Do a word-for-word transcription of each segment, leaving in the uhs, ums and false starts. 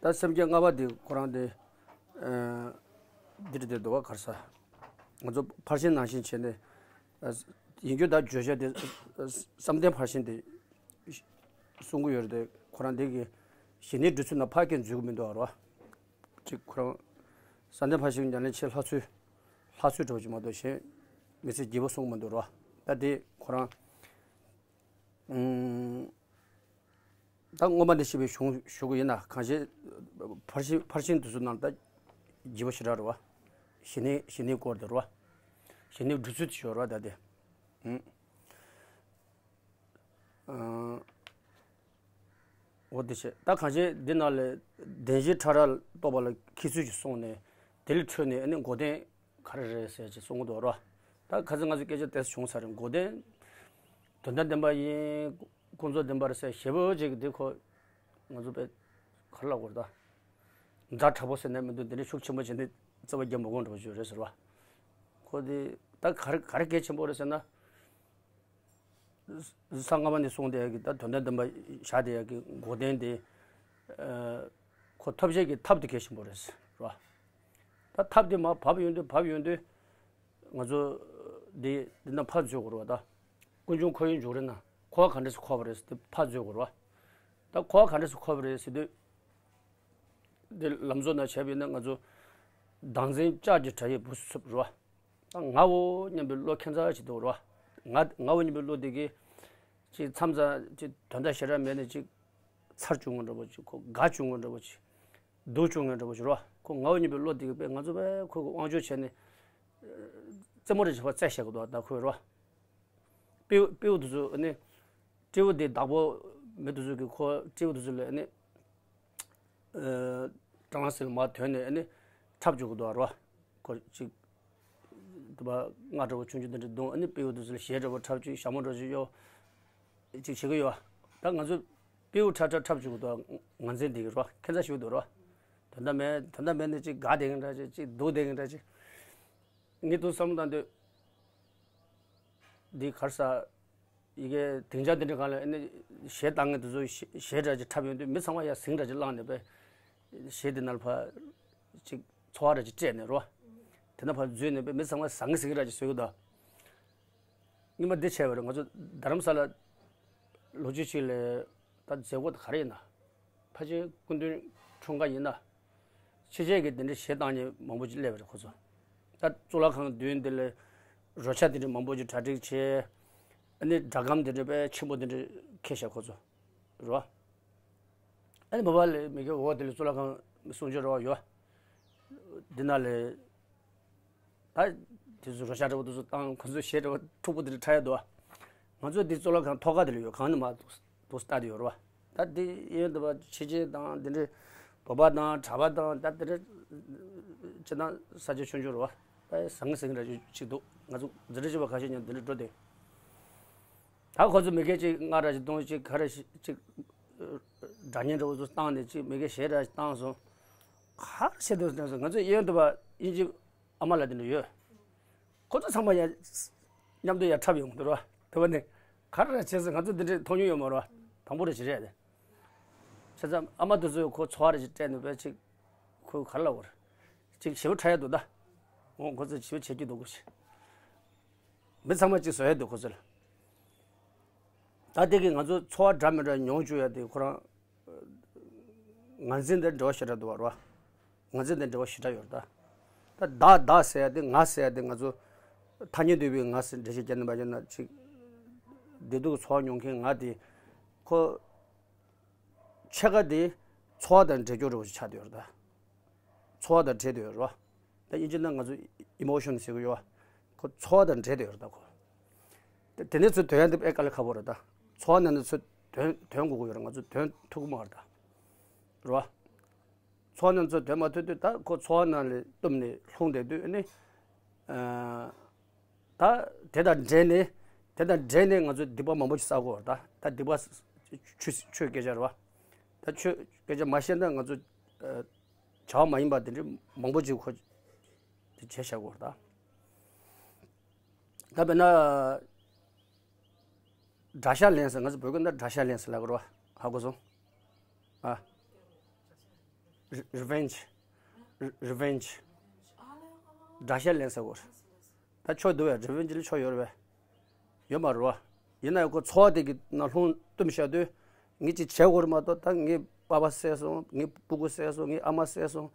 ད་སེམས་བསྐྱེད་ལྔ་པ་དེ་ཁོ་རང་དེ་ཨ་འདི་འདྲ་དེ་འདུག་བ། ག་རེ་ཟེར། ང་ཚོ་ཕར་ཕྱིན་ནང་བཞིན་བྱས་ནས་ཨ་ཡིན་རྒྱུ་དང་བརྗོད་བྱ་དེ་ཨ་བསམ་གཏན་ཕར་ཕྱིན་དེ་གསུང་གི་ཡོད་རེད་དེ། ཁོ་རང་དེ་གི་ཞི་གནས་འབྲི་ཚུལ་ནང་ཕར་སྐད་འཛུལ་གི་མི་འདུག་བ། ཅིག་ཁོ་རང་བསམ་གཏན་ཕར་ཕྱིན་ཉམས་ལེན་བྱེད་སླ་ཚུལ། སླ་ཚུལ་འདྲ་བོ་ཅིག་མ་གཏོགས་གཞན་མི་ཚེ་རྒྱས་པོ་གསུང་གི་མི་འདུག་བ། ད་དེ་ཁོ་རང་ཨུམ། ད་སྔོན་མ་ནས་ཤེས་པའི་གཞུང་ཞུ་གི་ཡིན་ན། གང་ཞིག་ཕར་ཕྱིན་ཕར་ཕྱིན་དེ་ཚོ་ནང་ད་རྒྱས་པོ་ཞེ་དྲག་རེད་བ། ཞི་གནས་ཞི་གནས་སྐོར་དེ་རེད་བ། ཞི་གནས་འབྲི་ཚུལ་དེ་ཞོར་བ་ད་དེ། ཨུམ། ཨ། འོ་དེ་བྱས། ད་གང་ཞིག་འདི་ནང་ལ་བདེན་བཞི་ཕྲ་རགས་རྟོགས་པ་ལ་འཁྱེར་ཚུལ་ཞིག་གསུངས་ནས། དེ་ལས་འཕྲོས་ནས་ཨ་ནི་མགོ་རྟིང་ག་རེ་རེད་ཟེར་ཅིག་གསུང་གི་འདུག་རོ། ད་ཁ་སང་ང་ཚོ་སྐད་ཆ་དེ་བྱུང་ཚར་རེད། མགོ་རྟིང་དོན་དམ་བདེན་པ་ཡིན། ཀུན་རྫོབ་བདེན་པ་རེད་ཟེར་ཞེ་པོ་ཅིག་འདི་ཁོ་ང་ཚོ་དཔེ་ག་རེ་ལབ་དགོས་རེད། ད་ཛ་དྲག་པོ་ཟེར་ནས་མི་འདུག་འདི་འདྲའི་ཤུགས་ཆེན་པོ་བྱས་ནས་རྩ་བ་རྒྱབ་མ་དགོས་འདྲ་བོ་ཅིག་རེད་ཟེར་བ། ཁོ་འདི་ད་ག་རེ་ག་རེ་གལ་ཆེན་པོ་རེད་ཟེར་ན། གསང་སྔ་མ་ནས་གསུངས་བསྡད་ཡག་གི་ད་དོན་དམ་བདེན་པ་བཞག་བསྡད་ཡག་གི་མགོ་རྟིང་དེ། ཨ། ཁོ་ཐོབ་བྱེད་ཀྱི་ཐབས་དེ་གལ་ཆེན་པོ་རེད་ཟེར་བ། ད་ཐབས་དེ་མར་བབས་ཡོང་དུས་བབས་ཡོང་དུས། ང་ཚོ་འདི་འདི་ན་ཕར་འཛུལ་དགོས་རེད་བ། ད་ཀུན་འབྱུང་འཁོར་བའི་འབྱུང་རིམ་ན་འཁོར་བ་ག་འདྲ་སེ་འཁོར་བ་རེད་ཟེར་དུས་ཕར་འཛུལ་དགོས་རེད་བ། ད་འཁོར་བ་ག་འདྲ་སེ་འཁོར་བ་རེད་ཟེར་དུས། འདི་ལམ་གཙོ་ན་བྱས་པ་ཡིན་ན་ང་ཚོ་བདག་འཛིན་ལྕགས་ཀྱི་དགྲ་ཡིས་འབུ་སུབ་རེད་བ། ད་ངའོ་སྙམ་པའི་བློ་ཁྱད་མཚར་ཞིག་འདུག་རེད་བ། ང་ངའོ་སྙམ་པའི་བློ་འདི་གིས་ཅིག་མཚམས་མཚམས་ཅིག་དོན་དག་ཞེ་དྲག་མེད་ནས་ཅིག་ཚར་བཅུག་ངོ་འདྲ་པོ་ཅིག་ཁོ་དགའ་བཅུག་ངོ་འདྲ་པོ་ཅིག་སྡུག་བཅུག་ངོ་འདྲ་པོ་ཅིག་རེད་བ། ཁོ་ངའོ་སྙམ་པའི་བློ་འདི་གིས་དཔེ་ང་ཚོ་དཔེ་ཁོ་གི་དབང་ཆོག་བྱས་ནས་རྩེད་མོ་རེ་བྱེད་པ་རྩེད་བཞག་གི་འདུག་ད་ཁོས་རེད་བ། སྤྲེའུ་སྤྲེའུ་དེ་ཚོ་ནི། སྤྲེའུ་དེ་བདག་པོ་མི་དེ་ཚོ་གིས་ཁོ་སྤྲེའུ་དེ་ཚོ་ལ་ནི། ཨ། སྲང་ལམ་ཟིལ་མ་ཐོན་ནས་ནི་འཁྲབ་བཅུག་གི་འདུག་རོ། ཁོ་ཅིག་དུ་བ་རྔ་འདྲ་བོ་ཆུང་ཆུང་དེ་འདྲ་བརྡུངས། ཨ་ནི་སྤྲེའུ་དེ་ཚོ་ལ་གཞས་འདྲ་བོ་འཁྲབ་བཅུག་ཞྭ་མོ་འདྲ་བོ་ཅིག་གཡོག་ཅིག་བྱེད་ཀྱི་ཡོད། ད་ང་ཚོ་སྤྲེའུ་འཁྲབ་འཁྲབ་འཁྲབ་བཅུག་གི་འདུག་ངོས་འཛིན་དེ་གི་རོ། ཁྱད་མཚར་ཞིག་འདུག་རོ། དོན་དག་མེད་དོན་དག་མེད་ནི་ཅིག་དགའ་བསྡད་མཁན་འདྲ་ཅིག་ཅིག་སྡུག་བསྡད་མཁན་འདྲ་ཅིག་ངས་དུ་བསམ་བློ་བཏང་དུས། འདི་ག་རེ་ཟ། ཡི་གེ་སྡིངས་ཆ་འདི་འདྲ་སྒང་ལ་ཨ་ནི་གཞས་བཏང་མཁན་དེ་ཚོ་གཞས་གཞས་འདྲ་ཅིག་འཁྲབ་ཡོང་དུས་མི་ཚང་མ་ཡར་ཟིང་འདྲ་ཅིག་བསླངས་ནས་པས། གཞས་འདི་ནང་ལ་ཕར་ཅིག་ཚོར་བ་འདྲ་ཅིག་སྤྲད་ནས་རོ། དེ་ན་ཕར་འཛུལ་ནས་པས་མི་ཚང་མ་ཟང་ངེ་ཟིང་ངེ་འདྲ་ཅིག་བཟོས་གི་འདུག་སྔོན་མ་འདི་བྱས་པ་རེད། ང་ཚོ་རྡ་རམ་ས་ལ་ལོ་རྒྱུས་ཅིག་ལས་ད་མཛད་སྒོ་དེ་ག་རེ་ཡིན་ན། ཕལ་ཆེར་སྐུ་མདུན་འཁྲུངས་སྐར་ཡིན་ན། ཕྱི་རྒྱལ་གྱི་དེ་འདྲའི་གཞས་བཏང་མཁན་མང་པོ་ཅིག་སླེབས་པ་རེད་ཁོ་ཚོ། ད་གཙུག་ལག་ཁང་མདུན་དེ་ལ་རོལ་ཆ་དེ་འདྲ་མང་པོ་ཅིག་གྲ་སྒྲིག་བྱས། ཨ་ནི་སྒྲ་སྒམ་དེ་འདྲ་དཔེ་ཆེན་པོ་དེ་འདྲ་འཁྱེར་བཞག་ཁོ་ཚོ། རེད་བ། ཨ་ནི་མོ་བ་ལ་མི་གི་འོག་དེ་ལ་གཙུག་ལག་ཁང་གསུང་ཆོས་རེད་བ་ཡོད། འདི་ན་ལས། ད་དེ་ཚོ་རོལ་ཆ་འདྲ་པོ་དེ་ཚོ་བཏང་ཁོ་ཚོ་གཞས་འདྲ་པོ་འཁྲུག་པོ་དེ་འདྲ་འཁྲབ་ཡ་འདུག་ང་ཚོ་འདི་གཙུག་ལག་ཁང་ཐོག་ཁ་དེ་ལ་ཡོད། གང་ནས་མ་འདུག་འདུག་ལྟ་དེ་ཡོད་རེད་བ། ད་འདི་ཡོད་འདུག་བ། ཕྱི་རྒྱལ་དང་འདི་འདྲའི་བོད་པ་དང་གྲྭ་པ་དང་ད་འདི་འདྲ་སྤྱི་དང་ས་ཆ་ཆུང་ཆུང་རེད་བ། ད་ཟང་ངེ་ཟིང་ངེ་འདྲ་ཅིག་འདུག་ང་ཚོ་འཛིན་གྲྭ་བཅུ་པ་ཁ་ཤས་ཉིན་འདི་འདྲ་འགྲོ་དེ། ད་ཁོ་ཚོ་མི་སྒེར་ཅིག་ལྔ་འདྲ་ཅིག་བཏང་ཅིག་ག་རེ་ཅིག་སྒྲ་སྙན་འདྲ་པོ་ཚོ་བཏང་ནས་ཅིག་མི་སྒེར་གཞས་འདྲ་ཅིག་བཏང་སོང་། ག་རེ་བྱེད་འདུག་ཟེར་ན་ང་ཚོ་གཡས་གཡོན་དུ་བ་དབྱིན་ཇི་ཨ་མ་ལགས་དེ་འདྲ་ཡོད། ཁོ་ཚོ་ཚང་མ་ཡ་མཉམ་དུ་ཡ་འཁྲབ་ཡོང་འདུག་ར། དེ་བ་ནི་ག་རེ་ར་བྱེད་ཟེར། ང་ཚོ་འདི་འདྲའི་མཐོང་མྱོང་ཡོད་མ་རེད་བ། དང་པོ་རེ་ཞིག་རེད་དེ། བྱས་ཙང་ཨ་མ་དེ་ཚོས་ཁོ་ཚོར་བ་རེ་ཞིག་སྤྲད་ནས་བས་ཅིག་ཁོས་ག་རེ་ལབ་དགོས་རེད། ཅིག་ཞེ་པོ་འཁྲབ་ཡ་འདུག་ད། འོ་ཁོ་ཚོས་ཞེ་པོ་བྱེད་ཀྱི་འདུག་གོ་ཞེས། མི་ཚང་མ་ཅིག་བཟོ་ཡ་འདུག་ཁོ་ཚོ་ལ། ད་དེ་གིས་ང་ཚོ་ཚོར་བ་འདྲ་མི་འདྲ་མྱོང་བཅུག་ཡ་དེ་ཁོ་རང་ངོས་འཛིན་དེ་འབྲེལ་བ་ཞེ་དྲག་འདུག་བ་རེད་བ། ངོས་འཛིན་དེ་འབྲེལ་བ་ཞེ་དྲག་ཡོད་རེད་ད། ད་བདག་བདག་ཟེར་ཡ་དེ་ང་ཟེར་ཡ་དེ་ང་ཚོ་ཐ་སྙད་འདུས་པའི་ང་ཟེར་འགྲེལ་བཤད་བརྒྱབ་ན་མ་བརྒྱབ་ན་ཅིག་བདེ་སྡུག་གི་ཚོར་བ་མྱོང་མཁན་ང་དེ་ཁོ་ཕྱེད་ཀ་དེ་ཚོར་བ་དང་འབྲེལ་སྐྱོར་རེ་བ་ཞིག་ཆགས་བསྡད་ཡོད་རེད་ད། ཚོར་བ་དང་འབྲེལ་བསྡད་ཡོད་རེད་བ། ད་དབྱིན་ཇི་ནང་ང་ཚོ་ཨི་མོ་ཤོན་ཟེར་གི་ཡོད་བ། ཁོ་ཚོར་བ་དང་འབྲེལ་བསྡད་ཡོད་རེད་ད་ཁོ། དེ་དེ་ནས་ཚུར་དོན་ཡ་འདི་ཨེ་དཀའ་ལས་ཁག་པོ་རེད་ད། ཚོར་བ་ནང་ནས་ཚུར་དོན་དོན་དགོས་ཀྱི་ཡོད་རེད། ང་ཚོ་དོན་ཐུབ་ཀྱི་མ་རེད་ད། རེད་བ། ཚོར་བ་ནང་ཚུར་དོན་མ་ཐུབ་དུས་ད་ཁོ་ཚོར་བ་ནང་ལས་བཏུམས་ནས་ལྷུང་བསྡད་དུས་ཨ་ནི། ཨ། ད་དེ་དང་འབྲེལ་ནས་དེ་དང་འབྲེལ་ནས་ང་ཚོ་སྡིག་པ་མང་པོ་ཞིག་བསགས་ཀྱི་ཡོད་རེད་ད། ད་སྡིག་པ་ཆོས་ཆོས་སྐད་ཆ་རེད་བ། ད་ཆོས་སྐད་ཆ་མ་བཤད་ན་ང་ཚོ་ཨ། བྱ་བ་མ་ཡིན་པ་དེ་འདྲ་མང་པོ་ཅིག་ཁོ་དེ་བྱས་བཞག་གོ་ད། ད་དཔེར་ན་དགྲ་ཤ་ལེན་ཟེར། ང་ཚོ་བོད་སྐད་ན་དགྲ་ཤ་ལེན་ཟེར་ལབ་གི་རེད་བ། ཧ་གོ་སོང་། ཨ། རི་རི་ཝེན་ཇི། རི་རི་ཝེན་ཇི། དགྲ་ཤ་ལེན་ཟེར་གོ། ད་ཆོ་འདུག་བས། རི་ཝེན་ཇི་ལ་ཆོ་ཡོད་རེད་བས། ཡོད་མ་རེད་བ། ཡིན་ན་ཡང་ཁོ་ཚོར་བ་དེ་གི་ནང་ལྷུང་བཏུམ་བཞག་དུས། ངས་ཅིག་བྱེད་དགོས་རེད་མ་གཏོགས། ད་ངའི་པ་ཕ་བསད་སོང་། ངའི་སྤུ་གུ་བསད་སོང་། ངའི་ཨ་མ་བསད་སོང་།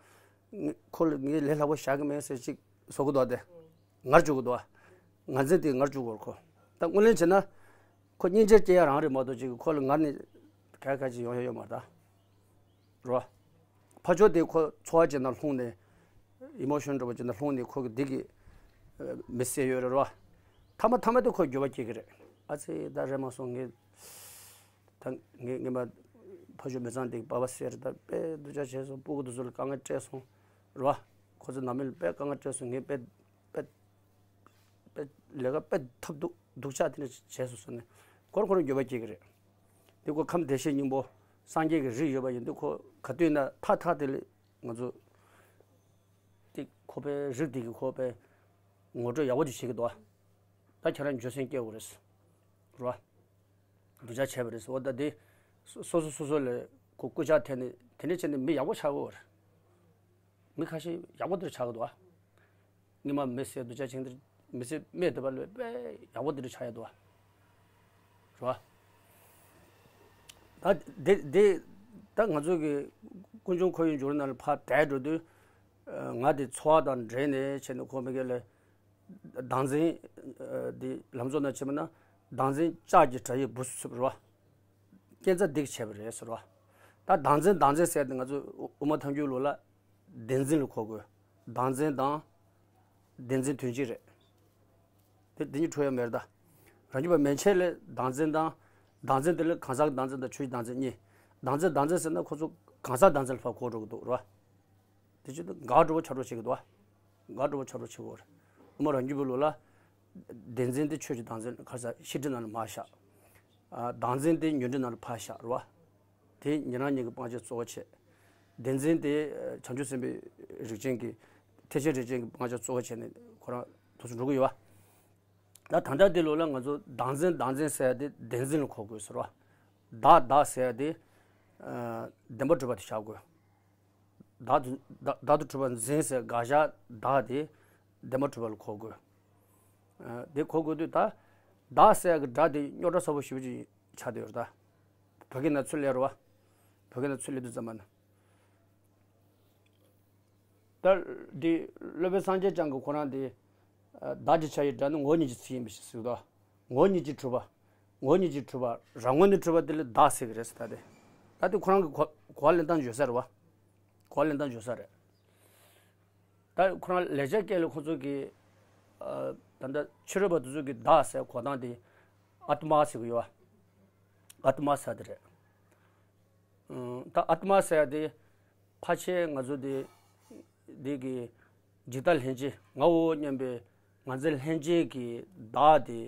ངས་ཁོ་ལ་ངས་ལས་སླ་པོ་བཞག་གི་མེད་ཟེར་ཅིག་བཟོ་གི་འདུག་སྟེ། ངར་བཅུག་གི་འདུག་བ། ངར་འཛིན་དེ་ངར་བཅུག་དགོས་རེད་ཁོ། ད་དངོས་ལན་བྱས་ན། ཁོ་སྙིང་རྗེ་སྐྱེ་ཡ་རང་རེད་མ་གཏོགས། ཅིག་ཁོ་ལ་ངར་ནས་ག་ག་ཅིག་ཡོང་ཡ་ཡོད་མ་རེད་ད། རོ། ཕ་ཆོས་དེ་ཁོ་ཚོར་བ་ཅིག་ནང་ལྷུང་ནས། ཨི་མོ་ཤོན་འདྲ་པོ་ཅིག་ནང་ལྷུང་ནས་ཁོ་གི་འདི་གི་མི་བསད་ཡོད་རེད་རོ། མཐའ་མ་མཐའ་མ་དེ་ཁོ་འགྱོད་པ་སྐྱེ་གི་རེད། ཨ་ཙི། ད་རེད་མ་སོང་། ངས་ད་ངས་ངས་མ་ཕ་ཆོས་མི་ཚང་དེ་གི་པ་ཕ་བསད་རེད། ད་དཔེ་སྡུག་ཅག་བྱས་སོང་། སྤུ་གུ་དེ་ཚོ་ལ་དཀའ་ངལ་སྤྲད་སོང་རོ། ཁོ་ཚོ་ནང་མི་ལ་དཔེ་དཀའ་ངལ་སྤྲད་སོང་། ངས་དཔེ་དཔེ་དཔེ་ལས་ཀ་དཔེ་ཐབས་སྡུག་སྡུག་ཅག་དེ་འདྲ་བྱས་སོང་ཟེར་ནས་ཁོ་རང་ཁོ་རང་འགྱོད་པ་སྐྱེ་གི་རེད། དེ་ཁོ་ཁམས་བདེ་གཤེགས་སྙིང་པོ་སངས་རྒྱས་ཀྱི་རིགས་ཡོད་པ་ཡིན་དུས། ཁོ་ག་དུས་ན་ཐག་ཐག་དེ་ལས་ང་ཚོ་དེ་ཁོ་པའི་རིགས་དེ་གི་ཁོ་པའི་ངོ་སྤྲོད་ཡག་པོ་ཅིག་བྱེད་ཀྱི་འདུག་ཨ། ད་ཁྱེད་རང་འགྱོད་སེམས་སྐྱེ་དགོས་རེད་རོ། སྡུག་ཅག་བྱས་པ་རེད་ཟེར་བ། ད་དེ་སོ་སོ་སོ་སོ་ལ་ཁོ་སྐུལ་ལྕག་འཐེན་ནས་དེ་འདྲ་བྱས་ནས་མི་ཡག་པོ་ཆགས་དགོས་པ་རེད། མི་ཁ་ཤས་ཡག་པོ་དེ་འདྲ་ཆགས་ཀྱི་འདུག་ཨ། སྔོན་མ་མི་བསད་སྡུག་ཅག་བྱེད་དེ། མི་བསད་རྨས་བསྡད་པ་ལས་དཔེ་ཡག་པོ་དེ་འདྲ་ཆགས་ཡ་འདུག་ཨ། རེད་བ། ད་དེ་དེ་ད་ང་ཚོ་གི་ཀུན་འབྱུང་ཁོར་ཡུག་འགྱུར་ནང་ལ་ཕར་བསྡད་འགྲོ་དུས། ང་དེ་ཚོར་བ་དང་འབྲེལ་ནས་བྱས་ནས་ཁོ་མི་སྒེར་ལ་བདག་འཛིན། ཨ། དེ་ལམ་གཙོ་ནང་བྱས་པ་ན། བདག་འཛིན་ལྕགས་ཀྱི་དགྲ་ཡི་འབུ་སུབ་རེད་བ། རྐྱེན་རྩ་འདི་གིས་བྱས་པ་རེད་ཟེར་བ། ད་བདག་འཛིན་བདག་འཛིན་ཟེར་དེ་ང་ཚོ་དབུ་མ་ཐལ་འགྱུར་ལུགས་ལ་བདེན་འཛིན་ལ་གོ་དགོས། བདག་འཛིན་དང་བདེན་འཛིན་དོན་གཅིག་རེད། དེ་དེ་གཉིས་འཕྲོད་ཡ་མེད་ད། རང་རྒྱུད་པ་མན་ཆད་ལ་བདག་འཛིན་དང་། བདག་འཛིན་དེ་ལ་གང་ཟག་གི་བདག་འཛིན་དང་ཆོས་ཀྱི་བདག་འཛིན་གཉིས། བདག་འཛིན་བདག་འཛིན་ཟེར་ན་ཁོ་ཚོ་གང་ཟག་བདག་འཛིན་ལ་ཕར་གོ་འགྲོ་གི་འདུག་རེད་བ། དེ་ཆོས་དེ་འགག་འགྲོ་བ་ཆགས་འགྲོ་བྱེད་ཀྱི་འདུག་བ། འགག་འགྲོ་བ་ཆགས་འགྲོ་བྱེད་ཀྱི་ཡོད་རེད། དབུ་མ་རང་རྒྱུད་པའི་ལུགས་ལ། བདེན་འཛིན་དེ་ཆོས་ཀྱི་བདག་འཛིན། ག་རེ་ཟེར། ཤེས་སྒྲིབ་ནང་ལ་མར་བཞག་ཨ། བདག་འཛིན་དེ་ཉོན་སྒྲིབ་ནང་ལ་ཕར་བཞག་རེད་བ། དེ་ཉན་རང་གཉིས་ཀྱི་སྤང་བྱ་གཙོ་བོ་བྱས། བདེན་འཛིན་དེ་བྱང་ཆུབ་སེམས་དཔའི་རིགས་ཅན་གྱི། ཐེག་ཆེན་རིགས་ཅན་གྱི་སྤང་བྱ་གཙོ་བོ་བྱས་ནས་ཁོ་རང་དུས་སུ་འགྲོ་གི་ཡོད་བ། ད་ད་ལྟ་དེ་ལོ་ལ་ང་ཚོ་བདག་འཛིན་བདག་འཛིན་ཟེར་ཡ་དེ་བདེན་འཛིན་ལ་གོ་དགོས་ཟེར་བ། བདག་བདག་ཟེར་ཡ་དེ། ཨ། བདེན་པར་གྲུབ་པ་དེ་བཞག་དགོས། བདག་ཏུ་བདག་བདག་ཏུ་གྲུབ་པ་འཛིན་ཟེར་དགག་བཞག་བདག་དེ་བདེན་པར་གྲུབ་པ་ལ་གོ་དགོས། ཨ། དེ་གོ་དགོས་དུས་ད་བདག་ཟེར་ཡ་གི་སྒྲ་དེ་རྙོག་དྲ་ཚ་པོ་ཞེ་པོ་ཅིག་ཆགས་བསྡད་ཡོད་རེད་ད། བོད་སྐད་ནང་ཚུར་སླེབས་རེད་བ། བོད་སྐད་ནང་ཚུར་སླེབས་དུས་ཙམ་པ་ན། ད་འདི་སློབ་དཔོན་སངས་རྒྱས་བསྐྱངས་ཀྱིས་ཁོ་རང་དེ། ཨ། བདག་གི་ཆ་ཡི་སྒྲ་ནི་ངོ་བོ་ཉིད་ཀྱི་ཚིག་ཡིན་པའི་ཕྱིར་ཟེར་གི་འདུག་ངོ་བོ་ཉིད་ཀྱིས་གྲུབ་པ། ངོ་བོ་ཉིད་ཀྱིས་གྲུབ་པ། རང་ངོས་ནས་གྲུབ་པ་དེ་ལ་བདག་ཟེར་གི་རེད་ཟེར། ད་དེ། ད་དེ་ཁོ་རང་གི་གོ་གོ་བ་ལེན་སྟངས་འཇོལ་ས་རེད་བ། གོ་བ་ལེན་སྟངས་འཇོལ་ས་རེད། ད་ཁོ་རང་ལེགས་སྦྱར་སྐད་ལ་ཁོ་ཚོ་གི། ཨ། ད་ལྟ་ཕྱི་རོལ་པ་དེ་ཚོ་གི་བདག་ཟེར་གོ་སྟངས་དེ་ཨཱཏྨ་ཟེར་གི་ཡོད་བ། ཨཱཏྨ་ཟེར་དེ་རེད། ཨ། ད་ཨཱཏྨ་ཟེར་ཡ་དེ་ཕལ་ཆེར་ང་ཚོ་དེ་དེ་གི་འཇིག་ལྟ་ལྷན་སྐྱེས་ངའོ་སྙམ་པའི། ང་འཛིན་ལྷན་སྐྱེས་ཀྱི་བདག་དེ།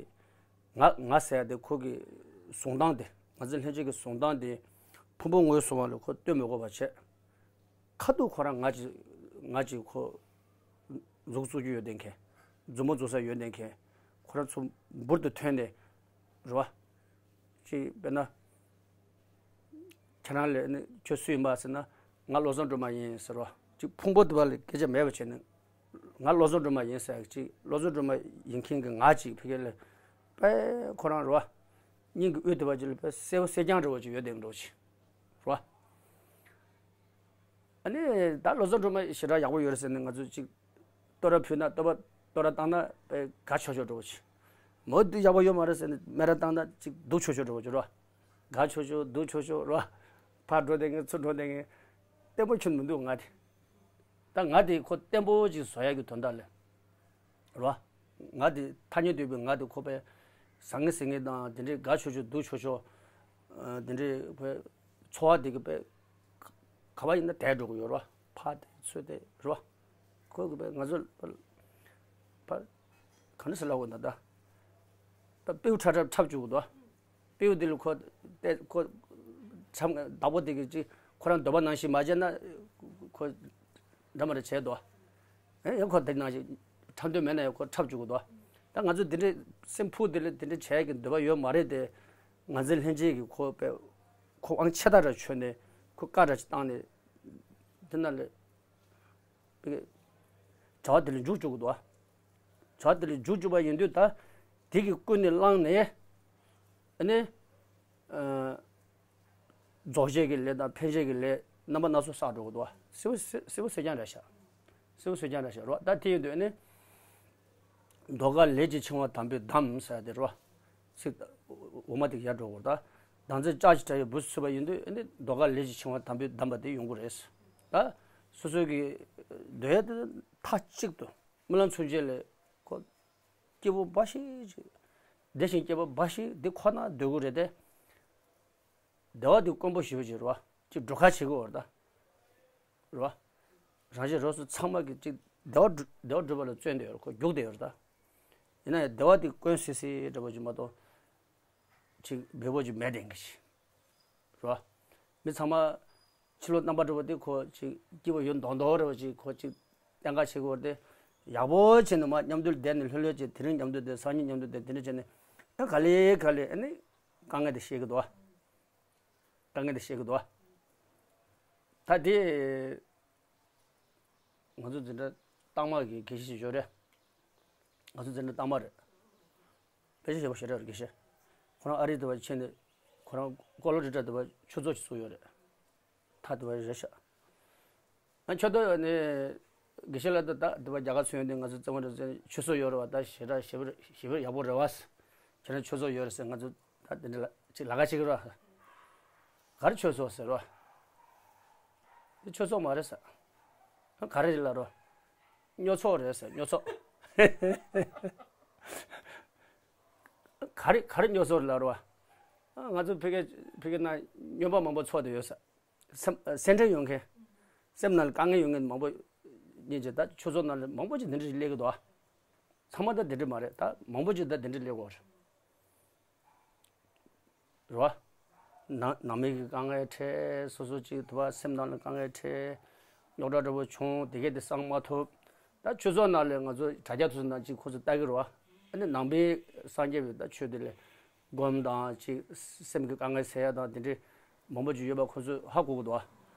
ང་ང་ཟེར་ཡ་དེ་ཁོ་གི་བཟུང་སྟངས་དེ། ང་འཛིན་ལྷན་སྐྱེས་ཀྱི་བཟུང་སྟངས་དེ་ཕུང་པོ་ངོས་བཟུང་བ་ལ་ཁོ་ལྟོས་མི་དགོས་པ་བྱས། ཁ་ཐུག་ཁོ་རང་ང་ཅིག་ང་ཅིག་ཁོ་མཛུབ་བཙུགས་རྒྱུ་ཡོད་བསྡད་མཁན། མཛུབ་མོ་འཛུགས་ས་ཡོད་བསྡད་མཁན། ཁོ་རང་ཚོ་འབུར་དུ་ཐོན་ནས་རེད་བ། ཅིག་དཔེར་ན། ཁྱེད་རང་ལ་ནི་ཁྱོད་སུ་ཡིན་པ་ཟེར་ན། ང་བློ་བཟང་སྒྲོལ་མ་ཡིན་ཟེར་བ། ཅིག་ཕུང་པོ་དེ་བ་ལ་སྐད་ཆ་མེད་པ་བྱས་ནས། ང་བློ་བཟང་སྒྲོལ་མ་ཡིན་ཟེར། ཅིག་བློ་བཟང་སྒྲོལ་མ་ཡིན་མཁན་གྱི་ང་ཅིག་ཕ་གི་ལ་དཔེ་ཁོ་རང་རེད་བ། སྙིང་གི་དབུས་དེ་བ་ཅིག་ལ་དཔེ་གསལ་པོ་གསལ་རྐྱང་འདྲ་བོ་ཅིག་ཡོད་བསྡད་འདྲ་བོ་ཅིག་རེད་བ། ཨ་ནི་ད་བློ་བཟང་སྒྲོལ་མ་ཞེ་དྲག་ཡག་པོ་ཡོད་རེད་ཟེར་ནས་ང་ཚོ་ཅིག་བསྟོད་ར་ཕུལ་ན། བསྟོད་པ་བསྟོད་ར་བཏང་ན་དཔེ་དགའ་ཆོག་ཆོག་འདྲ་བོ་ཅིག་མོ་འདི་ཡག་པོ་ཡོད་མ་རེད་ཟེར་ནས་སྨད་ར་བཏང་ན་ཅིག་སྡུག་ཆོག་ཆོག་འདྲ་བོ་ཅིག་རེད་བ། དགའ་ཆོག་ཆོག་སྡུག་ཆོག་ཆོག་རེད་བ། ཕར་འགྲོ་བསྡད་མཁན་ཚུར་འགྲོ་བསྡད་མཁན། བརྟན་པོ་ཁྱོན་མི་འདུག་ང་དེ། ད་ང་དེ་ཁོ་བརྟན་པོ་ཅིག་བཟོ་ཡག་གི་དོན་དག་ལ། རེད་བ། ང་དེ་ཐ་སྙད་འདོད་པའི་ང་དེ་ཁོ་པས་ཟང་ངེ་ཟིང་ངེ་དང་དེ་འདྲའི་དགའ་ཆོག་ཆོག་སྡུག་ཆོག་ཆོག་ཨ། དེ་འདྲའི་པས་ཚོར་བ་དེ་གི་པས་ག་པར་ཡིན་ན་དེད་འགྲོ་གི་ཡོད་རེད་བ། ཕར་དེད་ཚུར་དེད་རེད་བ། ཁོ་གི་པས་ང་ཚོ་ཕར་ག་འདྲ་ཟེར་ལབ་དགོས་ན་ད། ད་སྤེའུ་ཁྲ་ཁྲ་འཁྲབ་བཅུག་གི་འདུག་སྤེའུ་འདི་ལ་ཁོ་ཏེ་ཁོ་འཁྲབ་བདག་པོ་དེ་གིས་ཅིག་ཁོ་རང་འདོད་པ་ནང་བཞིན་མ་བྱས་ན་ཁོ་འདྲ་མ་འདྲ་བྱས་འདུག་ཨེ་ཡང་ཁོ་དེ་ནང་བཞིན་འཁྲབ་འདོད་མེད་ན་ཡང་ཁོ་འཁྲབ་བཅུག་གི་འདུག་ད་ང་ཚོ་འདི་འདྲའི་སེམས་ཕུགས་འདི་ལ་འདི་འདྲ་བྱས་ཀྱི་འདོད་པ་ཡོད་མ་རེད་དེ། ང་ཚོའི་ལྷན་སྐྱེས་ཀྱིས་ཁོ་པས་ཁོ་དབང་ཆེ་ད་ར་ཆོད་ནས་ཁོ་བཀའ་འདྲ་ཅིག་བཏང་ནས། དེ་ན་ལས། བྱ་བ་དེ་ལ་འཇུག་བཅུག་གི་འདུག་བྱ་བ་དེ་ལ་འཇུག་བཅུག་པ་ཡིན་དུས་ད། དེ་གི་ཀུན་ནས་བསླངས་ནས། ཨ་ནི། རྫོགས་བྱེད་ཀྱི་ལས་དང་འཕེན་བྱེད་ཀྱི་ལས་རྣམ་པ་སྣ་ཚོགས་བསགས་འགྲོ་གི་འདུག་བ། སེའུ་སེ་སེའུ་སེ་རྐྱང་རེད་ཤག་སེའུ་སེ་རྐྱང་རེད་ཤག་རོ། ད་དེ་ཡིན་དུས་ཨ་ནི། ཟློས་གར་ལས་ཀྱི་འཆིང་བ་དམ་པོས་བསྡམས་ཟེར་དེ་རོ། ཚིག་འོ་མ་དེ་ཡར་འགྲོ་དགོས་ད། བདག་འཛིན་ལྕགས་ཀྱི་སྒྲ་ཡིས་འབུ་ཚུགས་པ་ཡིན་དུས་ཨ་ནི་ཟློས་གར་ལས་ཀྱི་འཆིང་བ་དམ་པོས་བསྡམས་པ་དེ་ཡོང་གི་རེད། ད། སོ་སོའི་གི་འདོད་ཡ་དེ་མཐའ་གཅིག་ཏུ་རྨི་ལམ་ཚུན་ཆད་ལས་ཁོ། སྐྱིད་པོ་འབའ་ཞིག་ཅིག་བདེ་ཞིང་སྐྱིད་པ་འབའ་ཞིག་འདི་ཁོ་ན་འདོད་གི་རེད་དེ། བདེ་བ་འདི་དཀོན་པོ་ཞེ་པོ་ཅིག་རེད་བ། ཅིག་སྒྲུབ་ཁ་བྱེད་དགོས་བར་ད། རེད་བ། རང་གཞན་རོགས་སུ་ཚང་མ་གི་ཅིག་བདེ་བ་སྒྲུབ་བདེ་བ་སྒྲུབ་པ་ལ་བརྩོན་བསྡད་ཡོད་རེད། ཁོ་རྒྱུགས་བསྡད་ཡོད་རེད་ད། ཡིན་ན་ཡང་བདེ་བ་འདི་དཀོན་སི་སི་འདྲ་པོ་ཅིག་མ་གཏོགས། ཅིག་འབེལ་པོ་ཅིག་མེད་དེ་གི་ཞིག་རེད་བ། མི་ཚང་མ། ཕྱི་ལོགས་རྣམ་པ་འདྲ་པོ་དེ་ཁོ་ཅིག་སྐྱིད་པོ་ཡོད་མདོག་མདོག་རེ་བ་ཅིག་ཁོ་ཅིག་བསྟན་ག་བྱེད་དགོས་ཏེ། ཡག་པོ་བྱས་ནས་མ་མཉམ་དུ་བསྡད་ནས་ལྷོད་ལྷོད་ཅིག་དེ་རིང་མཉམ་དུ་བསྡད་སང་ཉིན་མཉམ་དུ་བསྡད་དེ་འདྲ་བྱས་ནས། ཨ་ག་ལེ་ག་ལེ་ཨ་ནི། དཀའ་ངལ་དེ་བཤད་གི་འདུག་བ། དཀའ་ངལ་དེ་བཤད་གི་འདུག་བ། ད་དེ། ང་ཚོ་འཛིན་གྲྭ་ལྟག་མ་གི་དགེ་བཤེས་ཤིག་ཡོད་རེད། ང་ཚོ་འཛིན་གྲྭ་ལྟག་མ་རེད། དཔེ་ཆ་ཞེ་པོ་ཞེ་དྲག་རེད་དགེ་བཤེས། ཁོ་རང་ཨ་རི་དུ་བ་ཕྱིན་ནས་ཁོ་རང་ཀོ་ལོ་རི་ཊ་དུ་བ་ཆོས་ཚོགས་ཤིག་བཙུགས་ཡོད་རེད། ཐ་དུ་བ་རེད་ཤག་ང་ཆོས་ཐོག་ནས་དགེ་བཤེས་ལ་ད་ད་དུ་བ་རྒྱ་གར་ཚུན་དེ་ང་ཚོ་བཙན་པོ་རེད་ཟེར་ཆོས་ཚོགས་ཡོད་རེད་བ། ད་ཞེ་དྲག་ཞེ་པོ་ཞེ་པོ་ཡག་པོ་རེད་བ། ཁྱེད་རང་ཆོས་ཚོགས་ཡོད་རེད་ཟེར་ང་ཚོ་ད་དེ་འདྲ་ལ་ཅིག་ལ་ཁ་ཅིག་རེད་བ། ག་རེ་ཆོས་ཚོགས་ཟེར་རོ། འདི་ཆོས་ཚོགས་མ་རེད་ཟེར། ག་རེ་རེད་ལབ་རོ། སྨྱོ་ཚོགས་རེད་ཟེར་སྨྱོ་ཚོགས། ག་རེ་ག་རེ་སྨྱོ་ཚོགས་རེད་ལབ་རོ། ང་ཚོ་ཕ་གི་ཕ་གི་ན་སྨྱོན་པ་མང་པོ་ཚོགས་བསྡད་ཡོད་ཟེར། སེམས་སེམས་ཁྲལ་ཡོང་མཁན། སེམས་ནང་ལ་དཀའ་ངལ་ཡོང་མཁན་མང་པོ། སྙིང་རྗེ་ད་ཆོས་ཚོགས་ནང་ལ་མང་པོ་ཅིག་འདི་འདྲ་ཞིག་སླེབས་ཀྱི་འདུག་ཨ། ཚང་མ་ད་འདི་འདྲ་མ་རེད་ད་མང་པོ་ཅིག་ད་འདི་འདྲ་སླེབས་ཀྱི་ཡོད་རེད། རེད་བ། ནང་ནང་མི་གི་དཀའ་ངལ་འཕྲད་སོ་སོ་གཅིག་ཐུབ་པ་སེམས་ནང་ལ་དཀའ་ངལ་འཕྲད། རྙོག་དྲ་འདྲ་པོ་བྱུང་དེ་གས་དེ་སངས་མ་ཐུབ། ད་ཆོས་ཚོགས་ནང་ལས་ང་ཚོ་དྲ་རྒྱ་ཐུག་ས་ནང་གཅིག་ཁོ་ཚོ་ལྟ་གི་རེད་བ། ཨ་ནི་ནང་པའི་སངས་རྒྱས་པའི་ད་ཆོས་དེ་ལས་སྒོམ་དང་གཅིག་སེམས་ཀྱི་དཀའ་ངལ་སེལ་ཡ་དང་དེ་འདྲའི་མང་པོ་ཅིག་ཡོད་པ་ཁོ་ཚོས་ཧ་གོ་གི་འདུག་བ།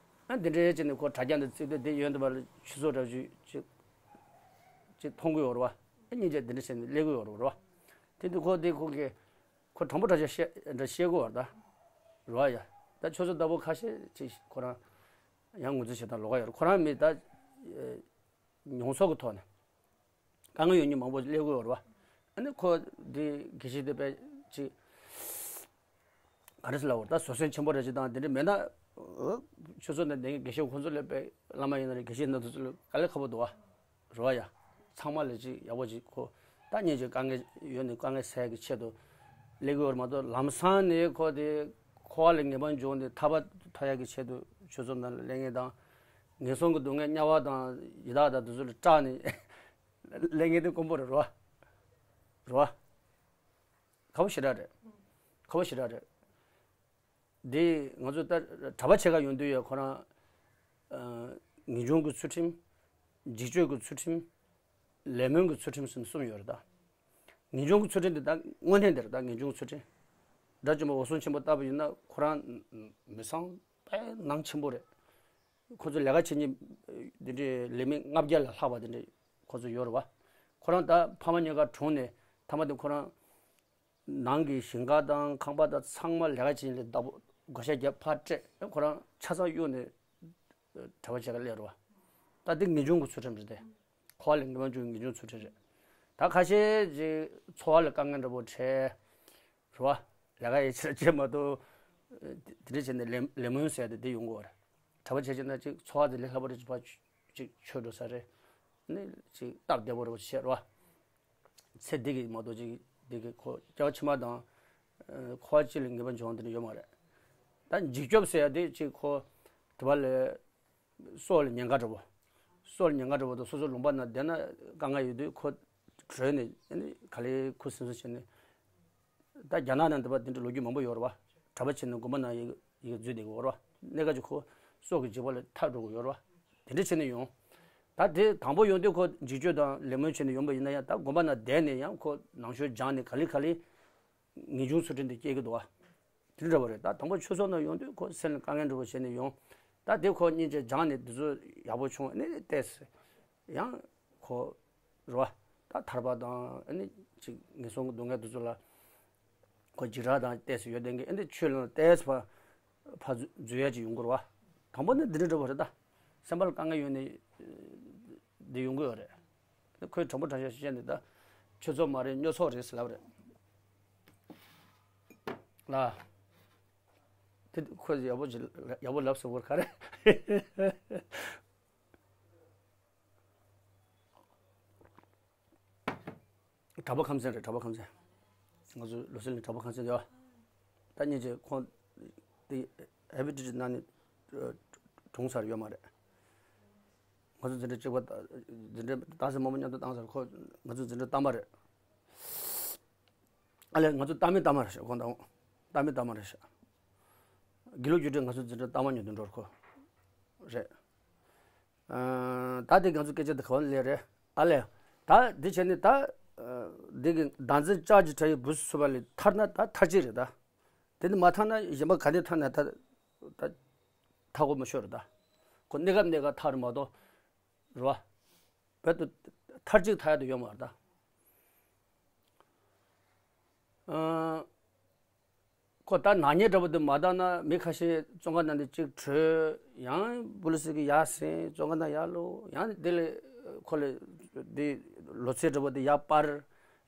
ཨ་དེ་འདྲའི་བྱས་ནས་ཁོ་དྲ་རྒྱ་འདི་བརྩིས་ཏེ་དེ་ཡོན་དུ་བ་ལ་ཆོས་ཚོགས་འདྲ་ཅིག་ཅིག་ཅིག་མཐོང་གི་ཡོད་རེད་བ། ཨ་སྙིང་རྗེ་དེ་འདྲ་བྱས་ནས་སླེབས་གི་ཡོད་རེད་བ། དེ་འདི་ཁོ་དེ་ཁོ་གི་ཁོ་དྲང་པོ་དྲང་བཞག་བཤད་འདྲ་བཤད་དགོས་བར་ད། རོ་ཡ། ད་ཆོས་ཚོགས་ལྟ་བུ་ཁ་ཤས་ཅིག་ཁོ་རང་ཡང་ངོས་འཛིན་བྱེད་སྟངས་ལོགས་ཀ་ཡོད་རེད། ཁོ་རང་མི་ད་མྱོང་ཚོར་གྱི་ཐོག་ནས་དཀའ་ངལ་ཡོད་མཁན་མང་པོ་སླེབས་ཀྱི་ཡོད་རེད་བ། ཨ་ནི་ཁོ་འདི་དགེ་བཤེས་དེ་དཔེ་ཅིག་ག་རེ་ཟེར་ལབ་དགོས་རེད། ད་བཟོད་བསྲན་ཆེན་པོ་རེད་ཅིག་དང་དེ་འདྲ་མེད་ན། ཆོས་ཚོགས་ནང་བསྡད་མཁན་དགེ་བཤེས་ཁོང་ཚོ་ལས་དཔེ་བླ་མ་ཡིན་ན་རེད་དགེ་བཤེས་སྣ་ཚོགས་ཚོ་ལས་དཀའ་ལས་ཁག་པོ་འདུག་བ། རེད་བ་ཡ། ཚང་མ་ལས་ཅིག་ཡག་པོ་ཅིག་ཁོ། ད་སྙིང་རྗེ་དཀའ་ངལ་ཡོད་ནས་དཀའ་ངལ་སེལ་གྱི་ཆེད་དུ་སླེབས་ཀྱི་ཡོད་རེད་མ་གཏོགས་ལམ་སང་ནས་ཁོ་དེ་འཁོར་བ་ལས་ངེས་པར་འབྱུང་ནས་ཐར་པ་ཐོབ་ཡག་གི་ཆེད་དུ་ཆོས་ཚོགས་ནང་ལ་སླེབས་མཁན་དང་། ངན་སོང་གི་སྡུག་བསྔལ་དམྱལ་བ་དང་ཡི་དྭགས་དང་དེ་ཚོ་ལས་སྐྲག་ནས་སླེབས་མཁན་དེ་དཀོན་པོ་རེད་རེད་བ། རེད་བ། ཁག་པོ་ཞེ་དྲག་རེད། ཁག་པོ་ཞེ་དྲག་རེད། འདི་ང་ཚོ་ད་གྲྭ་པ་ཆེ་ཁག་ཡོང་དུས་ཡོད་ཁོ་རང་། ངེས་འབྱུང་གི་ཚུལ་ཁྲིམས། འཇིགས་བཅོས་ཀྱི་ཚུལ་ཁྲིམས། ལས་སྨོན་གྱི་ཚུལ་ཁྲིམས་ཟེར་ནས་གསུམ་ཡོད་རེད་ད། ངེས་འབྱུང་གི་ཚུལ་ཁྲིམས་འདི་ད་དངོས་གནས་འདི་རེད་ད་ངེས་འབྱུང་གི་ཚུལ་ཁྲིམས། དགྲ་བཅོམ་པ་འོད་སྲུང་ཆེན་པོ་ལྟ་བུ་ཡིན་ན་ཁོ་རང་མི་ཚང་དཔེ་ནང་ཆེན་པོ་རེད། ཁོ་ཚོ་ལས་ཀ་བྱེད་མཁན་འདི་འདྲའི་ལས་མི་ལྔ་བརྒྱ་ལས་ལྷག་པ་འདི་འདྲའི་ཁོ་ཚོ་ཡོད་རེད་བ། ཁོ་རང་ད་ཕ་མ་གཉིས་ཀ་གྲོངས་ནས་མཐའ་མ་དེ་ཁོ་རང་། ནང་གི་ཞིང་ཁ་དང་ཁང་པ་དང་ཚང་མ་ལས་ཀ་བྱེད་ལས་བདག་པོ་བགོ་བཤའ་རྒྱབ་ཕར་སྤྲད་ཁོ་རང་ཆ་ཚང་གཡུག་ནས་གྲྭ་པ་བྱེད་ག་སླེབས་རེད་བ། ད་འདི་ངེས་འབྱུང་གི་ཚུལ་ཁྲིམས་རེད་དེ། འཁོར་བ་ལས་ངེས་པར་འབྱུང་ངེས་འབྱུང་ཚུལ་ཁྲིམས་རེད། ད་ཁ་ཤས་ཅིག་འཚོ་བ་ལ་དཀའ་ངལ་འདྲ་པོ་འཕྲད་རེད་བ། ལས་ཀ་ཡེ་ཆེར་བྱེད་མ་ཐུབ། དེ་འདྲ་བྱས་ནས་ལས་ལས་སྨོན་ཟེར་ཡ་དེ་འདི་ཡོང་གི་ཡོད་རེད། གྲྭ་པ་བྱས་བྱས་ན་ཅིག་འཚོ་བ་དེ་ལས་སླ་པོ་རེད་ཅིག་ཕར་ཅིག་ཆོས་འགྲོ་ས་རེད། ནི་ཅིག་སྟབས་བདེ་པོ་རེད་བ་བྱས་རེད་བ། ཚེ་འདི་གི་མ་གཏོགས་ཅིག་འདི་གི་ཁོ་སྐྱེ་བ་ཕྱི་མ་དང་། ཨ་འཁོར་བ་སྤྱི་ལ་ངེས་པར་འབྱུང་བ་དེ་འདྲ་ཡོད་མ་རེད། ད་འཇིགས་སྐྱོབ་ཟེར་ཡ་དེ་ཅིག་ཁོ་དེ་བ་ལས་སྲོག་ལ་ཉེན་ཁ་འདྲ་པོ། སྲོག་ལ་ཉེན་ཁ་འདྲ་པོ་དང་སོ་སོ་ལུང་པ་ན་བསྡད་ན་དཀའ་ངལ་ཡོད་དུས་ཁོ་བྲོས་ནས་ཨ་ནི་ག་ལེ་ཁུ་སིམ་སིམ་བྱས་ནས། ད་རྒྱ་ནག་ནང་དེ་བ་དེ་འདྲ་ལོ་རྒྱུས་མང་པོ་ཡོད་རེད་བ། གྲྭ་པ་བྱས་ནས་དགོན་པ་ནང་ཡི་ཡི་གེ་འཛུལ་བསྡད་ཀྱི་ཡོད་རེད་བ། གནས་སྐབས་ཀྱི་ཁོ་སྲོག་གི་འཇིགས་པ་ལས་ཐར་འགྲོ་གི་ཡོད་རེད་བ། དེ་འདྲ་བྱས་ནས་ཡོང་། ད་དེ་དང་པོ་ཡོང་དུས་ཁོ་འཇིགས་སྐྱོབ་དང་ལས་སྨོན་བྱས་ནས་ཡོང་པ་ཡིན་ན་ཡང་ད་དགོན་པ་ནང་བསྡད་ནས་ཡང་ཁོ་ནང་ཆོས་སྦྱངས་ནས་ག་ལེ་ག་ལེ་ངེས་འབྱུང་ཚུལ་ཁྲིམས་དེ་སྐྱེ་གི་འདུག་བ། དེ་འདྲ་བ་རེད། ད་དང་པོ་ཆོས་ཚོགས་ནང་ཡོང་དུས་ཁོ་སེམས་ལ་དཀའ་ངལ་འདྲ་བོ་བྱས་ནས་ཡོང་། ད་དེ་ཁོ་སྙིང་རྗེ་སྦྱངས་ནས་དེ་ཚོ་ཡག་པོ་བྱུང་ནས་བལྟས། ཡང་ཁོ་རེད་བ། ད་ཐར་པ་དང་ཨ་ནི་ཅིག་ངན་སོང་གི་སྡུག་བསྔལ་དེ་ཚོ་ལ་ཁོ་འཇིགས་སྐྲག་དང་བལྟས་སུ་ཡོད་དེ་གི་ཨ་ནི་ཆོས་ལ་བལྟས་ཕ་ཕ་འཛུལ་ཡ་ཅིག་ཡོང་གི་རེད་བ། དང་པོ་ནི་འདི་འདྲ་འདྲ་བོ་རེད། ད་སེམས་པ་ལ་དཀའ་ངལ་ཡོད་ནས་འདི་ཡོང་གི་ཡོད་རེད། ཁོས་དྲང་པོ་དྲང་བཞག་བཤད་ནས་ད་ཆོས་ཚོགས་མ་རེད། སྨྱོ་ཚོགས་རེད་ཟེར་ལབ་རེད་ལ། དེ་ཁོས་ཡག་པོ་ཅིག་ཡག་པོ་ལབ་སོང་བར་ག་རེ། གྲྭ་པ་ཁམས་ཚན་རེད། གྲྭ་པ་ཁམས་ཚན། ང་ཚོ་ལོ་སེ་ལིང་གྲྭ་པ་ཁམས་ཚན་རེད་བ། ད་སྙིང་རྗེ་ཁོང་དེ་ཧེ་པི་ཊི་ཊི་ནང་ནས་གྲོངས་ཚར་ཡོད་མ་རེད། ང་ཚོ་འཛིན་གྲྭ་གཅིག་པ་འཛིན་གྲྭ་ཏང་སེ་མང་པོ་མཉམ་དུ་བཏང་ཚར། ཁོ་ང་ཚོ་འཛིན་གྲྭ་ལྟ་མ་རེད། ཨ་ལས་ང་ཚོ་ལྟ་མི་ལྟ་མ་རེད་ཤག་ཁོང་ལྟ་ལྟ་མི་ལྟ་མ་རེད་ཤག་དགེ་ལུགས་རྒྱུགས་སྤྲོད་ང་ཚོ་འཛིན་གྲྭ་ལྟ་མ་ཉོ་དུ་འགྲོ་ཁོ་རེད། ད་དེ་ང་ཚོ་སྐད་ཆ་དེ་ག་བ་ལས་རེད། ཨ་ལས། ད་འདི་བྱས་ནས་ད་འདི་གི་བདག་འཛིན་ལྕགས་ཀྱི་ཁྲ་ཡི་བུ་སུ་བ་ལས་ཐར་ན་ད་ཐར་གཅིག་རེད་ད། དེ་ནི་མ་ཐར་ན་གཞན་པ་ག་ནས་ཐར་ན་ད་ད་ཐར་གོ་མི་ཤོར་རེད་ད། ཁོ་གནས་སྐབས་གནས་སྐབས་ཐར་མ་གཏོགས་རེད་བ། བོད་དུ་ཐར་གཅིག་ཐར་ཡ་དུ་ཡོད་མ་རེད་ད། ཁོ་ད་ནག་ཉེས་འདྲ་པོ་དེ་མ་བཏང་ན་མི་ཁ་ཤས་བཙོན་ཁང་ནང་དུ་གཅིག་བྲོས། ཡང་པུ་ལི་སི་གི་ཡར་ཟིན། བཙོན་ཁང་ནང་ཡར་ལོག། ཡང་དེ་ལས་ཁོ་ལས་དེ་ལོ་ཚད་འདྲ་པོ་དེ་ཡར་སྤར།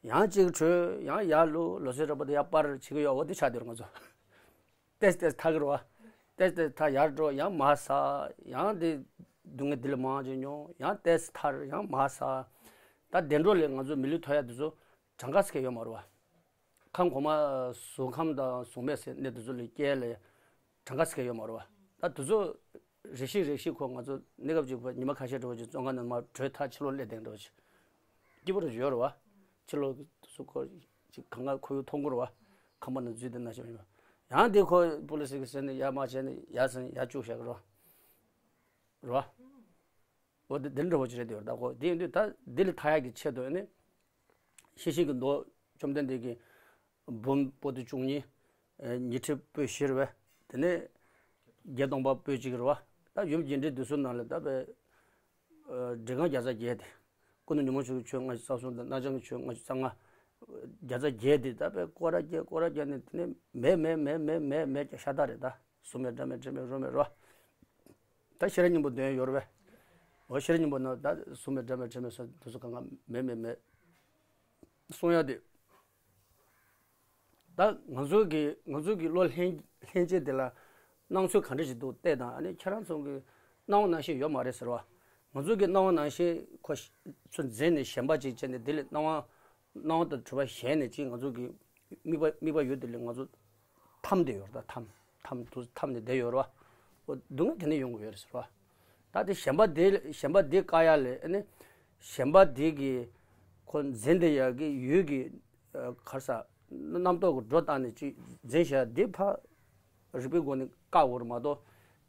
ཡང་གཅིག་བྲོས། ཡང་ཡར་ལོག། ལོ་ཚད་འདྲ་པོ་དེ་ཡར་སྤར་བྱེད་ཀྱི་ཡོད། འོ་དེ་ཆགས་བསྡད་རེད་ང་ཚོ། ཏེས་ཏེས་ཐར་གི་རེད་བ། ཏེས་ཏེས་ཐར་ཡར་འགྲོ། ཡང་མར་ཟག། ཡང་དེ་སྡུག་བསྔལ་དེ་ལས་མང་ཅིག་མྱོང་། ཡང་ཏེས་ཐར། ཡང་མར་ཟག། ད་བདེ་འགྲོ་ལས་ང་ཚོ་མི་ལུས་ཐོབ་ཡ་དེ་ཚོ་གྲངས་ཀ་ཟེར་མཁན་ཡོད་མ་རེད་བ། ཁམས་གོང་མ་གཟུགས་ཁམས་དང་གཟུགས་མེད་ཟེར་གནས་དེ་ཚོ་ལ་སྐྱེ་ལ་གྲངས་ཀ་ཟེར་མཁན་ཡོད་མ་རེད་བ། ད་དེ་ཚོ་རེ་ཞིག་རེ་ཞིག་ཁོ་ང་ཚོ་གནས་སྐབས་ཅིག་ཉི་མ་ཁ་ཤས་འདྲ་བོ་ཅིག་བཙོན་ཁང་ནང་མར་བྲོས་ཐར་ཕྱི་ལོགས་སླེབས་བསྡད་འདྲ་བོ་ཅིག་སྐྱིད་པོ་རུ་ཡོད་རེད་བ། ཕྱི་ལོགས་དེ་ཚོ་ཁོ་ཅིག་གང་ག་ཁོར་ཡུག་མཐོང་གི་རེད་བ། ཁང་པ་ནང་འཛུལ་བསྡད་ན་ཞིག་ཡོད། ཡང་དེ་ཁོ་པུ་ལི་སི་གིས་ཟེར་ནས་ཡར་མར་བྱས་ནས་ཡར་ཟིན་ཡར་བཅུག་བཞག་གི་རེད་བ། རེད་བ། འོ་དེ་དེ་འདྲ་བོ་ཅིག་རེད་དེ་ཡོད་ད་ཁོ། དེ་ཡིན་དུས་ད་འདི་ལས་ཐར་ཡག་གི་ཆེད་དུ་ནི་ཤེས་བཞིན་གྱི་མདོ་བཅོམ་ལྡན་འདས་ཀྱིས་འབུམ་པོ་ཏི་བཅུ་གཉིས། ཉི་ཁྲི་པོད་བཞི་རེད་བས། དེ་ནས་བརྒྱད་སྟོང་པ་པོད་གཅིག་རེད་བ། ད་ཡུམ་རྒྱས་འབྲིང་བསྡུས་གསུམ་ནང་ལ་ད་བས་འགྲེལ་རྐང་བརྒྱ་རྩ་བརྒྱད་དེ། སྐུ་ནི་ཉོན་མོངས་ཆོས་ཀྱི་ཆོས་ལྔ་བཅུ་རྩ་གསུམ་དང་རྣམ་བྱང་གི་ཆོས་ལྔ་བཅུ་རྩ་ལྔ། བརྒྱ་རྩ་བརྒྱད་དེ་ད་བས་སྐོར་ར་བརྒྱད་སྐོར་ར་བརྒྱད་ནས་དེ་ནས་མེད་མེད་མེད་མེད་མེད་མེད་ཀྱང་ཤ་སྟག་རེད་ད། གཟུགས་མེད་སྒྲ་མེད་དྲི་མེད་རོ་མེད་རོ། ད་ཤེས་རབ་སྙིང་པོ་འདོན་ཡོད་རེད་བས། འོ་ཤེས་རབ་སྙིང་པོ་ནང་ད་གཟུགས་མེད་སྒྲ་མེད་དྲི་མེད་སོགས་དེ་ཚོ་གང་ག་མེད་མེད་མེད། གསུང་ཡག་དེ། ད་ང་ཚོ་གི་ང་ཚོ་གི་བློ་ལྷན་ལྷན་སྐྱེས་དེ་ལ་སྣང་ཚུལ་ག་འདྲ་ཞིག་འདུག་བལྟས་དང་། ཨ་ནི་ཁྱེད་རང་ཚོ་གི་སྣང་བ་ནང་བཞིན་ཡོད་མ་རེད་ཟེར་བ། ང་ཚོ་གི་སྣང་བ་ནང་བཞིན་ཁོ་ཚོ་འཛིན་ནས་ཞེན་པ་ཅིག་བྱས་ནས་དེ་ལས་སྣང་བ་སྣང་བ་དང་གྲུབ་པ་ཞེན་ནས་ཅིག་ང་ཚོ་གི་དམིགས་པ་དམིགས་པ་ཡོད་དེ་ལས་ང་ཚོ་འཐམས་བསྡད་ཡོད་རེད་ད། འཐམས་འཐམས་དུ་འཐམས་ནས་བསྡད་ཡོད་རེད་བ། འོ་སྡུག་བསྔལ་དེ་ནས་ཡོང་གི་ཡོད་རེད་ཟེར་བ། ད་དེ་ཞེན་པ་དེ་ཞེན་པ་དེ་བཀག་ཡ་ལས་ཨ་ནི་ཞེན་པ་དེ་གི་ཁོ་འཛིན་བསྡད་ཡ་གི་ཡུལ་གི་ཨ་ག་རེ་ཟ་རྣམ་རྟོག་གི་སྒྲོ་བཏགས་ནས་ཅིག་འཛིན་བྱ་དེ་ཕར་རིག་པའི་སྒོ་ནས་བཀག་དགོས་རེད་མ་གཏོགས།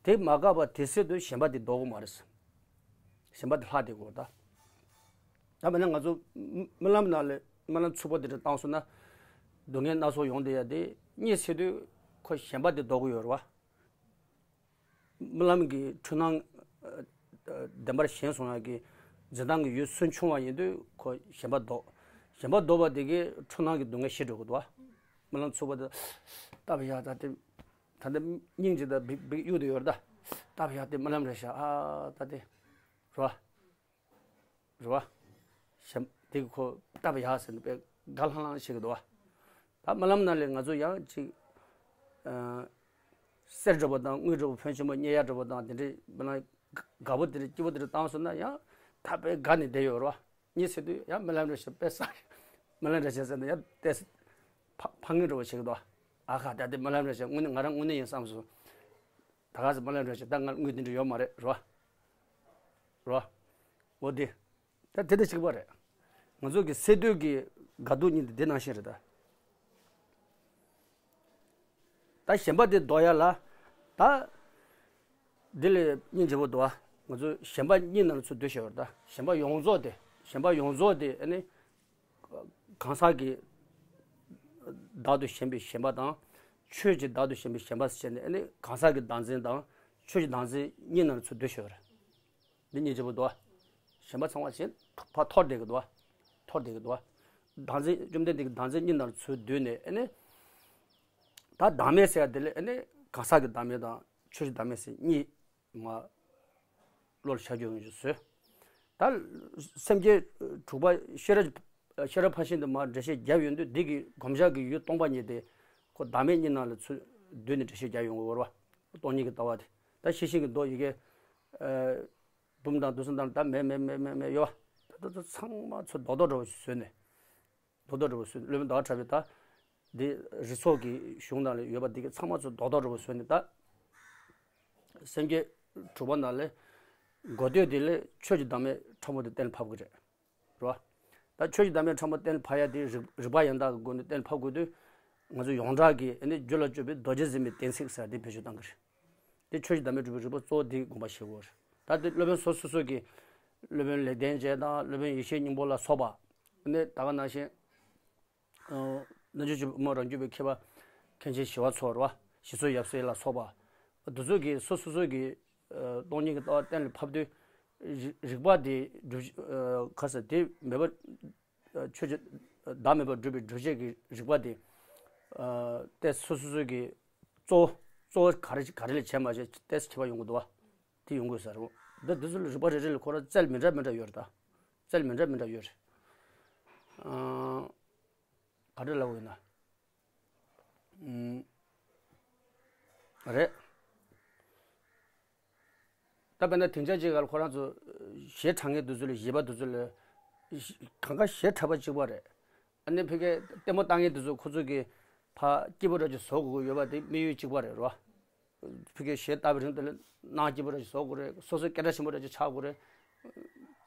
དེ་མ་བཀག་པ་དེ་སྲིད་དུ་ཞེན་པ་དེ་ལྡོག་གི་མ་རེད། ཞེན་པ་དེ་ལྷག་བསྡད་དགོས་རེད་ད། ད་མིན་ན་ང་ཚོ་རྨི་ལམ་ནང་ལ་རྨི་ལམ་འཚུབ་པོ་དེ་འདྲ་བཏང་སོང་ན། སྡུག་བསྔལ་སྣ་ཚོགས་ཡོང་བསྡད་ཡ་དེ་གཉིད་སད་དུས་ཁོ་ཞེན་པ་དེ་ལྡོག་གི་ཡོད་རེད་བ། རྨི་ལམ་གྱི་འཁྲུལ་སྣང་ཨ་ཨ་བདེན་པར་ཞེན་སོང་ཡ་གི་འཛིན་སྟངས་ཀྱི་ཡུལ་སུན་ཕྱུང་བ་ཡིན་དུས་ཁོ་ཞེན་པ་ལྡོག་ཞེན་པ་ལྡོག་པ་དེ་གིས་འཁྲུལ་སྣང་གི་སྡུག་བསྔལ་ཞི་འགྲོ་གི་འདུག་བ། རྨི་ལམ་འཚུབ་པོ་དེ་ལྟ་བུ་ཡ་ད་དེ། ད་ལྟ་སྙིང་རྗེ་དང་འབིག་འབིག་གཡུག་དེ་ཡོད་རེད་ད། ལྟ་བུ་ཡ་དེ་རྨི་ལམ་རེད་ཤག་ཨ་ད་དེ། རེད་བ། རེད་བ། ཞེན་དེ་གི་ཁོ་ལྟ་བུ་ཡ་ཟེར་ནས་དཔེ་དགའ་ལྷང་ལྷང་བྱེད་ཀྱི་འདུག་བ། ད་རྨི་ལམ་ནང་ལས་ང་ཚོ་ཡང་ཅིག་ཨ་གསེར་འདྲ་པོ་དང་དངུལ་འདྲ་པོ་ཕོན་ཆེན་པོ་རྙེད་ཡ་འདྲ་པོ་དང་དེ་འདྲའི་རྨི་ལམ་དགའ་པོ་དེ་འདྲ་སྐྱིད་པོ་དེ་འདྲ་བཏང་སོང་ན་ཡང་ད་དཔེ་དགའ་ནས་བསྡད་ཡོད་རེད་བ། གཉིད་སད་དུས་ཡང་རྨི་ལམ་རེད་ཤག་དཔེ་བསགས། རྨི་ལམ་རེད་ཤག་ཟེར་ནས་ཡང་ཏོག་ཙམ་ཕ་ཕ་ངེས་འདྲ་པོ་བྱེད་ཀྱི་འདུག་ཨ་ཁ་ད་དེ་རྨི་ལམ་རེད་ཤག་དངོས་གནས་ང་རང་དངོས་གནས་ཡིན་བསམ་སོང་། ད་ག་ཟེ་རྨི་ལམ་རེད་ཤག་ད་ང་དངུལ་དེ་འདྲ་ཡོད་མ་རེད་རོ། རོ། འོ་དེ། ད་དེ་དང་གཅིག་པ་རེད། ང་ཚོ་གི་སད་དུས་ཀྱི་དགའ་སྡུག་གཉིས་དེ་དེ་ནང་བཞིན་རེད་ད། ད་ཞེན་པ་དེ་ལྡོག་ཡ་ལ། ད། འདི་ལས་སྙིང་རྗེ་པོ་འདུག་བ། ང་ཚོ་ཞེན་པ་གཉིས་ནང་ལ་ཚུར་སྡོད་བཞག་ཡོད་རེད་ད། ཞེན་པ་ཡོངས་རྫོགས་དེ། ཞེན་པ་ཡོངས་རྫོགས་དེ་ཨ་ནི། གང་ཟག་གི་བདག་ཏུ་ཞེན་པའི་ཞེན་པ་དང་། ཆོས་ཀྱི་བདག་ཏུ་ཞེན་པའི་ཞེན་པ་ཟེར་ནས་ཨ་ནི་གང་ཟག་གི་བདག་འཛིན་དང་ ཆོས་ཀྱི་བདག་འཛིན་གཉིས་ནང་ཚུར་སྡོད་ཤོར་བ་རེད། འདི་གཉིས་གཅིག་པུ་འདུག་བ། གཞན་པ་ཚང་མ་གཞན་ཕར་འཐོར་བསྡད་ཀྱི་འདུག་བ། འཐོར་བསྡད་ཀྱི་འདུག་བ། བདག་འཛིན་བཅོམ་ལྡན་འདས་ཀྱི་བདག་འཛིན་གཉིས་ནང་ཚུར་སྡོད་ནས་ཨ་ནི། ད་བདག་མེད་ཟེར་ཡ་དེ་ལས་ཨ་ནི་གང་ཟག་གི་བདག་མེད་དང་ཆོས་ཀྱི་བདག་མེད་ཟེར་གཉིས་མ་བློ་ལ་ཤར་རྒྱུ་ཡོང་རྒྱུ་བཟོས། ད་སེམས་བསྐྱེད་དྲུག་པ་ཤེས་རབ་ཤེས་རབ་ཕར་ཕྱིན་དུ་མར་འགྲེལ་བཤད་བརྒྱབ་ཡོང་དུས་འདི་གི་གོམས་ཤར་གྱི་ཡུལ་སྟོང་པ་ཉིད་དེ་ཁོ་བདག་མེད་གཉིས་ནང་ལ་ཚུར་བསྡུས་ནས་འགྲེལ་བཤད་བརྒྱབ་ཡོང་གི་ཡོད་རེད་བ། སྟོང་ཉིད་ཀྱི་ལྟ་བ་དེ། ད་ཤེས་བཞིན་གྱི་མདོ་ཡི་གེ་ཨ་འབུམ་དང་བདུན་ཚོ་དང་ད་མེད་མེད་མེད་མེད་མེད་ཡོད་བ། ད་ད་ཚང་མ་ཚུར་རྡོག་རྡོག་འདྲ་བོ་ཞིག་བཟོས་ནས། རྡོག་རྡོག་འདྲ་བོ་བཟོས་ནས་སློབ་དཔོན་ཟླ་བ་གྲགས་པས་ད་འདི་རིགས་ཚོགས་ཀྱི་གཞུང་ནང་ལ་ཡོད་པ་འདི་གི་ཚང་མ་ཚུར་རྡོག་རྡོག་འདྲ་བོ་བཟོས་ནས་ད། སེམས་བསྐྱེད་དྲུག་པ་ནང་ལས་འགོ་སྟོད་དེ་ལས་ཆོས་ཀྱི་བདག་མེད་ཕྲ་མོ་དེ་གཏན་ལ་ཕབ་ཀྱི་རེད། རེད་བ། ད་ཆོས་ཀྱི་བདག་མེད་ཕྲ་མོ་གཏན་ལ་ཕབ་ཡ་དེ་རིགས་རིགས་པ་ཡང་དག་གི་སྒོ་ནས་གཏན་ལ་ཕབ་དགོས་དུས། ང་ཚོ་ཡོངས་གྲགས་ཀྱི་ཨ་ནི་རྒྱུད་ལ་སྤྱོད་པའི་རྡོ་རྗེ་འཛིན་མའི་གཏན་ཚིགས་ཟེར་དེ་བེད་སྤྱོད་གཏང་གི་རེད། དེ་ཆོས་ཀྱི་བདག་མེད་སྒྲུབ་པའི་རིགས་པ་གཙོ་བོ་དེ་དགོངས་པ་བཞེས་དགོས་རེད། ད་དེ་སློབ་དཔོན་སོ་སོ་སོ་གི་སློབ་དཔོན་ལེགས་ལྡན་འབྱེད་དང་སློབ་དཔོན་ཡེ་ཤེས་སྙིང་པོ་ལ་སོགས་པ། ཨ་ནི་ད་ག་ནང་བཞིན། ཨ་རྣལ་འབྱོར་ཆེན་པོ་རང་རྒྱུད་པའི་མཁས་པ་མཁན་ཆེན་ཞི་བ་འཚོ་རེད་བ། ཞི་འཚོ་ཡབ་སྲས་ལ་སོགས་པ། འདི་ཚོ་གིས་སོ་སོ་སོ་གི་ཨ་སྟོང་ཉིད་ཀྱི་ལྟ་བ་གཏན་ལ་ཕབ་དུས། རིགས་རིགས་པ་དེ་སྒྲུབ་ཨ་ག་ཟེར་དེ་མེད་པ། ཨ་ཆོས་ཀྱི་བདག་མེད་པར་སྒྲུབ་པའི་སྒྲུབ་བྱེད་ཀྱི་རིགས་པ་དེ། ཨ་ཏོག་ཙམ་སོ་སོ་སོ་གི་གཙོ་བོ་གཙོ་བོ་ག་རེ་ག་རེ་ལ་བྱས་མ་བྱས་ཏོག་ཙམ་ཁྱད་པར་ཡོང་གི་འདུག་བ། དེ་ཡོང་དགོས་ས་རེད། འདི་འདི་ཚོ་ལ་རིགས་པ་རེ་རེ་ལ་ཁོ་རང་རྩལ་མི་འདྲ་མི་འདྲ་ཡོད་རེད་ད། རྩལ་མི་འདྲ་མི་འདྲ་ཡོད་རེད། ཨ་ག་འདྲ་ལབ་དགོས་ན། ཨུམ། རེད། ད་དཔེར་ན་དེང་ཆ་ཅིག་ག་ལ་ཁོ་རང་ཚོ་གཞས་འཁྲབ་མཁན་དེ་ཚོ་ལ་གཞས་པ་དེ་ཚོ་ལ་གང་ག་གཞས་འཁྲབ་པ་གཅིག་པ་རེད། ཨ་ནི་ཕ་གིའི་ལྟད་མོ་ལྟ་མཁན་དེ་ཚོ་ཁོ་ཚོ་གི་ཕར་སྐྱིད་པོ་འདྲ་ཅིག་བཟོ་དགོས་ཀྱི་ཡོད་པ་དེ་དམིགས་ཡུལ་གཅིག་པ་རེད་རོ། ཕ་གིའི་གཞས་ལྟ་བའི་རིང་དེ་ལ་སྣང་སྐྱིད་པོ་འདྲ་ཅིག་བཟོ་དགོས་རེད། སོ་སོ་སྐད་གྲགས་ཆེན་པོ་འདྲ་ཅིག་ཆགས་དགོས་རེད།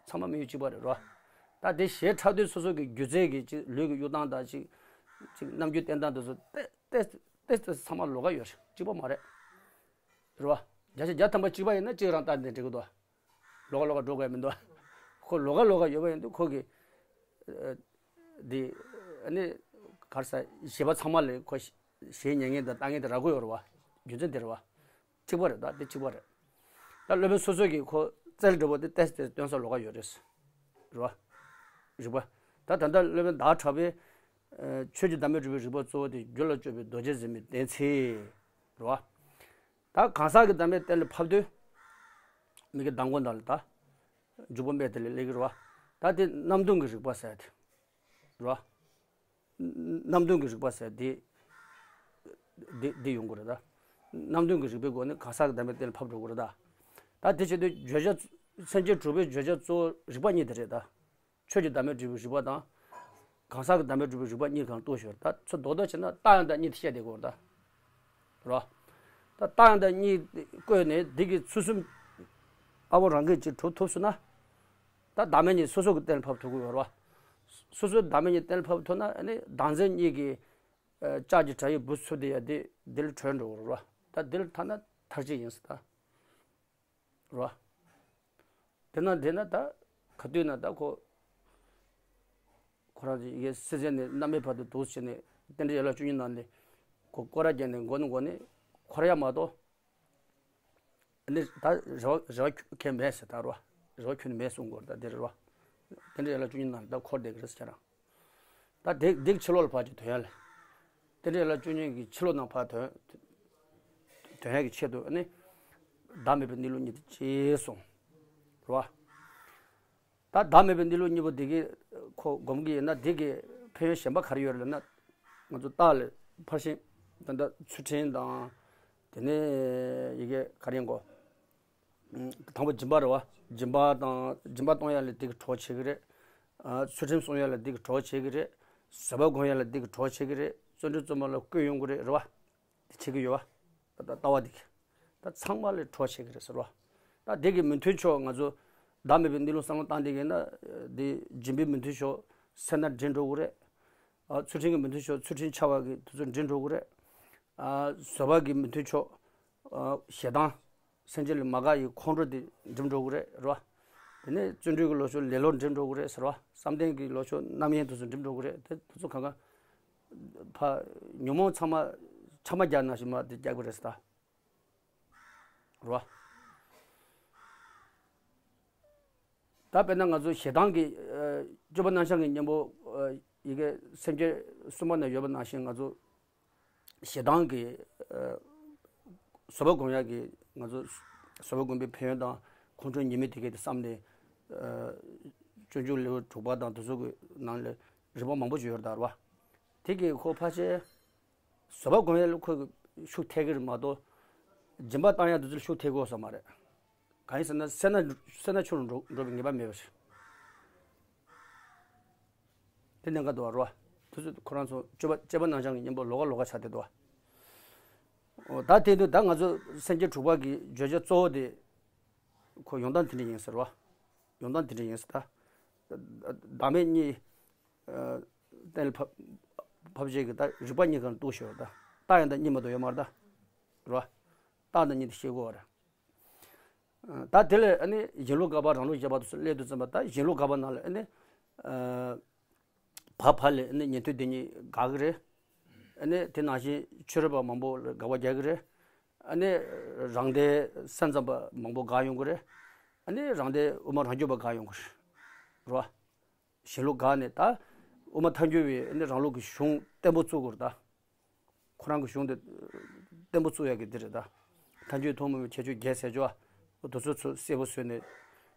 ཚང་མ་དམིགས་ཡུལ་གཅིག་པ་རེད་རོ། ད་དེ་གཞས་འཁྲབ་དུས་སོ་སོ་གི་སྒྱུ་རྩལ་གྱི་ཅིག་ལུས་ཀྱི་གཡུག་སྟངས་དང་ཅིག་ཅིག་རྣམ་འགྱུར་བསྟན་སྟངས་དེ་ཚོ་ཏེ་ཏེ་ཏེ་ཏེ་ཚང་མ་ལོགས་ཀ་ཡོད་རེད། གཅིག་པ་མ་རེད། རེད་བ། བརྒྱ་ཆ་བརྒྱ་ཐམ་པ་གཅིག་པ་ཡིན་ན་གཅིག་རང་ལྟ་ནས་འགྲིག་གི་འདུག་ལོགས་ཀ་ལོགས་ཀ་འགྲོ་དགོས་མི་འདུག་ཁོ་ལོགས་ཀ་ལོགས་ཀ་ཡོད་པ་ཡིན་དུས་ཁོ་གི་ཨ་འདི་ཨ་ནི་ག་རེ་ཟེར་གཞས་པ་ཚང་མ་ལ་ཁོ་གཞས་ཉན་མཁན་དང་ལྟ་མཁན་དེ་རག་གི་ཡོད་རེད་བ། རྒྱུ་མཚན་དེ་རེད་བ། གཅིག་པ་རེད། ད་དེ་གཅིག་པ་རེད། ད་སློབ་དཔོན་སོ་སོ་གིས་ཁོ་རྩལ་འདྲ་པོ་དེ་ཏོག་ཙམ་སྟོན་ས་ལོགས་ཀ་ཡོད་རེད། རེད་བ། རིགས་པ། ད་ད་ལྟ་སློབ་དཔོན་ཟླ་བ་གྲགས་པས་ཨ་ཆོས་ཀྱི་བདག་མེད་སྒྲུབ་པའི་རིགས་པ་གཙོ་བོ་དེ་རྒྱུད་ལ་སྤྱོད་པའི་རྡོ་རྗེ་འཛིན་མའི་གཏན་ཚིགས། རེད་བ། ད་གང་ཟག་གི་བདག་མེད་གཏན་ལ་ཕབ་དུས། མི་དགེ་གདམས་ངག་ནང་ལ་ད། འཇུག་པ་སྨྲས་དེ་ལས་སླེབས་ཀྱི་རེད་བ། ད་དེ་རྣམ་བདུན་གྱི་རིགས་པ་ཟེར་ཡ་དེ། རེད་བ། རྣམ་བདུན་གྱི་རིགས་པ་ཟེར་དེ། དེ་དེ་ཡོང་གི་རེད་ད། རྣམ་བདུན་གྱི་རིགས་པའི་སྒོ་ནས་གང་ཟག་གི་བདག་མེད་གཏན་ལ་ཕབ་འགྲོ་གི་རེད་ད། ད་དེ་བྱེད་དུས་བརྗོད་བྱ། སེམས་བསྐྱེད་དྲུག་པའི་བརྗོད་བྱ་གཙོ་བོ་རིགས་པ་གཉིས་དེ་རེད་ད། ཆོས་ཀྱི་བདག་མེད་སྒྲུབ་པའི་རིགས་པ་དང་། གང་ཟག་གི་བདག་མེད་སྒྲུབ་པའི་རིགས་པ་གཉིས་གང་གཏུགས་ཞོར་ད་ཚུར་རྡོག་རྡོག་བྱས་ན་རྟགས་ཡང་དག་གཉིས་དེ་བཤད་བསྡད་དགོས་རེད་ད། རེད་བ། ད་རྟགས་ཡང་དག་གཉིས་བཀོད་ནས་འདི་གི་ཚུལ་གསུམ་ཨ་བོ་རང་གིས་ཅིག་གྲུབ་ཐུབ་སོང་ན། ད་བདག་མེད་གཉིས་སོ་སོ་གི་གཏན་ལ་ཕབ་ཐུབ་ཀྱི་ཡོད་རེད་བ། སོ་སོའི་བདག་མེད་གཉིས་གཏན་ལ་ཕབ་ཐུབ་ན་ཨ་ནི་བདག་འཛིན་གཉིས་ཀྱི་ཨ་ལྕགས་ཀྱི་དྲ་ཡིས་འབུ་ཚུགས་བསྡད་ཡ་དེ་འདི་ལ་གྲོལ་འགྲོ་གི་རེད་བ། ད་འདི་ལ་ཐ་ན་མཐར་ཕྱིན་ཡིན་ཟེར་ད། རེད་བ། དེ་ན་དེ་ན་ད་ག་དུས་ན་ད་ཁོ། ཁོ་རང་ཚོ་ཡི་གེ་སྲིད་རྩེ་ནས་བླ་མའི་བར་དུ་འདུག་བྱས་ནས་རྟེན་འབྲེལ་ཡན་ལག་བཅུ་གཉིས་ནང་ནས་ཁོ་སྐོར་ར་བརྒྱབ་ནས་མགོ་ནས་མགོ་ནས་འཁོར་ཡ་མ་གཏོགས། ཨ་ནི་ད་རེ་བ་རེ་བ་ཁྱོན་མེད་ཟེར་ད་རེད་བ། རེ་བ་ཁྱོན་མེད་གསུང་དགོས་རེད་ད་འདི་རེད་བ། རྟེན་འབྲེལ་ཡན་ལག་བཅུ་གཉིས་ནང་ནས་ད་འཁོར་བསྡད་ཀྱི་རེད་ཟེར་ཁྱེད་རང་། ད་དེ་དེ་ཕྱི་ལོགས་ལ་ཕར་ཅིག་དོན་ཡ་ལ། རྟེན་འབྲེལ་ཡན་ལག་བཅུ་གཉིས་ཀྱི་ཕྱི་ལོགས་ནང་ཕར་དོན། དོན་ཡ་གི་ཆེད་དུ་ཨ་ནི། བདག་མེད་པའི་གནས་ལུགས་གཉིས་དེ་ཅེས་གསུངས། རེད་བ། ད་བདག་མེད་པའི་གནས་ལུགས་གཉིས་པོ་འདི་གི་ཁོ་སྒོམ་གྱི་ཡིན་ན་འདི་གི་ཕན་ཡོན་གཞན་པ་ག་རེ་ཡོད་རེད་ལབ་ན། ང་ཚོ་རྟགས་ལ་ཕར་ཕྱིན་ད་ལྟ་ཚུལ་ཁྲིམས་དང་། དེ་ནས་ཡི་གེ་ག་རེ་ཡིན་གོ། དང་པོ་སྦྱིན་པ་རེད་བ། སྦྱིན་པ་དང་སྦྱིན་པ་གཏོང་ཡ་ལ་འདི་གི་གྲོགས་བྱེད་ཀྱི་རེད། ཨ་ཚུལ་ཁྲིམས་སྲུང་ཡ་ལ་འདི་གི་གྲོགས་བྱེད་ཀྱི་རེད། བཟོད་པ་སྒོམ་ཡ་ལ་འདི་གི་གྲོགས་བྱེད་ཀྱི་རེད། བརྩོན་འགྲུས་རྩོམ་པ་ལ་བསྐུལ་ཡོང་གི་རེད་རེད་བ། འདི་བྱེད་ཀྱི་ཡོད་བ། ད་ལྟ་བ་འདི་གི། ད་ཚང་མ་ལ་གྲོགས་བྱེད་ཀྱི་རེད་ཟེར་བ། ད་འདི་གི་མི་མཐུན་ཕྱོགས་ང་ཚོ་བདག་མེད་པའི་གནས་ལུགས་བསམ་བློ་བཏང་བསྡད་ཀྱི་ན། འདི་སྦྱིན་པའི་མི་མཐུན་ཕྱོགས་སེར་སྣ་འགྲིབ་འགྲོ་གི་རེད། ཨ་ཚུལ་ཁྲིམས་ཀྱི་མི་མཐུན་ཕྱོགས་ཚུལ་ཁྲིམས་འཆལ་བ་གི་དེ་ཚོ་འགྲིབ་འགྲོ་གི་རེད། ཨ་བཟོད་པ་གི་མི་མཐུན་ཕྱོགས། ཨ་ཞེ་སྡང་། སེམས་ཅན་ལ་མ་དགའ་ཡི་ཁོང་ཁྲོ་དེ་འགྲིབ་འགྲོ་གི་རེད་རེད་བ། དེ་ནས་བརྩོན་འགྲུས་ཀྱི་ལོ་ཕྱོགས་ལེ་ལོ་འགྲིབ་འགྲོ་གི་རེད་ཟེར་བ། བསམ་གཏན་གྱི་ལོ་ཕྱོགས་རྣམ་གཡེང་དེ་ཚོ་འགྲིབ་འགྲོ་གི་རེད། དེ་དེ་ཚོ་གང་ག་ཕ་ཉོན་མོངས་ཚང་མ་ཆ་མ་རྒྱག་ནང་བཞིན་མ་དེ་རྒྱག་གི་རེད་ཟེར་ད། རེད་བ། ད་དཔེར་ན་ང་ཚོ་ཞེ་སྡང་གི་ཨ་སྤྱོད་པ་རྣམ་བཞག་གི་གཉེན་པོ་ཨ་ཡི་གེ་སེམས་བསྐྱེད་གསུམ་པ་ན་ཡོད་པ་ནང་བཞིན། ང་ཚོ་ཞེ་སྡང་གི་ཨ་བཟོད་པ་སྒོམ་ཡག་གི། ང་ཚོ་བཟོད་པ་སྒོམ་པའི་ཕན་ཡོན་དང་ཁོང་ཁྲོའི་ཉེས་དམིགས་དེ་གའི་དེ་བསམ་ནས་ཨ་སྤྱོད་འཇུག་ལེའུ་དྲུག་པ་དང་དེ་ཚོ་གི་ནང་ལ་རིམ་པ་མང་པོ་ཅིག་ཡོད་རེད་ད། རེད་བ། དེ་གི་ཁོ་ཕལ་ཆེར་བཟོད་པ་སྒོམ་ཡག་ལ་ཁོ་གི་ཤུགས་ཐེབས་ཀྱི་རེད་མ་གཏོགས། སྦྱིན་པ་བཏང་ཡག་དེ་ཚོ་ལ་ཤུགས་ཐེབས་ཀྱི་ཡོད་ས་མ་རེད། གང་ཡིན་ཟེར་ན་སེར་སྣ་སེར་སྣ་ཆུ་རུ་འགྲོ་འགྲོ་བའི་ངེས་པ་མེད་པ་རེད། དེ་གནད་འགག་འདུག་བ། རེད་བ། དེ་ཚོ་ཁོ་རང་ཚོ་སྤྱོད་པ་སྤྱོད་པ་རྣམ་བཞག་གི་གཉེན་པོ་ལོགས་ཀ་ལོགས་ཀ་ཆགས་བསྡད་འདུག་བ། འོ་ད་དེ་དུས་ད་ང་ཚོ་སེམས་བསྐྱེད་དྲུག་པ་གི་བརྗོད་བྱ་གཙོ་བོ་དེ་ཁོ་ཡོང་སྟངས་དེ་འདྲ་ཡིན་ཟེར་བ། ཡོང་སྟངས་དེ་འདྲ་ཡིན་ཟེར། ད་བདག་མེད་གཉིས་ཨ་གཏན་ལ་ཕབ་ཕབ་བྱེད་ཀྱི། ད་རིག་པ་གཉིས་ཀ་ལ་གཏུགས་ཤོག་ད་རྟགས་ཡང་དག་གཉིས་མ་གཏོགས་ཡོད་མ་རེད་ད། རེད་བ། རྟགས་དང་གཉིས་དེ་ཤེས་དགོས་པ་རེད། ད་དེ་ལས་ཨ་ནི་གཞན་ལུགས་དགག་པ་རང་ལུགས་བཞག་པ་དེ་ཚོ་སླད་དུ་བརྩམས་པ། ད་གཞན་ལུགས་དགག་པ་ནང་ལ་ཨ་ནི་ཨ་བག་ཕབ་ལས་ཨ་ནི་ཉན་ཐོས་སྡེ་གཉིས་དགག་གི་རེད། ཨ་ནི་དེ་ནང་བཞིན་ཆོས་རབ་པ་མང་པོ་ལ་དགག་པ་རྒྱག་གི་རེད། ཨ་ནི་རང་སྡེ་ས་མཚམས་པ་མང་པོ་དགག་ཡོང་གི་རེད། ཨ་ནི་རང་སྡེ་དབུ་མ་རང་རྒྱུད་པ་དགག་ཡོང་གི་རེད། རེད་བ། གཞན་ལུགས་དགག་ནས་ད་དབུ་མ་ཐལ་འགྱུར་བའི་ཨ་ནི་རང་ལུགས་ཀྱི་གཞུང་བརྟན་པོ་བཙུགས་དགོས་རེད་ད། ཁོ་རང་གི་གཞུང་དེ་བརྟན་པོ་བཙུགས་ཡག་གི་འདི་རེད་ད། ཐལ་འགྱུར་ཐུན་མོང་མའི་ཁྱད་ཆོས་བརྒྱད་ཟེར་ཅོ། འོ་དེ་ཚོ་ཚོ་གསལ་པོ་བཟོས་ནས་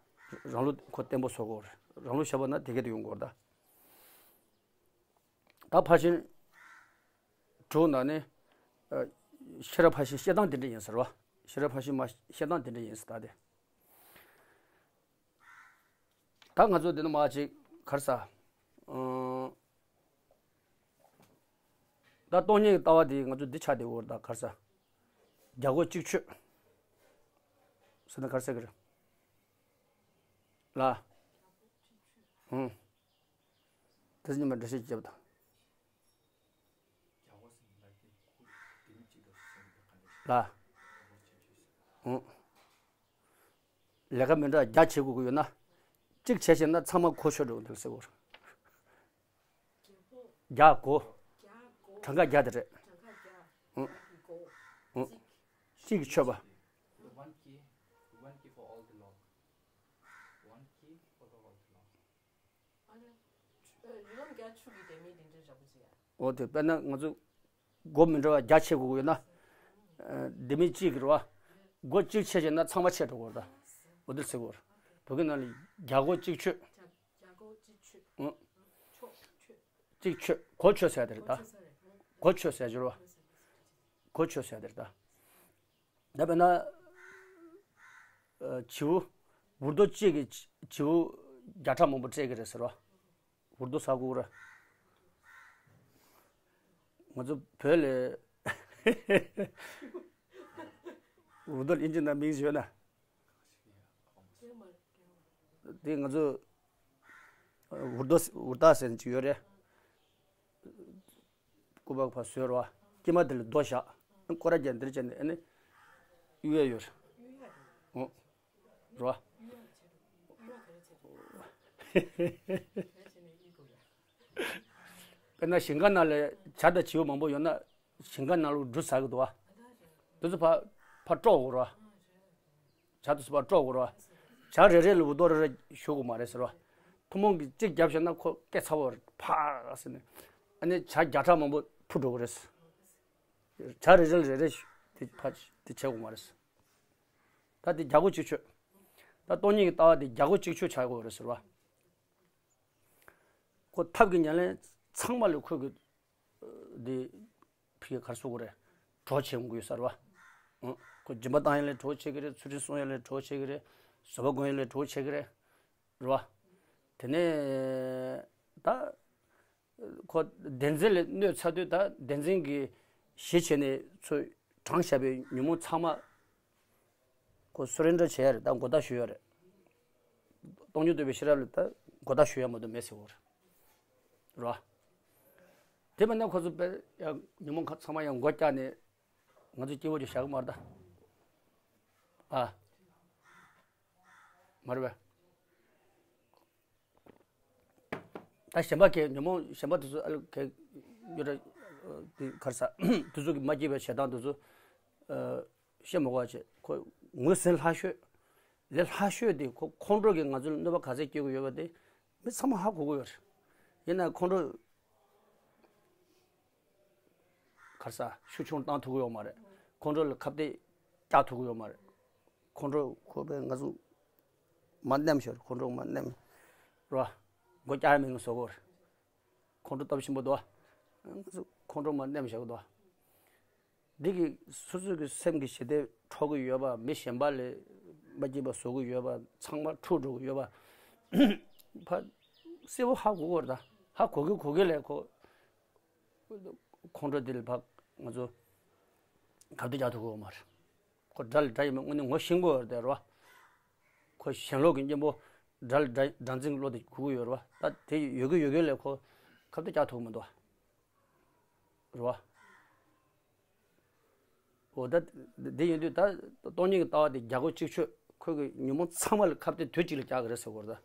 རང་ལུགས་ཁོ་བརྟན་པོ་བཟོ་དགོས་རེད། རང་ལུགས་བཞག་པ་ན་དེ་ག་དེ་ཡོང་དགོས་རེད་ད། ད་ཕར་ཕྱིན་དྲུག་ནང་ནས་ཨ་ཤེས་རབ་ཕར་ཕྱིན་བཤད་སྟངས་དེ་འདྲ་ཡིན་ཟེར་བ། ཤེས་རབ་ཕར་ཕྱིན་མ་བཤད་སྟངས་དེ་འདྲ་ཡིན་ཟེར་ད་དེ། ད་ང་ཚོ་འདི་ནས་མར་ཅིག་ག་རེ་ཟ། ཨང་། ད་སྟོང་ཉིད་ཀྱི་ལྟ་བ་འདི་ང་ཚོ་འདི་ཆགས་བསྡད་ཡོད་རེད་ད། ག་རེ་ཟ། རྒྱ་སྒོ་གཅིག་ཆོད་ཟེར་ན་ག་རེ་ཟེར་གི་རེད་ལ། ཨང་། དེ་ཚོ་ཉི་མ་འགྲེལ་བཤད་བརྒྱབ་དང་། ལ། ཨང་། ལས་ཀ་མི་འདྲ་བ་བརྒྱ་བྱེད་དགོས་ཀྱི་ཡོད་ན། གཅིག་བྱས་ཤེ་ན་ཚང་མ་གོ་ཆོད་འགྲོ་འདུག་ཟེར་བོར། བརྒྱ་གོ། གྲངས་ཀ་བརྒྱ་དེ་རེད། ཨང་། ཨང་། གཅིག་ཆོད་པ། One key, one key for all the lock. One key for the all the lock. ཨ་ནི། རི་ལམ་རྒྱ་ཆུ་གི་ལྡེ་མིག་དེ་འདྲའི་འདྲ་པོ་ཅིག་ཡ། འོ་དེ་དཔེར་ན་ང་ཚོ་སྒོ་མི་འདྲ་བ་བརྒྱ་ཕྱེ་དགོས་ཀྱི་ཡོད་ན། ཨ་ལྡེ་མིག་གཅིག་གི་རེད་བ། སྒོ་གཅིག་ཕྱེ་བྱས་ན་ཚང་མ་ཕྱེ་འགྲོ་དགོས་རེད་ད། འོ་དེ་ཟེར་དགོས་རེད། བོད་སྐད་ནང་ལ་རྒྱ་སྒོ་གཅིག་ཆོད། རྒྱ་སྒོ་གཅིག་ཆོད། ཨང་། ཆོད་ཆོད། གཅིག་ཆོད། གོ་ཆོད་ཟེར་ཡ་དེ་རེད་ད། གོ་ཆོད་ཟེར་རེད། གོ་ཆོད་ཟེར་གྱི་རེད་བ། གོ་ཆོད་ཟེར་ཡ་དེ་རེད་ད། ད་དཔེར་ན། ཨ་བྱིའུ། འུར་རྡོ་གཅིག་གིས་བྱིའུ་བརྒྱ་ཕྲག་མང་པོ་བསྲེག་གི་རེད་ཟེར་བ། འུར་རྡོ་ཟ་དགོས་རེད། ང་ཚོ་བོད་ལ་འུར་རྡོ་ལ་ཨིན་ཇི་ནང་མིང་ཡོད་ན། དེ་ང་ཚོ་འུར་རྡོ་འུར་རྟགས་ཟེར་ནས་ཅིག་ཡོད་རེད། སྐུད་པ་ཕར་བཟོས་རོ། དཀྱིལ་མ་དེ་ལ་རྡོ་བཞག་སྐོར་ར་རྒྱག་འདིར་བྱས་ནས་ཨ་ནི་གཡུག་ཡ་ཡོད་རེད། འོ། རོ། དཔེར་ན་ཞིང་ཁ་ནང་ལ་བྱ་དང་བྱིའུ་མང་པོ་ཡོད་ན། ཞིང་ཁ་ནང་ལ་འབྲུ་ཟ་གི་འདུག་བ། དེ་ཚོ་ཕར་ཕར་དཀྲོག་དགོས་རེད་བ། བྱ་དེ་ཚོ་ཕར་དཀྲོག་དགོས་རེད་བ། བྱ་རེ་རེ་ལ་འུར་རྡོ་རེ་རེ་གཞུ་དགོས་མ་རེད་ཟེར་བ། ཐུན་མོང་གི་གཅིག་བརྒྱབ་བཞག་ན་ཁོ་སྐད་ཚ་བོ་རེད་ཕར་ཟེར་ནས། ཨ་ནི་བྱ་བརྒྱ་ཕྲག་མང་པོ་འཕུར་འགྲོ་གི་རེད། བྱ་རེ་རེ་ལ་རེ་རེ་གཞུ་དེ་ཕར་དེ་བྱེད་དགོས་མ་རེད། ད་དེ་རྒྱ་སྒོ་གཅིག་ཆོད། ད་སྟོང་ཉིད་ཀྱི་ལྟ་བ་དེ་རྒྱ་སྒོ་གཅིག་ཆོད་ཆགས་དགོས་རེད་ཟེར་བ། ཁོ་ཐབས་ཀྱི་ཉམས་ལེན་ཚང་མ་ལ་ཁོ་གི་འདི་ཕི་ག་རེ་ཟེར་དགོས་རེད། གྲོགས་བྱེད་དགོས་ཡོད་ས་རེད་བ། ཨང་། ཁོ་སྦྱིན་པ་བཏང་ཡ་ལ་གྲོགས་བྱེད་ཀྱི་རེད། ཚུལ་ཁྲིམས་སྲུང་ཡ་ལ་གྲོགས་བྱེད་ཀྱི་རེད། བཟོད་པ་སྒོམ་ཡ་ལ་གྲོགས་བྱེད་ཀྱི་རེད། རེད་བ། དེ་ནས་ད་ཁོ་བདེན་འཛིན་ལ་གནོད་ཚར་དུས། ད་བདེན་འཛིན་གྱི་གཞི་བྱས་ནས་ཚུར་དྲངས་བཞག་པའི་ཉོན་མོངས་ཚང་མ་ཁོ་སུ་རེན་ཌར་བྱེད་ཡ་རེད། ད་མགོ་བཏགས་གཞུ་ཡ་རེད། སྟོང་ཉིད་རྟོགས་པའི་ཤེས་རབ་ལ་ད་མགོ་བཏགས་གཞུ་ཡ་མ་གཏོགས་མེད་ཟེར་བ་རེད། རེད་བ། དེ་མིན་ན་ཁོ་ཚོ་དཔེ་ཡང་ཉོན་མོངས་ཁ་ཚང་མ་ཡང་མགོ་བཀྱགས་ནས་ང་ཚོ་སྐྱིད་པོ་ཅིག་བཞག་གི་མ་རེད་ད། ཨ། མ་རེད་པས། ད་གཞན་པ་གས་ཉོན་མོངས་གཞན་པ་དེ་ཚོ་ཨ་ལ་གས་ཡོད་ར། དེ་ག་རེ་ཟ། དེ་ཚོ་གིས་མ་སྐྱིད་པའི་ཞེ་སྡང་དེ་ཚོ་ཨ་བཤད་མི་དགོས་པ་བྱས། ཁོ་ ངོས་ཟིན་སླ་ཤོས། ལས་སླ་ཤོས་དེ་ཁོ་ཁོང་ཁྲོ་གིས་ང་ཚོ་ལ་གནོད་པ་ག་ཚད་སྐྱེལ་གྱི་ཡོད་པ་དེ་མི་ཚང་མ་ཧ་གོ་གི་ཡོད་རེད། ཡིན་ན་ཁོང་ཁྲོ་གར་ས་ཤུགས་ཆུང་བཏང་ཐུབ་ཀྱི་ཡོད་མ་རེད། ཁོང་ཁྲོ་ལ་ཁ་གཏད་བཀྱག་ཐུབ་ཀྱི་ཡོད་མ་རེད། ཁོང་ཁྲོ་ཁོ་པས་ང་ཚོ་མ་མནན་ཤོར། ཁོང་ཁྲོ་མ་མནན་རོ། མགོ་བཀྱག་མེད་ངས་བཟོ་གི་རེད། ཁོང་ཁྲོ་སྟོབས་ཆེན་པོ་འདུག་ང་ཚོ་ཁོང་ཁྲོ་མ་མནན་བཞག་གི་འདུག་འདི་གིས་སོ་སོ་གི་སེམས་ཀྱི་ཞི་བདེ་འཕྲོག་གི་ཡོད་པ། མི་གཞན་པ་ལ་མ་སྐྱིད་པ་བཟོ་གི་ཡོད་པ། ཚང་མ་འཁྲུག་འགྲོ་གི་ཡོད་པ། ཕ་གསལ་པོ་ཧ་གོ་གི་རེད་ད། ཧ་གོ་གི་གོ་གི་ལས་ཁོ་ཁོང་ཁྲོ་འདི་ལ་ཕ་ང་ཚོ་གབ་ཏུ་རྒྱག་ཐུབ་ཀྱི་ཡོད་མ་རེད། ཁོ་དགྲ་ལ་དགྲ་ཡིན་པ་དངོས་གནས་ངོ་ཤེས་དགོས་རེད་རོ། ཁོ་ཞེན་ལོག་གི་གཉེན་པོ། དགྲ་ལ་དགྲ་དགྲ་འཛིན་གྱི་བློ་དེ་གོ་གི་ཡོད་རེད་བ། ད་དེ་ཡོད་གི་ཡོད་གི་ལས་ཁོ་ཁབ་ཏུ་བཀྱག་ཐུབ་མི་འདུག་རེད་བ། འོ་ད་དེ་ཡིན་དུས་ད་སྟོང་ཉིད་ཀྱི་ལྟ་བ་དེ་རྒྱལ་སྒོ་གཅིག་ཆོད། ཁོ་གི་ཉོན་མོངས་ཚང་མ་ལ་ཁབ་ཏུ་དུས་གཅིག་ལ་བཀྱག་གི་རེད་ཟེར་གོ་རེད་ད།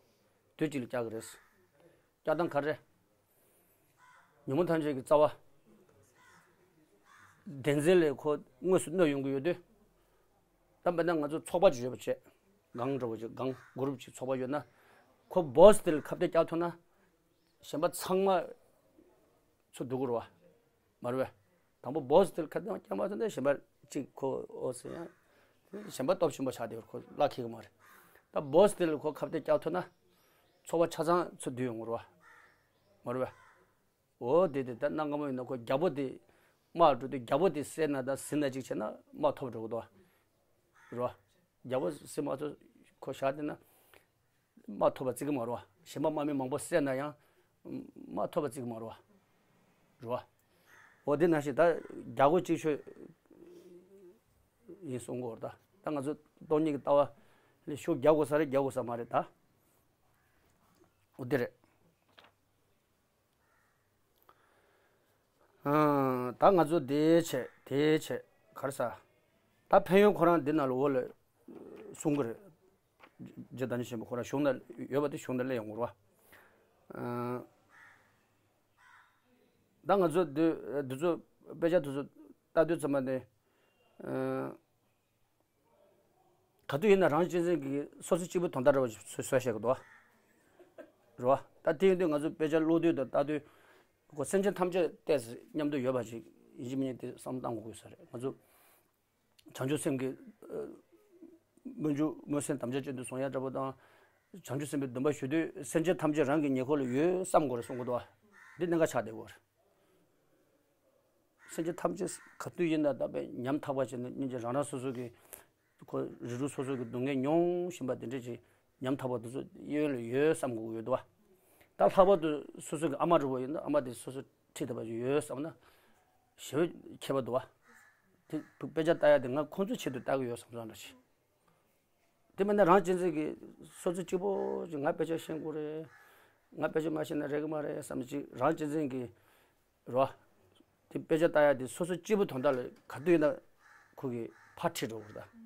དུས་གཅིག་ལ་བཀྱག་གི་རེད། བཀྱག་སྟངས་ག་རེ། ཉོན་མོངས་ཐམས་ཅད་ཀྱི་རྩ་བ། བདེན་འཛིན་ལས་ཁོ་དངོས་སུ་གནོད་ཡོང་གི་ཡོད་དུས། ད་དཔེར་ན་ང་ཚོ་ཚོགས་པ་ཅིག་ཡོད་པ་བྱས། སྒང་འདྲ་བོ་ཅིག་སྒང་གུ་རུབ་ཅིག་ཚོགས་པ་ཡོད་ན། ཁོ་བོ་སི་དེ་ལ་ཁ་གཏད་བཀྱག་ཐུབ་ན། གཞན་པ་ཚང་མ་ཚུར་འདུ་གི་རེད་བ། མ་རེད་བས། དང་པོ་བོ་སི་དེ་ལ་ཁ་གཏད་བཀྱག་མ་ཐུབ་ན་གཞན་པ་གཅིག་ཁོ་ཨོ་ཟེར་ཡང་། གཞན་པ་སྟོབས་ཆེན་པོ་ཆགས་བསྡད་ཡོད། ཁོ་བླ་འཁེལ་གི་མ་རེད། ད་བོ་སི་དེ་ལ་ཁོ་ཁ་གཏད་བཀྱག་ཐུབ་ན། ཚོགས་པ་ཆ་ཚང་ཚུར་འདུས་ཡོང་གི་རེད་བ། མ་རེད་བས། འོ་དེ་དེ་ད་གནའ་སྔ་མོ་ཡིན་ན་ཁོ་རྒྱལ་པོ་དེ་དམག་འགྲོ་དུས་རྒྱལ་པོ་དེ་བསད་ན་ད་ཟིན་ན་ཅིག་བྱས་ན་དམག་ཐོབ་འགྲོ་གི་འདུག་བ། རེད་བ། རྒྱལ་པོ་བསད་མ་ཐུབ་ཁོ་བཞག་བསྡད་ན་དམག་ཐོབ་པ་བརྩི་གི་མ་རེད་བ། གཞན་པ་དམག་མི་མང་པོ་བསད་ན་ཡང་དམག་ཐོབ་པ་བརྩི་གི་མ་རེད་བ། རེད་བ། འོ་དེ་ནང་བཞིན་ད་རྒྱལ་སྒོ་གཅིག་ཆོད་ཡིན་གསུང་གི་ཡོད་རེད་ད། ད་ང་ཚོ་སྟོང་ཉིད་ཀྱི་ལྟ་བ་ལ་ཤུགས་རྒྱག་དགོས་ས་རེད། རྒྱག་དགོས་ས་མ་རེད་ད། འོ་དེ་རེད། ཨང་། ད་ང་ཚོ་དེ་བྱས་དེ་བྱས་ག་རེ་ཟ། ད་ཕན་ཡོན་ཁོ་རང་འདི་ནང་ལ་འོག་ལ་གསུང་གི་རེད། རྗེ་བདག་ཉིད་ཆེན་པོ་ཁོ་རང་གཞུང་ན་ཡོད་པ་དེ་གཞུང་ན་སླེབས་ཡོང་གི་རེད་བ། ཨང་། ད་ང་ཚོ་འདི་འདི་ཚོ་དཔེ་ཆ་དེ་ཚོ་ལྟ་དུས་ཙམ་པ་ནས། ཨང་། ག་དུས་ཡིན་ན་རང་གཅེས་འཛིན་གྱི་སོ་སོ་གཅིག་པུ་དོན་དག་འདྲ་བ་ཞིག་བཟོས་བཞག་གི་འདུག་བ། རེད་བ། ད་དེ་ཡིན་དུས་ང་ཚོ་དཔེ་ཆ་ཀློག་དུས་དང་ལྟ་དུས། ཁོ་སེམས་ཅན་ཐམས་ཅད་ཏོག་ཙམ་མཉམ་དུ་ཡོད་པ་ཞིག་ཡིན་གཅིག་མིན་གཅིག་དེ་བསམ་བློ་བཏང་དགོས་ས་རེད། ང་ཚོ་བྱང་ཆུབ་སེམས་ཀྱི་སྨོན་འཇུག་སྨོན་སེམས་དམ་བཅའ་ཅན་དུ་བཟུང་ཡ་འདྲ་པོ་དང་། བྱང་ཆུབ་སེམས་དཔའི་སྡོམ་པ་ཞུ་དུས་སེམས་ཅན་ཐམས་ཅད་རང་གི་ཉེ་འཁོར་ལ་ཡོད་བསམ་དགོས་རེད་གསུང་གི་འདུག་བ། འདི་གནད་འགག་ཆགས་བསྡད་ཡོད་རེད། སེམས་ཅན་ཐམས་ཅད་ག་དུས་ཡིན་ན་ད་དཔེ་ཉམ་ཐག་པ་བྱས་ནས་སྙིང་རྗེ་རང་རང་སོ་སོ་གི་ཁོ་རིགས་རུས་སོ་སོ་གི་སྡུག་བསྔལ་མྱོང་བཞིན་པ་དེ་འདྲ་ཅིག་ཉམ་ཐག་པ་དེ་ཚོ་གཡས་གཡོན་ལ་ཡོད་བསམ་དགོས་ཀྱི་ཡོད་དོ། ད་ལྷག་པར་དུ་སོ་སོ་གི་ཨ་མ་འདྲ་པོ་ཡིན་ན་ཨ་མ་དེ་སོ་སོ་ཁྲིད་ཐུབ་པ་ཅིག་ཡོད་བསམ་ན། ཞེ་པོ་ཁྱད་པར་འདུག་བ། དེ་དཔེ་ཆ་ལྟ་ཡ་དེ་ང་ཁོང་ཚོའི་ཆེད་དུ་ལྟ་གི་ཡོད་བསམ་བསམ་འདྲ་ཅིག་དེ་མིན་ན་རང་གཅེས་འཛིན་གྱིས་སོ་སོ་གཅིག་པོ་ཅིག་ང་དཔེ་ཆ་ཤེས་དགོས་རེད། ང་དཔེ་ཆ་མ་ཤེས་ན་རེག་གི་མ་རེད་བསམ་ཅིག་རང་གཅེས་འཛིན་གྱིས་རོ། དེ་དཔེ་ཆ་ལྟ་ཡ་དེ་སོ་སོ་གཅིག་པུ་དོན་དག་ལ་ག་དུས་ཡིན་ན་ཁོ་གི་ཕར་ཁྲིད་འགྲོ་དགོས་རེད་ད།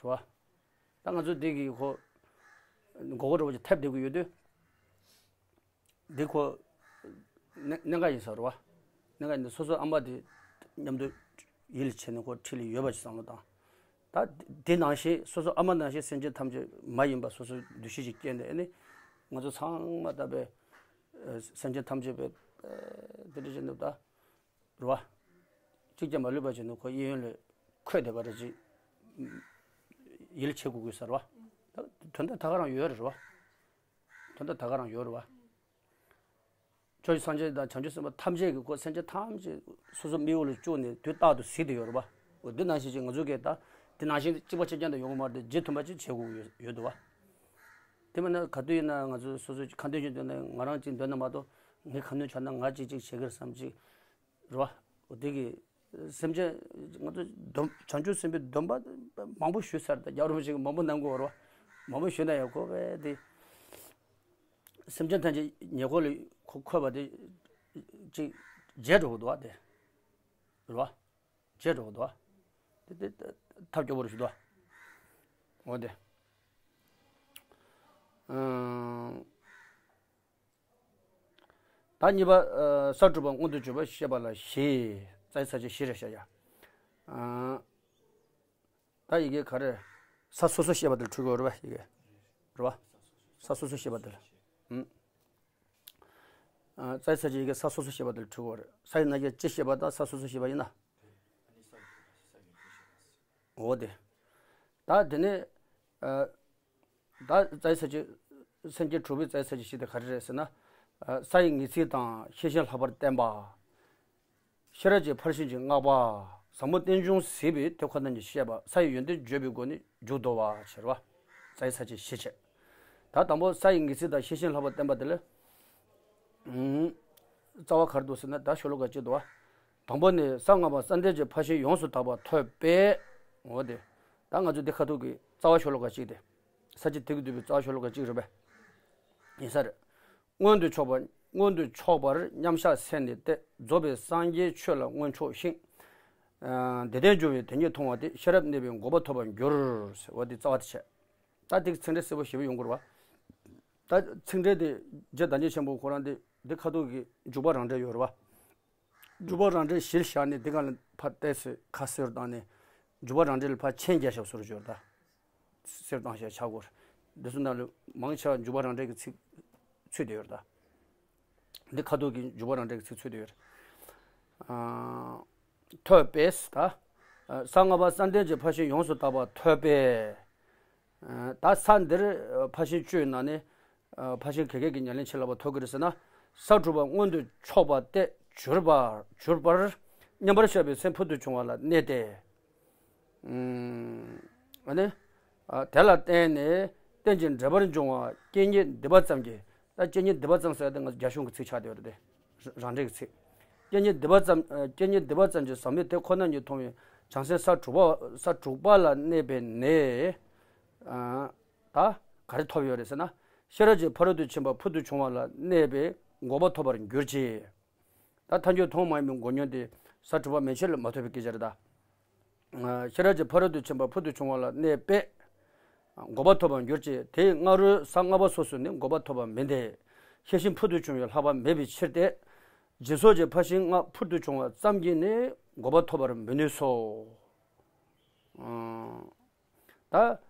རོ། ད་ང་ཚོ་འདི་གི་ཁོ་མགོ་སྐོར་འདྲ་པོ་ཅིག་ཐེབས་བསྡད་ཀྱི་ཡོད་དུས། འདི་ཁོ་གནད་གནད་འགག་ཡིན་ས་རེད་བ། གནད་འགག་ཡིན་དུས་སོ་སོ་ཨ་མ་དེ་མཉམ་དུ་ཡིད་ལ་བྱས་ནས་ཁོ་ཁྲིད་ལ་ཡོད་པ་ཞིག་བསམ་བློ་བཏང་། ད་དེ་ནང་བཞིན་སོ་སོ་ཨ་མ་ནང་བཞིན་སེམས་ཅན་ཐམས་ཅད་མ་ཡིན་པ་སོ་སོའི་འདུ་ཤེས་ཅིག་སྐྱེས་ནས་ཨ་ནི་ང་ཚོ་ཚང་མ་ད་དཔེ་སེམས་ཅན་ཐམས་ཅད་དཔེ་དེ་འདྲ་བྱས་ནས་ད་རེད་བ། གཅིག་ཀྱང་མ་ལུས་པ་བྱས་ནས་ཁོ་གཡས་གཡོན་ལ་འཁོད་བསྡད་པ་རེད་ཅིག་ཡིད་ལ་བྱེད་དགོས་དགོས་ས་རེད་བ། ད་དོན་དག་ད་ག་རང་ཡོད་རེད་བ། དོན་དག་ད་ག་རང་ཡོད་རེད་བ། ཕྱོགས་བཅུའི་སངས་རྒྱས་དང་བྱང་ཆུབ་སེམས་དཔའ་ཐམས་ཅད་ཀྱིས་ཁོ་སེམས་ཅན་ཐམས་ཅད་སོ་སོ་མིག་འོག་ལ་བཅུག་ནས་དུས་རྟག་ཏུ་གཟིགས་བསྡད་ཡོད་རེད་པ། འོ་འདི་ནང་བཞིན་ཅིག་ང་ཚོ་གིས་ད་འདི་ནང་བཞིན་གཅིག་པ་གཅིག་རྐྱང་དུ་ཡོང་གི་མ་རེད་དེ་རྗེས་མཐུན་པ་ཅིག་བྱེད་དགོས་ཡོད་ཡོད་འདུག་བ། དེ་མིན་ན་ག་དུས་ཡིན་ན་ང་ཚོ་སོ་སོ་ཁ་འདོན་བྱེད་འདོད་ན་ང་རང་གཅིག་འདོན་ན་མ་གཏོགས་ངས་ཁ་འདོན་བྱས་ན་ང་གཅིག་གཅིག་བྱེད་ཀྱི་རེད་བསམ་ཅིག་རེད་བ། འོ་དེ་གི་སེམས་ཅན་ང་ཚོ་སྡོམ་བྱང་ཆུབ་སེམས་དཔའི་སྡོམ་པ་མང་པོ་ཞུས་ཚར། ད་རྒྱལ་བ་རིན་པོ་ཆེ་གིས་མང་པོ་གནང་གི་ཡོད་རེད་བ། མང་པོ་ཞུས་ན་ཡང་ཁོ་བས་དེ། སེམས་ཅན་ཐམས་ཅད་ཉེ་འཁོར་ལ་ཁོ་འཁོད་པ་དེ་ཅིག་བརྗེད་འགྲོ་གི་འདུག་བ་དེ། རེད་བ། བརྗེད་འགྲོ་གི་འདུག་བ། དེ་དེ་ཐབས་སྐྱོ་པོ་རེད་ཞུ་འདུག་བ། འོ་དེ། ཨང་། ད་གཉིས་པ། ས་དྲུག་པ་མངོན་དུ་གྱུར་པ་བཤད་པ་ལ་བཞི། རྩ་བའི་ས་བཅད་བཞི་རེད་བཤད་ཡ། ཨང་། ད་ཡི་གེ་ག་རེ། ས་སོ་སོ་ཞེས་པ་དེ་ལ་འཁྲུལ་གྱི་ཡོད་རེད་པ། ཡི་གེ་རེད་པ། ས་སོ་སོ་ཞེས་པ་དེ་ལ། ཨུམ། ཨ། རྩ་བའི་ས་བཅད་ཡི་གེ་ས་སོ་སོ་ཞེས་པ་དེ་ལ་འཁྲུལ་གྱི་ཡོད་རེད། ས་ཡི་ན་གི་ཅི་ཞེས་པ་དང་ས་སོ་སོ་ཞེས་པ་ཡིན་ན། འོ་དེ། ད་དེ་ནས། ཨ། ད་རྩ་བའི་ས་བཅད། སེམས་བསྐྱེད་དྲུག་པའི་རྩ་བའི་ས་བཅད་བཞི་དེ་ག་རེ་རེད་ཟེར་ན། ཨ། ས་ཡི་ངེས་ཚིག་དང་ཤེས་བཞིན་ལྷག་པར་བསྟན་པ། ཤེས་རབ་ཀྱི་ཕར་ཕྱིན་གྱི་བསྔགས་པ། ཟབ་མོ་རྟེན་འབྱུང་ཟད་པའི་དེ་ཁོ་ན་ཉིད་བཤད་པ། ས་ཡི་ཡོན་ཏན་བརྗོད་པའི་སྒོ་ནས་མཇུག་བསྡུ་བ་བྱེད་པ། རྩ་བའི་ས་བཅད་བཞི་བྱས། ད་དང་པོ་ས་ཡི་ངེས་ཚིག་དང་ཤེས་བཞིན་ལྷག་པར་བསྟན་པ་དེ་ལ། ཨུམ། རྩ་བ་ག་རེ་འདུག་ཟེར་ན། ད་ཤོ་ལོ་ཀ་གཅིག་འདུག་པ། དང་པོ་ནི་ས་ལྔ་པ་བསམ་གཏན་གྱི་ཕར་ཕྱིན་ཡོངས་སུ་དག་པ་ཐོབ་པས། འོ་དེ། ད་ང་ཚོ་འདི་ཁ་ཐུག་གི་རྩ་བ་ཤོ་ལོ་ཀ་གཅིག་དེ། ས་བཅད་དེ་གིས་བསྡུས་པའི་རྩ་བ་ཤོ་ལོ་ཀ་གཅིག་རེད་པས། ཡིན་ས་རེད། མངོན་དུ་ཕྱོགས་པ། མངོན་དུ་ཕྱོགས་པར་མཉམ་གཞག་སེམས་ནི་སྟེ། རྫོགས་པའི་སངས་རྒྱས་ཆོས་ལ་མངོན་ཕྱོགས་ཤིང་། ཨ། དེ་ལྟར་འབྱུང་བའི་དེ་ཉིད་མཐོང་བ་སྟེ། ཤེས་རབ་གནས་པས་འགོག་པ་ཐོབ་པར་འགྱུར་ཟེར་བ་འདི་རྩ་བ་དེ་བྱས། ད་དེ་ཚིག་འགྲེལ་གསལ་པོ་ཞེ་པོ་ཡོང་གི་རེད་པ། ད་ཚིག་འགྲེལ་དེ་རྗེ་བདག་ཉིད་ཆེན་པོ་ཁོ་རང་དེ་འདི་ཁ་ཐུག་གི་འཇུག་པ་རང་འགྲེལ་ཡོད་རེད་པ། འཇུག་པ་རང་འགྲེལ་གཞིར་བཞག་ནས་འདི་ག་ལ་ཕར་བལྟས་ཚེ་ཁ་གསལ་བཏང་ནས། འཇུག་པ་རང་འགྲེལ་ལ་ཕར་མཆན་རྒྱག་ཤོག་ཟེར་བརྗོད་ད། གསལ་བཏང་ཞེས་བྱ་དགོས། འདི་ཚོ་ནང་ལ་མང་ཆེ་བ་འཇུག་པ་རང་འགྲེལ་གྱི་ཚིག་ཚུད་བསྡད་ཡོད་ད། འདི་ཁ་ཐུག་གི་འཇུག་པ་རང་འགྲེལ་གྱི་ཚིག་ཚུད་བསྡད་ཡོད། ཨ། ཐོབ་པས་ད། ས་ལྔ་པ་བསམ་གཏན་གྱི་ཕར་ཕྱིན་ཡོངས་སུ་དག་པ་ཐོབ་པས། ད་ས་འདིར་ཕར་ཕྱིན་བཅུའི་ནང་ནས་ཕར་ཕྱིན་ག་གེ་གི་ཉམས་ལེན་བྱེད་ལ་བ་ཐོབ་ཀྱི་རེད་ཟེར་ན། ས་དྲུག་པ་མངོན་དུ་ཕྱོགས་པ་སྟེ་གྱུར་པ། གྱུར་པར་མཉམ་པར་བཞག་པའི་སེམས་ཕུལ་དུ་བྱུང་བ་ལ་གནས་ཏེ། ཨ་ནི། དེ་ལ་བརྟེན་ནས་རྟེན་ཅིང་འབྲེལ་པར་འབྱུང་བ་སྐྱེ་མཆེད་འདུས་པ་ཙམ་གྱིས། ད་སྐྱེ་མཆེད་འདུས་པ་ཙམ་ཟེར་ཡ་དེ་ང་ཚོ་རྒྱ་གཞུང་གི་ཚིག་ཆགས་བསྡད་ཡོད་རེད་དེ། རང་འགྲེལ་གྱི་ཚིག་སྐྱེ་མཆེད་འདུས་པ་ཙམ། སྐྱེ་མཆེད་འདུས་པ་ཙམ་གྱིས་ཟབ་མོའི་དེ་ཁོ་ན་ཉིད་མཐོང་བའི་བྱང་སེམས་ས་དྲུག་པ། ས་དྲུག་པ་ལ་གནས་པས་ནི། ད་ག་རེ་ཐོབ་ཡོད་རེད་ཟེར་ན། ཤེས་རབ་ཀྱི་ཕ་རོལ་ཏུ་ཕྱིན་པ་ཕུལ་དུ་བྱུང་བ་ལ་གནས་པས་འགོག་པ་ཐོབ་པར་འགྱུར་གྱི། ད་ཐལ་འགྱུར་མཐོང་མ་མྱོང་གི་མགོ་བསྙོན་དེ་ས་དྲུག་པ་མན་ཆད་ལ་མ་ཐོབ་པའི་སྐད་ཆ་རེད་ད། ཤེས་རབ་ཀྱི་ཕ་རོལ་ཏུ་ཕྱིན་པ་ཕུལ་དུ་བྱུང་བ་ལ་གནས་པས་འགོག་པ་ཐོབ་པར་འགྱུར་གྱི། དེའི་སྔ་རོལ་ས་ལྔ་པ་སོགས་སུ་ནི་འགོག་པ་ཐོབ་པ་མིན་ཏེ། ཤེས་བཞིན་ཕུལ་དུ་བྱུང་བའི་ལྷག་པ་མེད་པའི་ཕྱིར་ཏེ། སྦྱིན་སོགས་ཀྱི་ཕར་ཕྱིན་ལྔ་ཕུལ་དུ་བྱུང་བ་ཙམ་གྱིས་ནི་འགོག་པ་ཐོབ་པར་མི་ནུས་སོ། ད་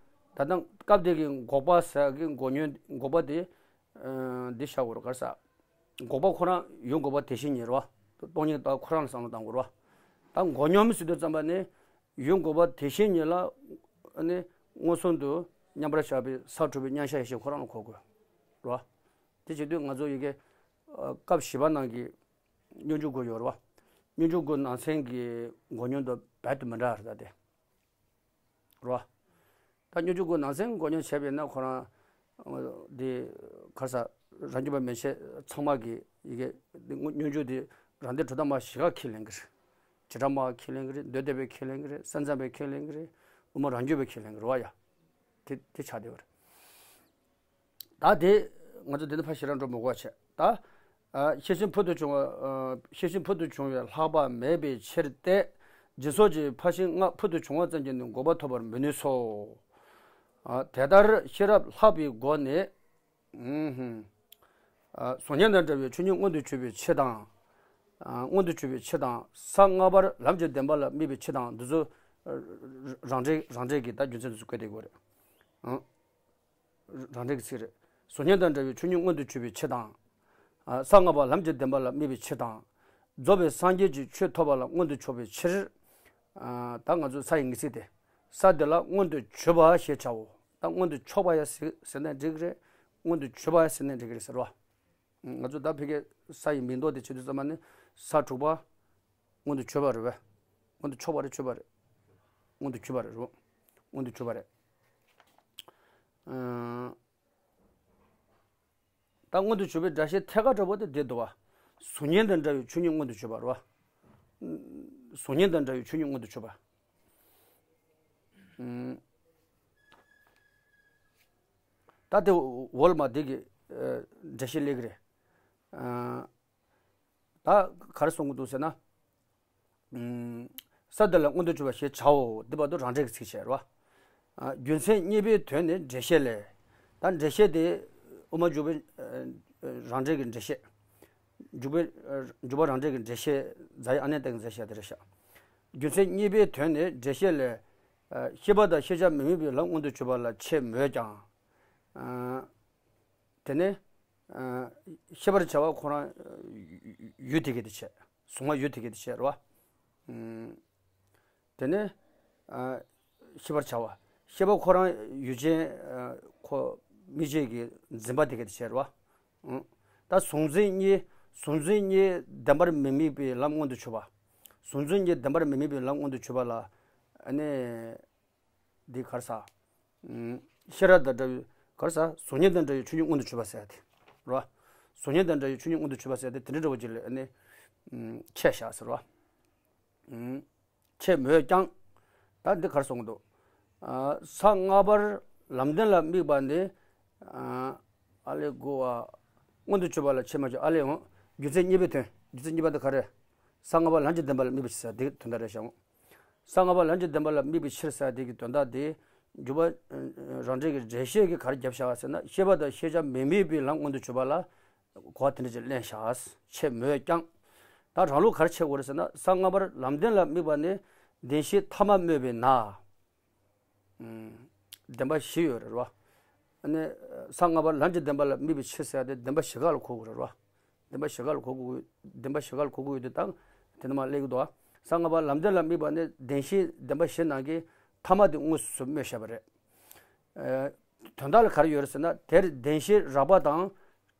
ད་ལྟ་སྐབས་དེ་གི་འགོག་པ་ཟེར་གི་མགོ་བསྙོན་འགོག་པ་དེ། འདི་བཞག་དགོས་རེད་ག་རེ་ཟེར། འགོག་པ་ཁོ་རང་ཡུལ་འགོག་པ་དེ་བཞིན་ཉིད་རེད་པ། སྟོང་ཉིད་ལྟ་བུ་ཁོ་རང་ལ་བསམ་བློ་བཏང་དགོས་རེད་པ། ད་མགོ་སྙོམས་ཟེར་དུས་ཙམ་པ་ནི། ཡུལ་འགོག་པ་དེ་བཞིན་ཉིད་ལ་ནི་མངོན་སུམ་དུ་མཉམ་པར་བཞག་པའི་ས་དྲུག་པའི་མཉམ་གཞག་ཡེ་ཤེས་ཁོ་རང་ལ་གོ་དགོས་རེད་པ། དེ་བྱེད་དུས་ང་ཚོ་ཡི་གེ་སྐབས་བཞི་པ་ནང་གི་སྙོམས་འཇུག་དགུ་ཡོད་རེད་པ། སྙོམས་འཇུག་དགུ་ནང་ཚན་གྱི་མགོ་སྙོམས་དང་རྦད་དེ་མི་འདྲ་རེད་ད་དེ། རོ། ད་སྙོམས་འཇུག་དགུ་ནང་ཚན་མགོ་སྙོམས་བྱས་པས་ན་ཁོ་རང་། འདི་ག་རེ་ཟེར། རང་རྒྱུད་པ་མན་ཆད་ཚང་མ་གི་ཡི་གེ་འདི་སྙོམས་འཇུག་འདི་རང་སྡེ་དྲུག་དང་མ་བཞི་ཀ་ཁས་ལེན་གི་རེད། བྱེ་བྲག་སྨྲ་བ་ཁས་ལེན་གི་རེད། མདོ་སྡེ་པས་ཁས་ལེན་གི་རེད། ས་མཚམས་པས་ཁས་ལེན་གི་རེད། དབུ་མ་རང་རྒྱུད་པས་ཁས་ལེན་གི་རེད་པ་ཡ། དེ་དེ་ཆགས་བསྡད་པ་རེད། ད་དེ་ང་ཚོ་འདི་ནས་ཕར་ཞེ་དྲག་འགྲོ་མི་དགོས་པ་བྱས་ད། ཨ། ཤེས་བཞིན་ཕུལ་དུ་བྱུང་བ། ཨ། ཤེས་བཞིན་ཕུལ་དུ་བྱུང་བའི་ལྷག་པ་མེད་པའི་ཕྱིར་ཏེ། སྦྱིན་སོགས་ཀྱི་ཕར་ཕྱིན་ལྔ་ཕུལ་དུ་བྱུང་བ་ཙམ་གྱིས་ནི་འགོག་པ་ཐོབ་པར་མི་ནུས་སོ། ཨ། དེ་ལྟར་ཤེས་རབ་ལྷག་པའི་སྒོ་ནས། ཨུམ། ཨ། གཟུགས་བརྙན་དང་འདྲ་བའི་ཆོས་ཉིད་མངོན་དུ་གྱུར་པའི་ཕྱིར་དང་། ཨ། མངོན་དུ་གྱུར་པའི་ཕྱིར་དང་། ས་ལྔ་པར་ལམ་གྱི་བདེན་པ་ལ་དམིགས་པའི་ཕྱིར་དང་འདི་ཚོ། ཨ། རང་འགྲེལ་རང་འགྲེལ་གྱི་ད་རྒྱུ་མཚན་འདི་ཚོ་བཀོད་བསྡད་ཡོད་རེད། ཨ། རང་འགྲེལ་གྱི་ཚིག་རེད། གཟུགས་བརྙན་དང་འདྲ་བའི་ཆོས་ཉིད་མངོན་དུ་གྱུར་པའི་ཕྱིར་དང་། ཨ། ས་ལྔ་པ་ལམ་གྱི་བདེན་པ་ལ་དམིགས་པའི་ཕྱིར་དང་། རྫོགས་པའི་སངས་རྒྱས་ཀྱི་ཆོས་ཐོབ་པ་ལ་མངོན་དུ་ཕྱོགས་པའི་ཕྱིར། ཨ། ད་ང་ཚོ་ས་ཡི་ངེས་ཚིག་དེ། ས་དེ་ལ་མངོན་དུ་གྱུར་པ་ཞེས་བྱའོ། ད་མངོན་དུ་ཕྱོགས་པ་ཡ་ཟེར་ཟེར་ན་འགྲིག་གི་རེད། མངོན་དུ་གྱུར་པ་ཡ་ཟེར་ན་འགྲིག་གི་རེད་ཟེར་བ། ང་ཚོ་ད་ཕ་གིའི་ས་ཡི་མིང་འདོགས་དེ་བྱེད་དུས་ཙམ་པ་ནི་ས་དྲུག་པ། མངོན་དུ་གྱུར་པ་རེད་པས། མངོན་དུ་ཕྱོགས་པ་རེད་གྱུར་པ་རེད། མངོན་དུ་གྱུར་པ་རེད་རོ། མངོན་དུ་གྱུར་པ་རེད། ཨ། ད་མངོན་དུ་གྱུར་པའི་སྒྲ་བཤད་ཐད་ཀར་འདྲ་པོ་དེ་བསྡད་འདུག་པ། གཟུགས་བརྙན་དང་འདྲ་བའི་ཆོས་ཉིད་མངོན་དུ་གྱུར་པ་རེད་པ། གཟུགས་བརྙན་དང་འདྲ་བའི་ཆོས་ཉིད་མངོན་དུ་གྱུར་པ། ཨུམ། ད་དེ་འོག་ལ་མ་དེ་གི་ཨ་འགྲེལ་བཤད་སླེབས་ཀྱི་རེད། ཨ། ད་ག་རེ་གསུང་གི་འདུག་ཟེར་ན། ཨུམ། ས་དེ་ལ་མངོན་དུ་གྱུར་པ་ཞེས་བྱའོ། འདི་བར་དུ་རང་འགྲེལ་གྱི་ཚིག་བྱས་རེད་པ། ཨ། རྒྱུ་མཚན་གཉིས་པའི་དོན་ནི་འགྲེལ་བཤད་ལས། ད་འགྲེལ་བཤད་དེ་དབུ་མ་འཇུག་པའི་ཨ་རང་འགྲེལ་གྱི་འགྲེལ་བཤད། འཇུག་པའི་ཨ་འཇུག་པ་རང་འགྲེལ་གྱི་འགྲེལ་བཤད་རྫ་ཡི་ཨ་ནེ་ཏ་གི་མཛད་བྱ་དེ་རེད་ཤག་རྒྱུ་མཚན་གཉིས་པའི་དོན་ནི་འགྲེལ་བཤད་ལས། ཤེས་པ་དང་ཤེས་བྱ་མི་དམིགས་པའི་ལམ་མངོན་དུ་གྱུར་པ་ལ་ཆེས་མོས་ཀྱང་། དེ་ནས་ཤེས་པར་བྱ་བ་ཁོ་རང་ཡུལ་དེ་ག་དེ་བྱས། གཟུང་བ་ཡུལ་དེ་ག་དེ་བྱས་རེད་བ། དེ་ནས་ཤེས་པར་བྱ་བ། ཤེས་པ་ཁོ་རང་ཡུལ་ཅན། ཁོ་དམིགས་བྱེད་ཀྱི་འཛིན་པ་དེ་ག་དེ་བྱས་རེད་བ། ད་གཟུང་འཛིན་གཉིས། གཟུང་འཛིན་གཉིས་བདེན་པར་མི་དམིགས་པའི་ལམ་མངོན་དུ་གྱུར་པ། གཟུང་འཛིན་གཉིས་བདེན་པར་མི་དམིགས་པའི་ལམ་མངོན་དུ་གྱུར་པ་ལ། ཨ་ནི། འདི་ག་རེ་ཟ། ཤེས་རབ་དང་འདྲ་བའི་ག་རེ་ཟ། གཟུགས་བརྙན་དང་འདྲ་བའི་ཆོས་ཉིད་མངོན་དུ་གྱུར་པ་ཟེར་ཡ་དེ། རེད་བ། གཟུགས་བརྙན་དང་འདྲ་བའི་ཆོས་ཉིད་མངོན་དུ་གྱུར་པ་ཟེར་ཡ་དེ་དེ་འདྲ་འདྲ་བོ་ཅིག་ལ་ཨ་ནི། ཆེས་བཞག་ཟེར་བ། ཆེས་མོས་ཀྱང་། ད་འདི་ག་རེ་གསུང་གི་འདུག་ས་ལྔ་པར་ལམ་བདེན་ལ་དམིགས་པ་ནི། ཨ་ལས་དགུ་བ། མངོན་དུ་གྱུར་པ་ལ་ཆེས་མ་གྱུར། ཨ་ལས་འོང་། རྒྱུ་མཚན་གཉིས་པའི་དོན། རྒྱུ་མཚན་གཉིས་པ་འདི་ག་རེ། ས་ལྔ་པ་ལམ་གྱི་བདེན་པ་ལ་དམིགས་པའི་ཕྱིར་ཟེར་དེ་དོན་དག་རེད་ཤག་ས་ལྔ་པ་ལམ་གྱི་བདེན་པ་ལ་དམིགས་པའི་ཕྱིར་ཟེར་དེ་གི་དོན་དག་དེ། འཇུག་པ་རང་འགྲེལ་གྱི་འགྲེལ་བཤད་ཀྱིས་ག་རེ་བརྒྱབ་བཞག་ཟེར་ན། ཤེས་པ་དང་ཤེས་བྱ་མི་དམིགས་པའི་ལམ་མངོན་དུ་གྱུར་པ་ལ་གོ་བ་དེ་འདྲ་ཅིག་ལེན་བཞག་ཆེས་མོས་ཀྱང་། ད་རང་ལུགས་ག་རེ་བྱེད་དགོས་རེད་ཟེར་ན། ས་ལྔ་པར་ལམ་བདེན་ལ་དམིགས་པ་ནི་བདེན་བཞིའི་ཐ་མ་སྨོས་པས་ན། བདེན་པ་བཞི་ཡོད་རེད་བ། ཨ་ནི། ས་ལྔ་པ་ལམ་གྱི་བདེན་པ་ལ་དམིགས་པའི་ཕྱིར་ཟེར་ཡ་དེ་བདེན་པ་བཞི་ཀ་ལ་གོ་དགོས་རེད་བ། བདེན་པ་བཞི་ཀ་ལ་གོ་དགོས། བདེན་པ་བཞི་ཀ་ལ་གོ་དགོས་ཡོད་དུས་ད་དེ་ནས་མར་སླེབས་ཀྱི་འདུག་ས་ལྔ་པ་ལམ་བདེན་ལ་དམིགས་པ་ནི་བདེན་བཞིའི་བདེན་པ་བཞི་ནང་གི་ཐ་མ་དེ་དངོས་སུ་སྨོས་བཞག་པ་རེད། དོན་དག་ལ་ག་རེ་ཡོད་རེད་ཟེར་ན། དེར་བདེན་བཞི་རགས་པ་དང་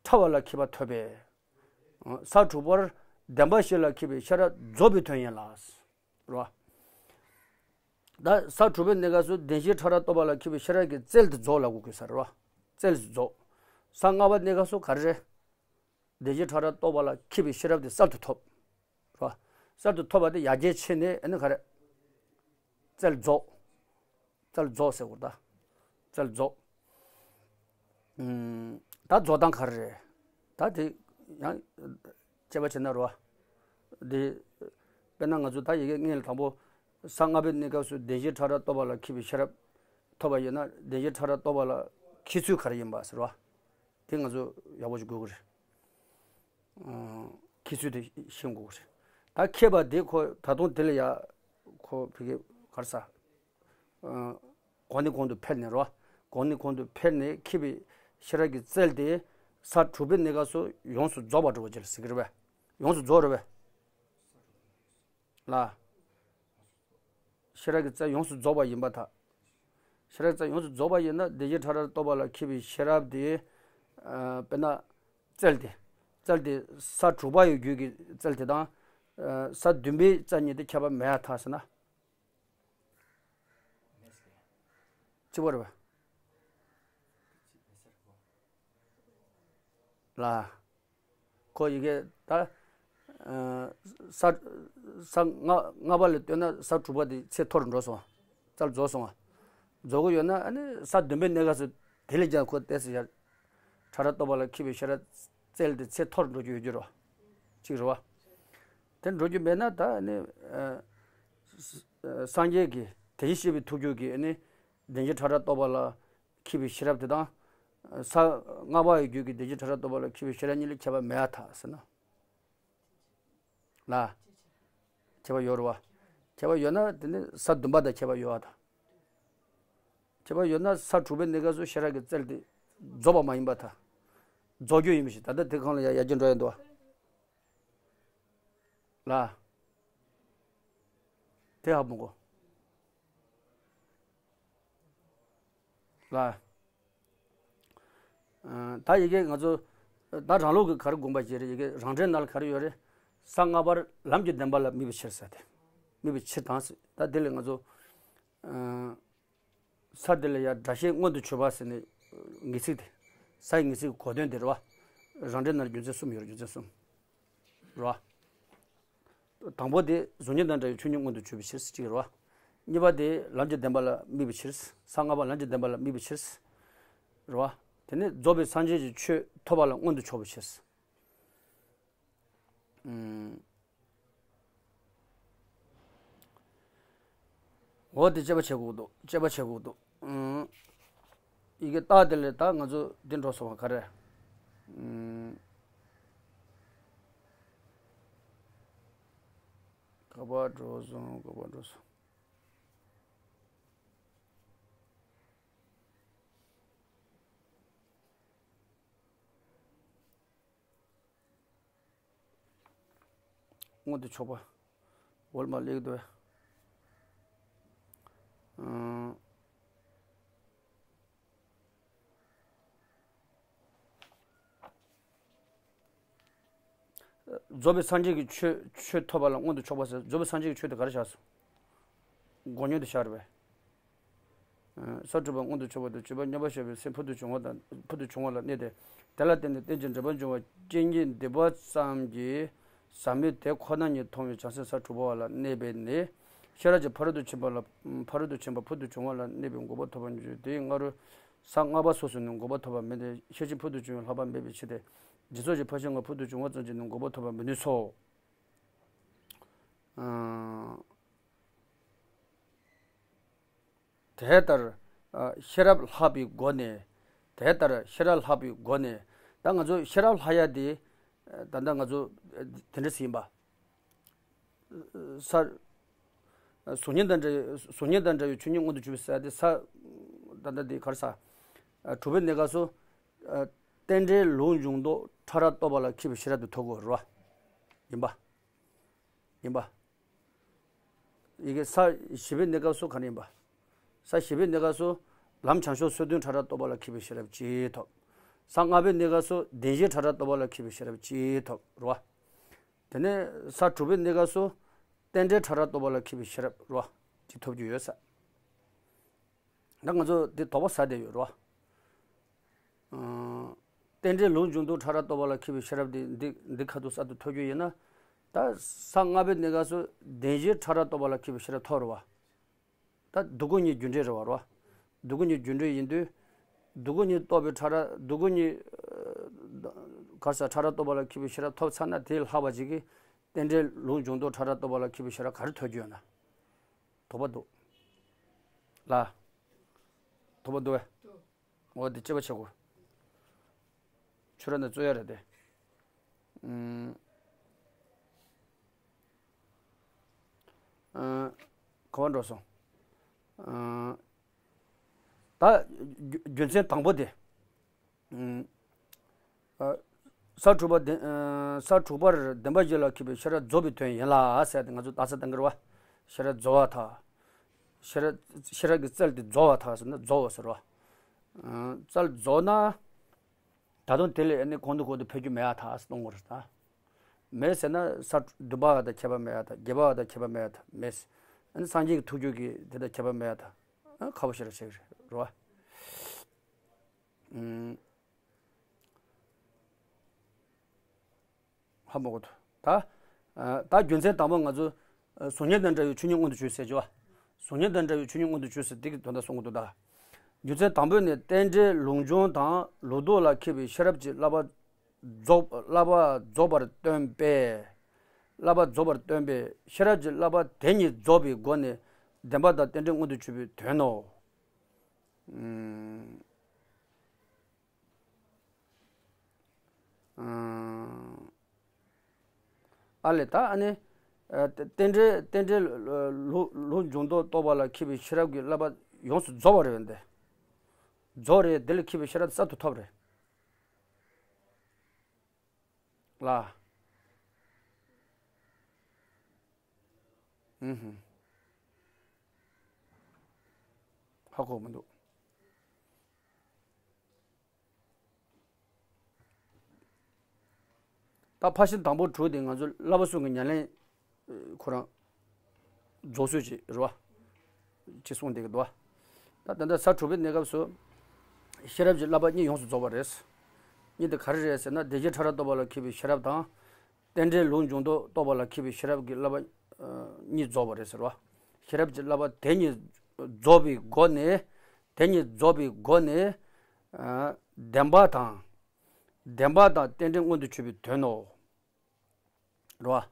ཕྲ་བ་ལ་མཁས་པ་ཐོབ་པས། ས་དྲུག་པར་བདེན་པ་བཞི་ལ་མཁས་པའི་ཤེས་རབ་རྫོགས་པའི་དོན་ཡིན་ལ། རེད་བ། ད་ས་དྲུག་པའི་གནས་སྐབས་སུ་བདེན་བཞི་ཕྲ་རགས་རྟོགས་པ་ལ་མཁས་པའི་ཤེས་རབ་ཀྱི་རྩལ་དེ་རྫོགས་ལབ་དགོས་ཀྱི་ས་རེད་བ། རྩལ་དེ་རྫོགས། ས་ལྔ་པའི་གནས་སྐབས་སུ་ག་རེ་རེད། བདེན་བཞི་ཕྲ་རགས་རྟོགས་པ་ལ་མཁས་པའི་ཤེས་རབ་དེ་གསར་དུ་ཐོབ། རེད་བ། གསར་དུ་ཐོབ་པ་དེ་ཡར་རྒྱས་ཕྱིན་ནས་ཨ་ནི་ག་རེ། རྩལ་རྫོགས། རྩལ་རྫོགས་ཟེར་དགོས་ད། རྩལ་རྫོགས། ཨུམ། ད་རྫོགས་སྟངས་ག་རེ་རེད། ད་དེ་ཡང་དཔྱད་པ་བྱས་ན་རེད་བ། དེ། དཔེར་ན་ང་ཚོ་ད་ཡི་གེ་སྔོན་ལ་དང་པོ། ས་ལྔ་པའི་གནས་སྐབས་སུ་བདེན་བཞི་ཕྲ་རགས་རྟོགས་པ་ལ་མཁས་པའི་ཤེས་རབ་ཐོབ་པ་ཡིན་ན། བདེན་བཞི་ཕྲ་རགས་རྟོགས་པ་ལ་མཁས་ཚུལ་ག་རེ་ཡིན་པ་ཟེར་བ། དེ་ང་ཚོ་ཡག་པོ་ཞིག་དགོས་ཀྱི་རེད། ཨ། མཁས་ཚུལ་དེ་ཤེས་དགོས་ཀྱི་རེད། ད་མཁས་པ་དེ་ཁོ་ད་དུང་དེ་ལ་ཡ། ཁོ་ཕ་གི་ག་རེ་ཟ། ཨ། གོང་ནས་གོང་དུ་འཕེལ་ནས་རོ། གོང་ནས་གོང་དུ་འཕེལ་ནས་མཁས་པའི་ཤེས་རབ་ཀྱི་རྩལ་དེ་ས་དྲུག་པའི་གནས་སྐབས་སུ་ཡོངས་སུ་རྫོགས་པ་འདྲ་བོ་ཅིག་ལ་ཟེར་གྱི་རེད་པས། ཡོངས་སུ་རྫོགས་རེད་པས། ལ། ཤེས་རབ་ཀྱི་རྩལ་ཡོངས་སུ་རྫོགས་པ་ཡིན་པར་ཐལ། ཤེས་རབ་ཀྱི་རྩལ་ཡོངས་སུ་རྫོགས་པ་ཡིན་ན་བདེན་བཞི་ཕྲ་རགས་རྟོགས་པ་ལ་མཁས་པའི་ཤེས་རབ་དེ། ཨ། དཔེར་ན། རྩལ་དེ། རྩལ་དེ་ས་དྲུག་པ་ཡི་རྒྱུད་ཀྱི་རྩལ་དེ་དང་། ཨ། ས་བདུན་པའི་རྩལ་གཉིས་དེ་ཁྱད་པར་མེད་པར་ཐལ་ཟེར་ན། གཅིག་པ་རེད་པས། ལ། ཁོ་ཡི་གེ་ད། ཨ། ས། ས་ལྔ་ལྔ་པ་ལ་ལྟོས་ན་ས་དྲུག་པ་དེ་ཚད་མཐོ་རུ་འགྲོ་སོང་བ། རྩལ་རྫོགས་སོང་བ། རྫོགས་ཀྱི་ཡོད་ན་ཨ་ནི་ས་བདུན་པའི་གནས་སྐབས་སུ་དེ་ལས་ཀྱང་ཁོ་ཏོག་ཙམ་ཡར། ཕྲ་རགས་རྟོགས་པ་ལ་མཁས་པའི་ཤེས་རབ་རྩལ་དེ་ཚད་མཐོ་རུ་འགྲོ་རྒྱུ་ཡོད་རྒྱུ་རེད་བ། གཅིག་རེད་བ། དེ་འགྲོ་རྒྱུ་མེད་ན་ད་ཨ་ནི། ཨ། སངས་རྒྱས་ཀྱི་དེ་བཞིན་གཤེགས་པའི་ཐུགས་རྒྱུད་ཀྱི་ཨ་ནི། བདེན་བཞི་ཕྲ་རགས་རྟོགས་པ་ལ་མཁས་པའི་ཤེས་རབ་དེ་དང་། ས་ལྔ་པ་ཡི་རྒྱུད་ཀྱི་བདེན་བཞི་ཕྲ་རགས་རྟོགས་པ་ལ་མཁས་པའི་ཤེས་རབ་གཉིས་ལ་ཁྱད་པར་མེད་པར་ཐལ་ཟེར་ན། ལ། ཁྱད་པར་ཡོད་རེད་བ། ཁྱད་པར་ཡོད་ན་དེ་ནི་ས་བདུན་པ་དང་ཁྱད་པར་ཡོད་པ་དང་། ཁྱད་པར་ཡོད་ན་ས་དྲུག་པའི་གནས་སྐབས་སུ་ཤེས་རབ་ཀྱི་རྩལ་དེ་རྫོགས་པ་མ་ཡིན་པར་ཐལ། རྫོགས་རྒྱུ་ཡིན་པ་ཞིག་ད་ལྟ་དེ་གང་ལ་ཡ་ཡར་རྒྱས་འགྲོ་ཡ་འདུག་བ། ལ། དེ་ཧ་མི་གོ། ལ། ཨ། ད་ཡི་གེ་ང་ཚོ། ད་རང་ལུགས་ཀྱི་ག་རེ་དགོངས་པ་བཞེས་རེད། ཡི་གེ་རང་འགྲེལ་ནང་ལ་ག་རེ་ཡོད་རེད། ས་ལྔ་པར་ལམ་གྱི་བདེན་པ་ལ་དམིགས་པའི་ཕྱིར་ཟེར་ཏེ། དམིགས་པའི་ཕྱིར་དང་ཟེར། ད་དེ་ལས་ང་ཚོ། ཨ། ས་དེ་ལ་ཡང་སྒྲ་བཤད་མངོན་དུ་གྱུར་པ་ཟེར་ནས་ངེས་ཚིག་དེ། སའི་ངེས་ཚིག་གི་གོ་དོན་དེ་རེད་བ། རང་འགྲེལ་ནང་རྒྱུ་མཚན་གསུམ་ཡོད་རེད། རྒྱུ་མཚན་གསུམ། རེད་བ། དང་པོ་དེ་གཟུགས་བརྙན་དང་འདྲ་བའི་ཆོས་ཉིད་མངོན་དུ་གྱུར་པའི་ཕྱིར་གཅིག་རེད་བ། གཉིས་པ་དེ་ལམ་གྱི་བདེན་པ་ལ་དམིགས་པའི་ཕྱིར། ས་ལྔ་པ་ལམ་གྱི་བདེན་པ་ལ་དམིགས་པའི་ཕྱིར། རེད་བ། དེ་ནས་རྫོགས་པའི་སངས་རྒྱས་ཀྱི་ཆོས་ཐོབ་པ་ལ་མངོན་དུ་ཕྱོགས་པའི་ཕྱིར། ཨུམ། འོ་དེ་དཔྱད་པ་བྱེད་དགོས་འདུག་དཔྱད་པ་བྱེད་དགོས་འདུག་ཨུམ། ཡི་གེ་རྟགས་དེ་ལས་ད་ང་ཚོ་འདི་འགྲོ་སོང་བ་ག་རེ། ཨུམ། ག་པར་འགྲོ་སོང་། ག་པར་འགྲོ་སོང་། མངོན་དུ་ཕྱོགས་པ། འོལ་མ་ལེགས་འདུག་ཨང་། རྫོགས་པའི་སངས་རྒྱས་ཀྱི་ཆོས་ཆོས་ཐོབ་པ་ལ་མངོན་དུ་ཕྱོགས་པ་ཟེར། རྫོགས་པའི་སངས་རྒྱས་ཀྱི་ཆོས་དེ་ག་རེ་བཞག་སོང་། མགོ་བསྙོན་དུ་བཞག་རེད་པས། ས་དྲུག་པ་མངོན་དུ་ཕྱོགས་པ་དང་སྤྱོད་པ་སྙོམས་པར་ཞུགས་པའི་སེམས་ཕུལ་དུ་བྱུང་བ་དང་ཕུལ་དུ་བྱུང་བ་ལ་གནས་ཏེ། དེ་ལ་བརྟེན་ནས་རྟེན་ཅིང་འབྲེལ་པར་འབྱུང་བ་སྐྱེ་གཉིས་འདུས་པ་ཙམ་གྱིས་ཟག་མེད་དེ་ཁོ་ན་ཉིད་མཐོང་བའི་བྱང་སེམས་ས་དྲུག་པ་ལ་གནས་པས་ནི། ཤེས་རབ་ཀྱི་ཕ་རོལ་ཏུ་ཕྱིན་པ་ལ་ཕ་རོལ་ཏུ་ཕྱིན་པ་ཕུལ་དུ་བྱུང་བ་ལ་གནས་པའི་འགོག་པ་ཐོབ་པར་འགྱུར། དེའི་སྔ་རོལ་ས་ལྔ་པ་སོ་སོ་ནས་འགོག་པ་ཐོབ་པ་མིན་ཏེ། ཤེར་ཕྱིན་ཕུལ་དུ་བྱུང་བའི་ལྷག་པ་མེད་པའི་ཕྱིར་ཏེ། སྦྱིན་སོགས་ཀྱི་ཕར་ཕྱིན་ལྔ་ཕུལ་དུ་བྱུང་བ་ཙམ་གྱིས་ནི་འགོག་པ་ཐོབ་པར་མི་ནུས་སོ། དེ་ལྟར་ཤེས་རབ་ལྷག་པའི་སྒོ་ནས། དེ་ལྟར་ཤེས་རབ་ལྷག་པའི་སྒོ་ནས། ད་ང་ཚོ་ཤེས་རབ་ལྷག་ཡ་དེ་ད་ལྟ་ང་ཚོ་དེ་འདྲ་ཟིན་པ། ས། གཟུགས་བརྙན་དང་འདྲ་བའི་གཟུགས་བརྙན་དང་འདྲ་བའི་ཆོས་ཉིད་མངོན་དུ་གྱུར་པའི་ས་དེ་ས། ད་ལྟ་དེ་ག་རེ་ས། གྲུབ་པའི་གནས་སྐབས་སུ། རྟེན་འབྲེལ་ལུགས་འབྱུང་ལྡོག་ཕྲ་རགས་རྟོགས་པ་ལ་མཁས་པའི་ཤེས་རབ་དེ་ཐོབ་དགོས་རེད་པ། ཡིན་པ། ཡིན་པ། ཡི་གེ་ས་བཞི་པའི་གནས་སྐབས་སུ་ག་རེ་ཡིན་པ། ས་བཞི་པའི་གནས་སྐབས་སུ་ལམ་བྱང་ཕྱོགས་སོ་བདུན་ཕྲ་རགས་རྟོགས་པ་ལ་མཁས་པའི་ཤེས་རབ་གཅིག་ཐོབ། ས་ལྔ་པའི་གནས་སྐབས་སུ་བདེན་བཞི་ཕྲ་རགས་རྟོགས་པ་ལ་མཁས་པའི་ཤེས་རབ་གཅིག་ཐོབ་རེད་པ། དེ་ནས་ས་དྲུག་པའི་གནས་སྐབས་སུ་རྟེན་འབྲེལ་ཕྲ་རགས་རྟོགས་པ་ལ་མཁས་པའི་ཤེས་རབ་རེད་པ། གཅིག་ཐོབ་རྒྱུ་ཡོད་ས། ད་ང་ཚོ་འདི་དོགས་པ་ཟ་བསྡད་ཡོད་རེད་པ། རྟེན་འབྲེལ་ལུགས་འབྱུང་ལྡོག་ཕྲ་རགས་རྟོགས་པ་ལ་མཁས་པའི་ཤེས་རབ་དེ་འདི་འདི་ཁ་ཐུག་གསར་དུ་ཐོབ་རྒྱུ་ཡིན་ན། ད་ས་ལྔ་པའི་གནས་སྐབས་སུ་བདེན་བཞི་ཕྲ་རགས་རྟོགས་པ་ལ་མཁས་པའི་ཤེས་རབ་ཐོབ་རེད་པ། ད་སྡུག་ཀུན་གཉིས་རྒྱུ་འབྲས་རེད་པ་རེད་པ། སྡུག་ཀུན་གཉིས་རྒྱུ་འབྲས་ཡིན་དུས། སྡུག་ཀུན་གཉིས་རྟོགས་པའི་ཕྲ་རགས་སྡུག་ཀུན་གཉིས། ག་རེ་ཟ་ཕྲ་རགས་རྟོགས་པ་ལ་མཁས་པའི་ཤེས་རབ་ཐོབ་ཚར་ན་དེ་ལྷག་པ་ཅིག་གིས་རྟེན་འབྲེལ་ལུགས་འབྱུང་ལྡོག་ཕྲ་རགས་རྟོགས་པ་ལ་མཁས་པའི་ཤེས་རབ་ག་རེ་ཐོབ་རྒྱུ་ཡོད་ན། དོགས་པ་འདུག་ལ། དོགས་པ་འདུག་པས། འོ་དེ་དཔྱད་པ་བྱེད་དགོས། ཆོས་ར་ནས་རྩོད་ཡ་རེད་དེ། ཨུམ། ཨ། ག་པར་འགྲོ་སོང་། ཨ། ད་རྒྱུ་རྒྱུ་མཚན་དང་པོ་དེ། ཨུམ། ཨ། ས་དྲུག་པ་བདེན་ཨ། ས་དྲུག་པར་བདེན་པ་བཞི་ལ་མཁས་པའི་ཤེས་རབ་རྫོགས་པའི་དོན་ཡིན་ལ་ཟེར་ཏེ་ང་ཚོ་རྟགས་གསལ་བཏང་གི་རེད་པ། ཤེས་རབ་རྫོགས་པར་ཐལ། ཤེས་རབ་ཤེས་རབ་ཀྱི་རྩལ་དེ་རྫོགས་པར་ཐལ་ཟེར་ན་རྫོགས་པ་ཟེར་བ། ཨ། རྩལ་རྫོགས་ན། ད་དུང་དེ་ལས་ཨ་ནི་གོང་དུ་གོང་དུ་འཕེལ་རྒྱུ་མེད་པར་ཐལ་གཏོང་དགོས་རེད་ད། མེད་ཟེར་ན་ས་བདུན་པ་བ་དང་ཁྱད་པར་མེད་པར་ཐལ། བརྒྱད་པ་བ་དང་ཁྱད་པར་མེད་པར་ཐལ། མེད་ཟེར། ཨ་ནི་སངས་རྒྱས་ཀྱི་ཐུགས་རྒྱུད་ཀྱི་དེ་དང་ཁྱད་པར་མེད་པར་ཐལ། ཨ། ཁ་བོ་ཞེ་དྲག་བྱེད་ཀྱི་རེད་རོ། ཨུམ། ཧ་མ་གོ་ཐུབ། ད། ཨ། ད་རྒྱུ་མཚན་དང་པོ་ང་ཚོ། ཨ། གཟུགས་བརྙན་དང་འདྲ་བའི་ཆོས་ཉིད་མངོན་དུ་གྱུར་ཟེར་གྱི་བ། གཟུགས་བརྙན་དང་འདྲ་བའི་ཆོས་ཉིད་མངོན་དུ་གྱུར་ཟེར་དེ་གི་དོན་དག་གསུང་གི་འདུག་ད། རྒྱུ་མཚན་དང་པོ་ནི་རྟེན་འབྲེལ་ལུགས་འབྱུང་དང་ལུགས་ལྡོག་ལ་མཁས་པའི་ཤེས་རབ་ཀྱི་བསླབ་པ་རྫོགས་བསླབ་པ་རྫོགས་པར་སྟོན་པས། བསླབ་པ་རྫོགས་པར་སྟོན་པས་ཤེས་རབ་ཀྱི་བསླབ་པ་དེ་ཉིད་རྫོགས་པའི་སྒོ་ནས་བདེན་པ་དང་རྟེན་འབྲེལ་མངོན་དུ་གྱུར་པའི་དོན་ནོ། ཨུམ། ཨ་ལས་ད་ཨ་ནི། ཨ། རྟེན་འབྲེལ་རྟེན་འབྲེལ་ལུགས་ལུགས་འབྱུང་ལྡོག་རྟོགས་པ་ལ་མཁས་པའི་ཤེས་རབ་ཀྱི་བསླབ་པ་ཡོངས་སུ་རྫོགས་པ་རེད་པས་འདི། རྫོགས་རེད། དེ་ལས་མཁས་པའི་ཤེས་རབ་གསར་དུ་ཐོབ་རེད། ལ། ཨུ་ཧུ། ཧ་གོ་མི་འདུག་ད་ཕར་ཕྱིན་དང་པོ་དྲུག་དེ་ང་ཚོ་བསླབ་པ་གསུམ་གྱི་ཉམས་ལེན། ཁོ་རང་རྫོགས་ཚུལ་ཅིག་རེད་པ། ཅིག་གསུངས་བསྡད་ཀྱི་འདུག་པ། ད་ད་ལྟ་ས་དྲུག་པའི་གནས་སྐབས་སུ་ཤེས་རབ་ཀྱི་བསླབ་པ་གཉིས་ཡོངས་སུ་རྫོགས་པ་རེད། གཉིས་དེ་ག་རེ་རེད་ཟེར་ན་བདེན་བཞི་ཕྲ་རགས་རྟོགས་པ་ལ་མཁས་པའི་ཤེས་རབ་དང་། རྟེན་འབྲེལ་ལུགས་འབྱུང་ལྡོག་རྟོགས་པ་ལ་མཁས་པའི་ཤེས་རབ་ཀྱི་བསླབ་པ་གཉིས་རྫོགས་པ་རེད་ཟེར་བ། ཤེས་རབ་ཀྱི་བསླབ་པ་དེ་གཉིས་རྫོགས་པའི་སྒོ་ནས། དེ་གཉིས་རྫོགས་པའི་སྒོ་ནས། ཨ། བདེན་པ་དང་། བདེན་པ་དང་རྟེན་འབྲེལ་མངོན་དུ་གྱུར་པའི་དོན་ནོ། རེད་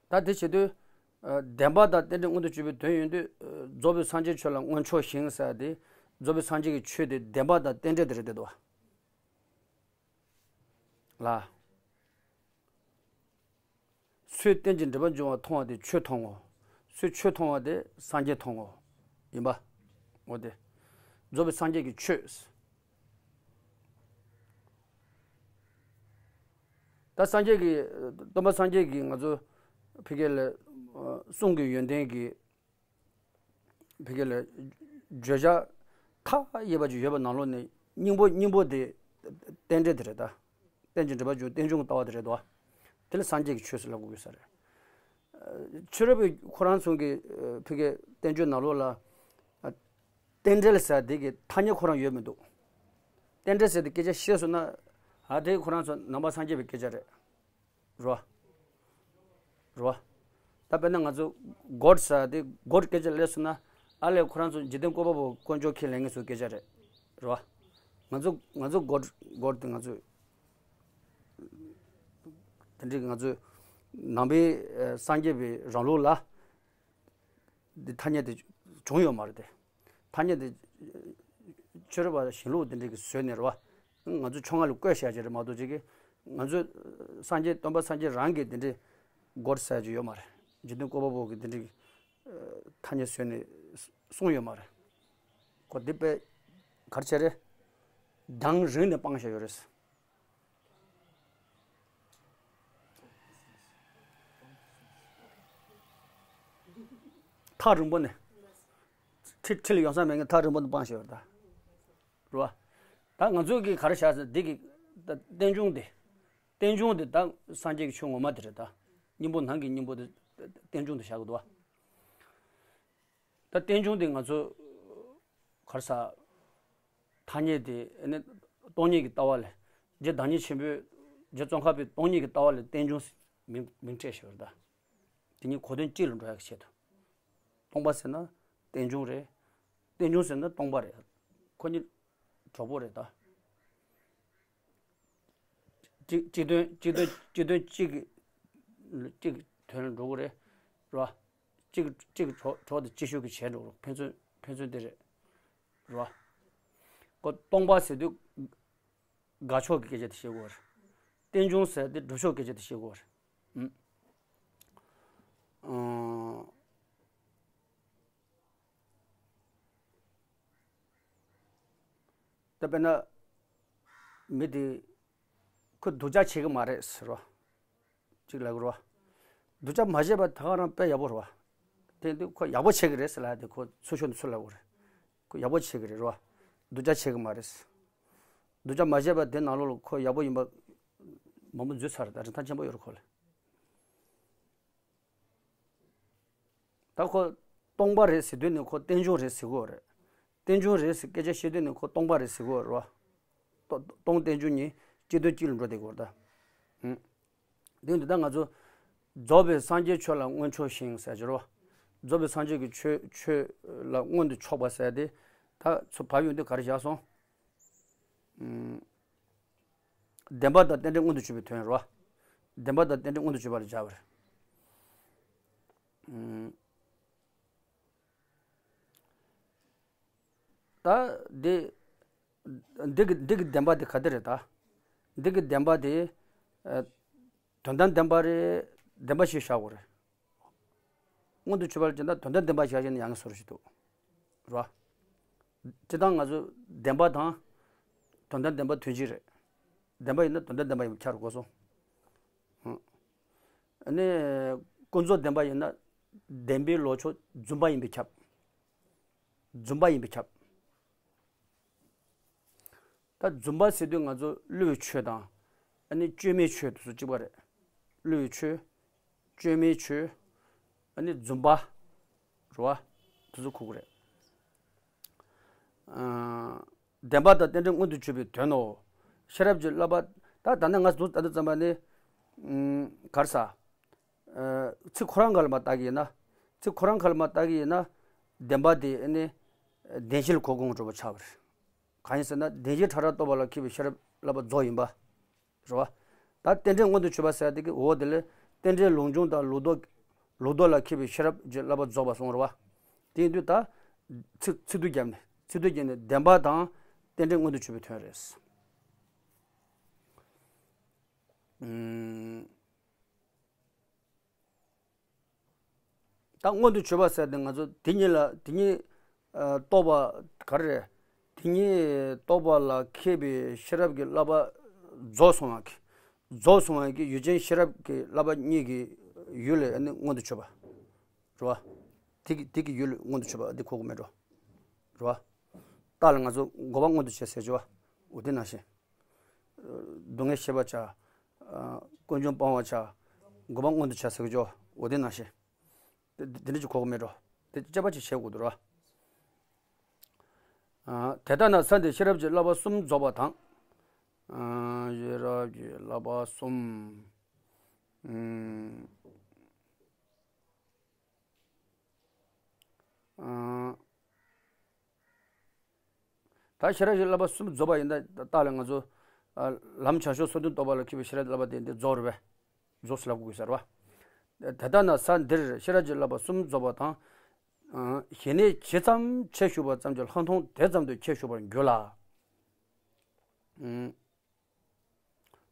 པ། ད་དེ་བྱེད་དུས། ཨ། བདེན་པ་དང་རྟེན་འབྲེལ་མངོན་དུ་གྱུར་པའི་དོན་ཡིན་དུས། ཨ། རྫོགས་པའི་སངས་རྒྱས་ཆོས་ལ་མངོན་ཕྱོགས་ཞེན་ཟེར་ཏེ། རྫོགས་པའི་སངས་རྒྱས་ཀྱི་ཆོས་དེ་བདེན་པ་དང་རྟེན་འབྲེལ་དེ་རེད་བསྡད་འདུག་པ། ལ། སོས་རྟེན་ཅིང་འབྲེལ་པར་འབྱུང་བ་མཐོང་བ་དེ་ཆོས་མཐོང་ངོ་། སོས་ཆོས་མཐོང་བ་དེ་སངས་རྒྱས་མཐོང་ངོ་། ཡིན་པ། འོ་དེ། རྫོགས་པའི་སངས་རྒྱས་ཀྱི་ཆོས། ད་སངས་རྒྱས་ཀྱི་སྟོན་པ་སངས་རྒྱས་ཀྱི་ང་ཚོ་ཕ་གི་ལ་གསུང་གི་ཡོན་ཏན་གྱི་ཕ་གི་ལ་བརྗོད་བྱ་མཐའ་ཡས་པ་ཅིག་ཡོད་པ་ནང་ལོགས་ནས་སྙིང་པོ་སྙིང་པོ་དེ་རྟེན་འབྲེལ་དེ་རེད་ད། རྟེན་ཅིང་འབྲེལ་པར་འབྱུང་རྟེན་འབྱུང་གི་ལྟ་བ་དེ་རེད་དོ། དེ་ལ་སངས་རྒྱས་ཀྱི་ཆོས་ཟེར་ལབ་དགོས་ས་རེད། ཕྱི་རོལ་པའི་ཁོ་རང་ཚོ་གི་ཕ་གི་བསྟན་བཅོས་ནང་ལོགས་ལ་རྟེན་འབྲེལ་ཟེར་དེ་གི་ཐ་སྙད་ཁོ་རང་ཡོད་མི་འདུག་རྟེན་འབྲེལ་ཟེར་དེ་སྐད་ཆ་བཤད་སོང་ན་ཨ་དེ་ཁོ་རང་ཚོ་ནང་པ་སངས་རྒྱས་པའི་སྐད་ཆ་རེད། རོ། རོ། ད་དཔེར་ན་ང་ཚོ་གོཌ་ཟེར་དེ་གོཌ་སྐད་ཆ་ལས་སོང་ན་ཨ་ལས་ཁོ་རང་ཚོ་འཇིག་རྟེན་བཀོད་པ་པོ་དཀོན་མཆོག་ཁས་ལེན་མཁན་ཚོའི་སྐད་ཆ་རེད། རོ། ང་ཚོ་ང་ཚོ་གོཌ་གོཌ་དེ་ང་ཚོ་དེ་འདྲའི་ང་ཚོ་ནང་པའི་སངས་རྒྱས་པའི་རང་ལུགས་ལ་འདི་ཐ་སྙད་དེ་བྱུང་ཡོད་མ་རེད་དེ། ཐ་སྙད་དེ་ཕྱི་རོལ་པ་ཞིང་ལུགས་དེ་འདྲ་གི་བཟོས་ནས་རེད་བ། ང་ཚོ་ཆོ་ང་ལ་བཀོད་བཞག་ཅིག་རེད་མ་གཏོགས་ཅིག་གི་ང་ཚོ་སངས་རྒྱས་སྟོན་པ་སངས་རྒྱས་རང་གིས་དེ་འདྲའི་གོ་ས་ཅིག་ཡོད་མ་རེད། འཇིག་རྟེན་བཀོད་པ་པོ་གི་དེ་འདྲའི་ཐ་སྙད་བཟོས་ནས་གསུངས་ཡོད་མ་རེད། ཁོ་འདི་དཔེ་ག་རེ་བྱས་རེད། དང་རིང་ནས་སྤངས་བཞག་ཡོད་རེད། ཐག་རིང་པོ་ནས། ཁྲི་ཁྲི་ལ་ཡོང་ས་མེད་མཁན་ཐག་རིང་པོ་ནས་སྤངས་བཞག་ཡོད་རེད་ད། རེད་བ། ད་ང་ཚོ་གིས་ག་རེ་བྱ་ཟེར་འདི་གི་ད་རྟེན་འབྱུང་དེ། རྟེན་འབྱུང་དེ་ད་སངས་རྒྱས་ཀྱི་ཆོས་ངོ་མ་དེ་རེད་ད། སྙིང་པོ་ནང་གི་སྙིང་པོ་དེ་རྟེན་འབྱུང་དེ་བཞག་གི་འདུག་བ། ད་རྟེན་འབྱུང་དེ་ང་ཚོ་ག་རེ་ཟ། ཐ་སྙད་དེ་ཨ་ནི་སྟོང་ཉིད་ཀྱི་ལྟ་བ་ལས་རྗེ་བདག་ཉིད་ཆེན་པོས་རྗེ་ཙོང་ཁ་པའི་སྟོང་ཉིད་ཀྱི་ལྟ་བ་ལས་རྟེན་འབྱུང་ཟེར་མིང་མིང་སྤྲད་ཞེས་པ་རེད་ད། དེ་གཉིས་གོ་དོན་གཅིག་ལ་འགྲོ་ཡག་གི་ཆེད་དུ། སྟོང་པ་ཟེར་ན་རྟེན་འབྱུང་རེད། རྟེན་འབྱུང་ཟེར་ན་སྟོང་པ་རེད། ཁོ་གཉིས་གྲོགས་པོ་རེད་ད། གཅིག་གཅིག་དོན་གཅིག་དོན་གཅིག་དོན་གཅིག་གི་གཅིག་གི་དོན་ལ་འགྲོ་གི་རེད། རེད་བ། གཅིག་གཅིག་གི་གྲོགས་གྲོགས་དེ་གཅིག་ཤོས་ཀྱི་བྱས་འགྲོ་གི་རེད། ཕན་ཚུན་ཕན་ཚུན་དེ་རེད། རེད་བ། ཁོ་སྟོང་པ་ཟེར་དུས་དགག་ཕྱོགས་ཀྱི་སྐད་ཆ་དེ་བཤད་དགོས་རེད། རྟེན་འབྱུང་ཟེར་དེ་སྒྲུབ་ཕྱོགས་སྐད་ཆ་དེ་བཤད་དགོས་རེད། ཨུམ། ཨང་། ད་དཔེར་ན། མི་དེ། ཁོས་སྡུག་ཅག་བྱེད་ཀྱི་མ་རེད་ཟེར་བ། གཅིག་ལབ་དགོས་རེད་བ། སྡུག་ཅག་མ་བྱས་པ་ད་ག་རང་དཔེ་ཡག་པོ་རེད་བ། དེ་དུས་ཁོ་ཡག་པོ་བྱེད་ཀྱི་རེད་ཟེར་ལབ་དེ་ཁོ་ཚུར་ཤོག་ནས་ཚུར་ལབ་དགོས་རེད། ཁོ་ཡག་པོ་བྱེད་ཀྱི་རེད་རེད་བ། སྡུག་ཅག་བྱེད་ཀྱི་མ་རེད། སྡུག་ཅག་མ་བྱས་པ་དེ་ནང་ལོགས་ལ་ཁོ་ཡག་པོ་ཡིན་པ་མང་པོ་འཛུལ་ཚར་རེད། ད་རིན་ཐང་ཆེན་པོ་ཡོད་རེད་ཁོ་ལ། ད་ཁོ་སྟོང་པ་རེད་ཟེར་དུས་ནི་ཁོ་རྟེན་འབྱུང་རེད་ཟེར་གི་ཡོད་རེད། རྟེན་འབྱུང་རེད་ཟེར་སྐད་ཆ་བཤད་དུས་ནི་ཁོ་སྟོང་པ་རེད་ཟེར་གི་ཡོད་རེད་བ། སྟོ- སྟོང་རྟེན་འབྱུང་གཉིས་གཅིག་དོན་གཅིག་ལ་འགྲོ་བསྡད་ཀྱི་ཡོད་རེད་ད། ཨང་། དེ་འདི་ད་ང་ཚོ་རྫོགས་པའི་སངས་རྒྱས་ཆོས་ལ་མངོན་ཕྱོགས་ཤིང་ཟེར་གྱི་རེད་བ། རྫོགས་པའི་སངས་རྒྱས་ཀྱི་ཆོས་ཆོས་ལ་མངོན་དུ་ཕྱོགས་པ་ཟེར་དེ་ད་ཚོ་བབ་ཡོང་དུས་ག་རེ་བཞག་སོང་། ཨང་། བདེན་པ་དང་རྟེན་འབྲེལ་མངོན་དུ་གྱུར་པའི་དོན་རེད་བ། བདེན་པ་དང་རྟེན་འབྲེལ་མངོན་དུ་གྱུར་པ་ལ་སྦྱར་བ་རེད། ཨང་། ད་འདི། འདི་གི་འདི་གི་བདེན་པ་དེ་ག་དེ་རེད་ད། འདི་གི་བདེན་པ་དེ། ཨ། དོན་དམ་བདེན་པ་རེད། བདེན་པ་ཞིག་བཞག་དགོས་རེད། མངོན་དུ་གྱུར་པ་ལ་བྱས་ན་དོན་དམ་བདེན་པ་བཞག་བྱས་ན་ཡང་བཟོ་འདྲ་ཞིག་འདུག་རེད་བ། སྤྱིར་བཏང་ང་ཚོ་བདེན་པ་དང་། དོན་དམ་བདེན་པ་དོན་གཅིག་རེད། བདེན་པ་ཡིན་ན་དོན་དམ་བདེན་པ་ཡིན་པ་ཁྱབ་དགོས་སོང་། ཨ་ནི། ཀུན་རྫོབ་བདེན་པ་ཡིན་ན། བདེན་པའི་ལོག་ཕྱོགས་རྫུན་པ་ཡིན་པས་ཁྱབ། རྫུན་པ་ཡིན་པས་ཁྱབ། ད་རྫུན་པ་ཟེར་དུས་ང་ཚོ་བསླུ་བའི་ཆོས་དང་། ཨ་ནི་བཅོས་མའི་ཆོས་དེ་ཚོ་གཅིག་པ་རེད། བསླུ་བའི་ཆོས། བཅོས་མའི་ཆོས། ཨ་ནི་རྫུན་པ། རེད་བ། དེ་ཚོ་གོ་གི་རེད། ཨ། བདེན་པ་དང་རྟེན་འབྲེལ་མངོན་དུ་གྱུར་པའི་དོན་ནོ། ཤེས་རབ་ཀྱི་བསླབ་པ། ད་ད་ནི་ང་ཚོ་ད་ལྟ་ཙམ་པ་ནི། ཨུམ། ག་རེ་ཟ། ཨ། ཚིག་ཁོ་རང་སྒང་ལ་མར་བལྟ་གི་ཡིན་ན། ཚིག་ཁོ་རང་སྒང་ལ་མར་བལྟ་གི་ཡིན་ན། བདེན་པ་དེ་ནི། བདེན་བཞིར་གོ་དགོས་འགྲོ་བ་ཆགས་པ་རེད། གང་ཡིན་ཟེར་ན་བདེན་བཞི་ཕྲ་རགས་རྟོགས་པ་ལ་མཁས་པའི་ཤེས་རབ་བསླབ་པ་རྫོགས་ཡིན་པ། རེད་བ། ད་རྟེན་འབྲེལ་མངོན་དུ་གྱུར་པ་ཟེར་ཡ་དེ་གི་འོ་དེ་ལས་རྟེན་འབྲེལ་ལུགས་འབྱུང་དང་ལུགས་ལྡོག་ལུགས་ལྡོག་ལ་མཁས་པའི་ཤེས་རབ་ཀྱི་བསླབ་པ་རྫོགས་པ་སོང་རེད་བ། དེ་ཡིན་དུས་ད། ཚིག་ཚིག་སྡུད་བརྒྱབ་ནས་ཚིག་སྡུད་བརྒྱབ་ནས་བདེན་པ་དང་རྟེན་འབྲེལ་མངོན་དུ་གྱུར་པའི་དོན་རེད། ཨུམ། ད་མངོན་དུ་གྱུར་པ་ཟེར་དེ་ང་ཚོ་དེ་གཉིས་ལ་དེ་གཉིས་ཨ་རྟོགས་པ་ག་རེ་རེད། དེ་གཉིས་རྟོགས་པ་ལ་མཁས་པའི་ཤེས་རབ་ཀྱི་བསླབ་པ་རྫོགས་སོང་ཡག་གི། རྫོགས་སོང་བའི་གི་ཡུལ་ཅན་ཤེས་རབ་ཀྱི་བསླབ་པ་གཉིས་ཀྱི་ཡུལ་ལས་ནི་མངོན་དུ་གྱུར་པ། རེད་བ། དེ་གི་དེ་གི་ཡུལ་ལས་མངོན་དུ་གྱུར་པ་འདི་གོ་གི་མེད་འགྲོ། རེད་བ། རྟགས་ལ་ང་ཚོ་འགོག་པ་མངོན་དུ་བྱས་ཟེར་གྱི་བ། འོ་དེ་ནང་བཞིན། སྡུག་བསྔལ་ཤེས་པར་བྱ། ཀུན་འབྱུང་སྤང་བར་བྱ། འགོག་པ་མངོན་དུ་བྱ་ཟེར་གྱི་བ། འོ་དེ་ནང་བཞིན། དེ་དེ་འདྲ་ཅིག་གོ་གི་མེད་འགྲོ། དེ་དཔྱད་པ་ཅིག་བྱེད་དགོས་འདུག་ར། ཨ། དེ་ལྟ་ན་ས་འདིར་ཤེས་རབ་ཀྱི་བསླབ་པ་གསུམ་རྫོགས་པ་དང་། ཨ། ཤེས་རབ་ཀྱི་བསླབ་པ་གསུམ། ཨ། ད་ཤེས་རབ་ཀྱི་བསླབ་པ་གསུམ་རྫོགས་པ་ཡིན་ད་རྟགས་ལ་ང་ཚོ། ཨ། ལམ་བྱང་ཆུབ་སོ་བདུན་རྟོགས་པ་ལ་མཁས་པའི་ཤེས་རབ་ཀྱི་བསླབ་པ་དེ་འདི་རྫོགས་རེད་པས། རྫོགས་སུ་ལབ་དགོས་ས་རེད་པ། དེ་ལྟ་ན་ས་འདིར་ཤེས་རབ་ཀྱི་བསླབ་པ་གསུམ་རྫོགས་པ་དང་། ཨ། ཞི་གནས་ཇི་ཙམ་ཆེ་ཞུགས་པ་ཙམ་གྱིས་ལྷག་མཐོང་དེ་ཙམ་དུ་ཁྱད་ཞུགས་པར་འགྱུར་ལ། ཨ།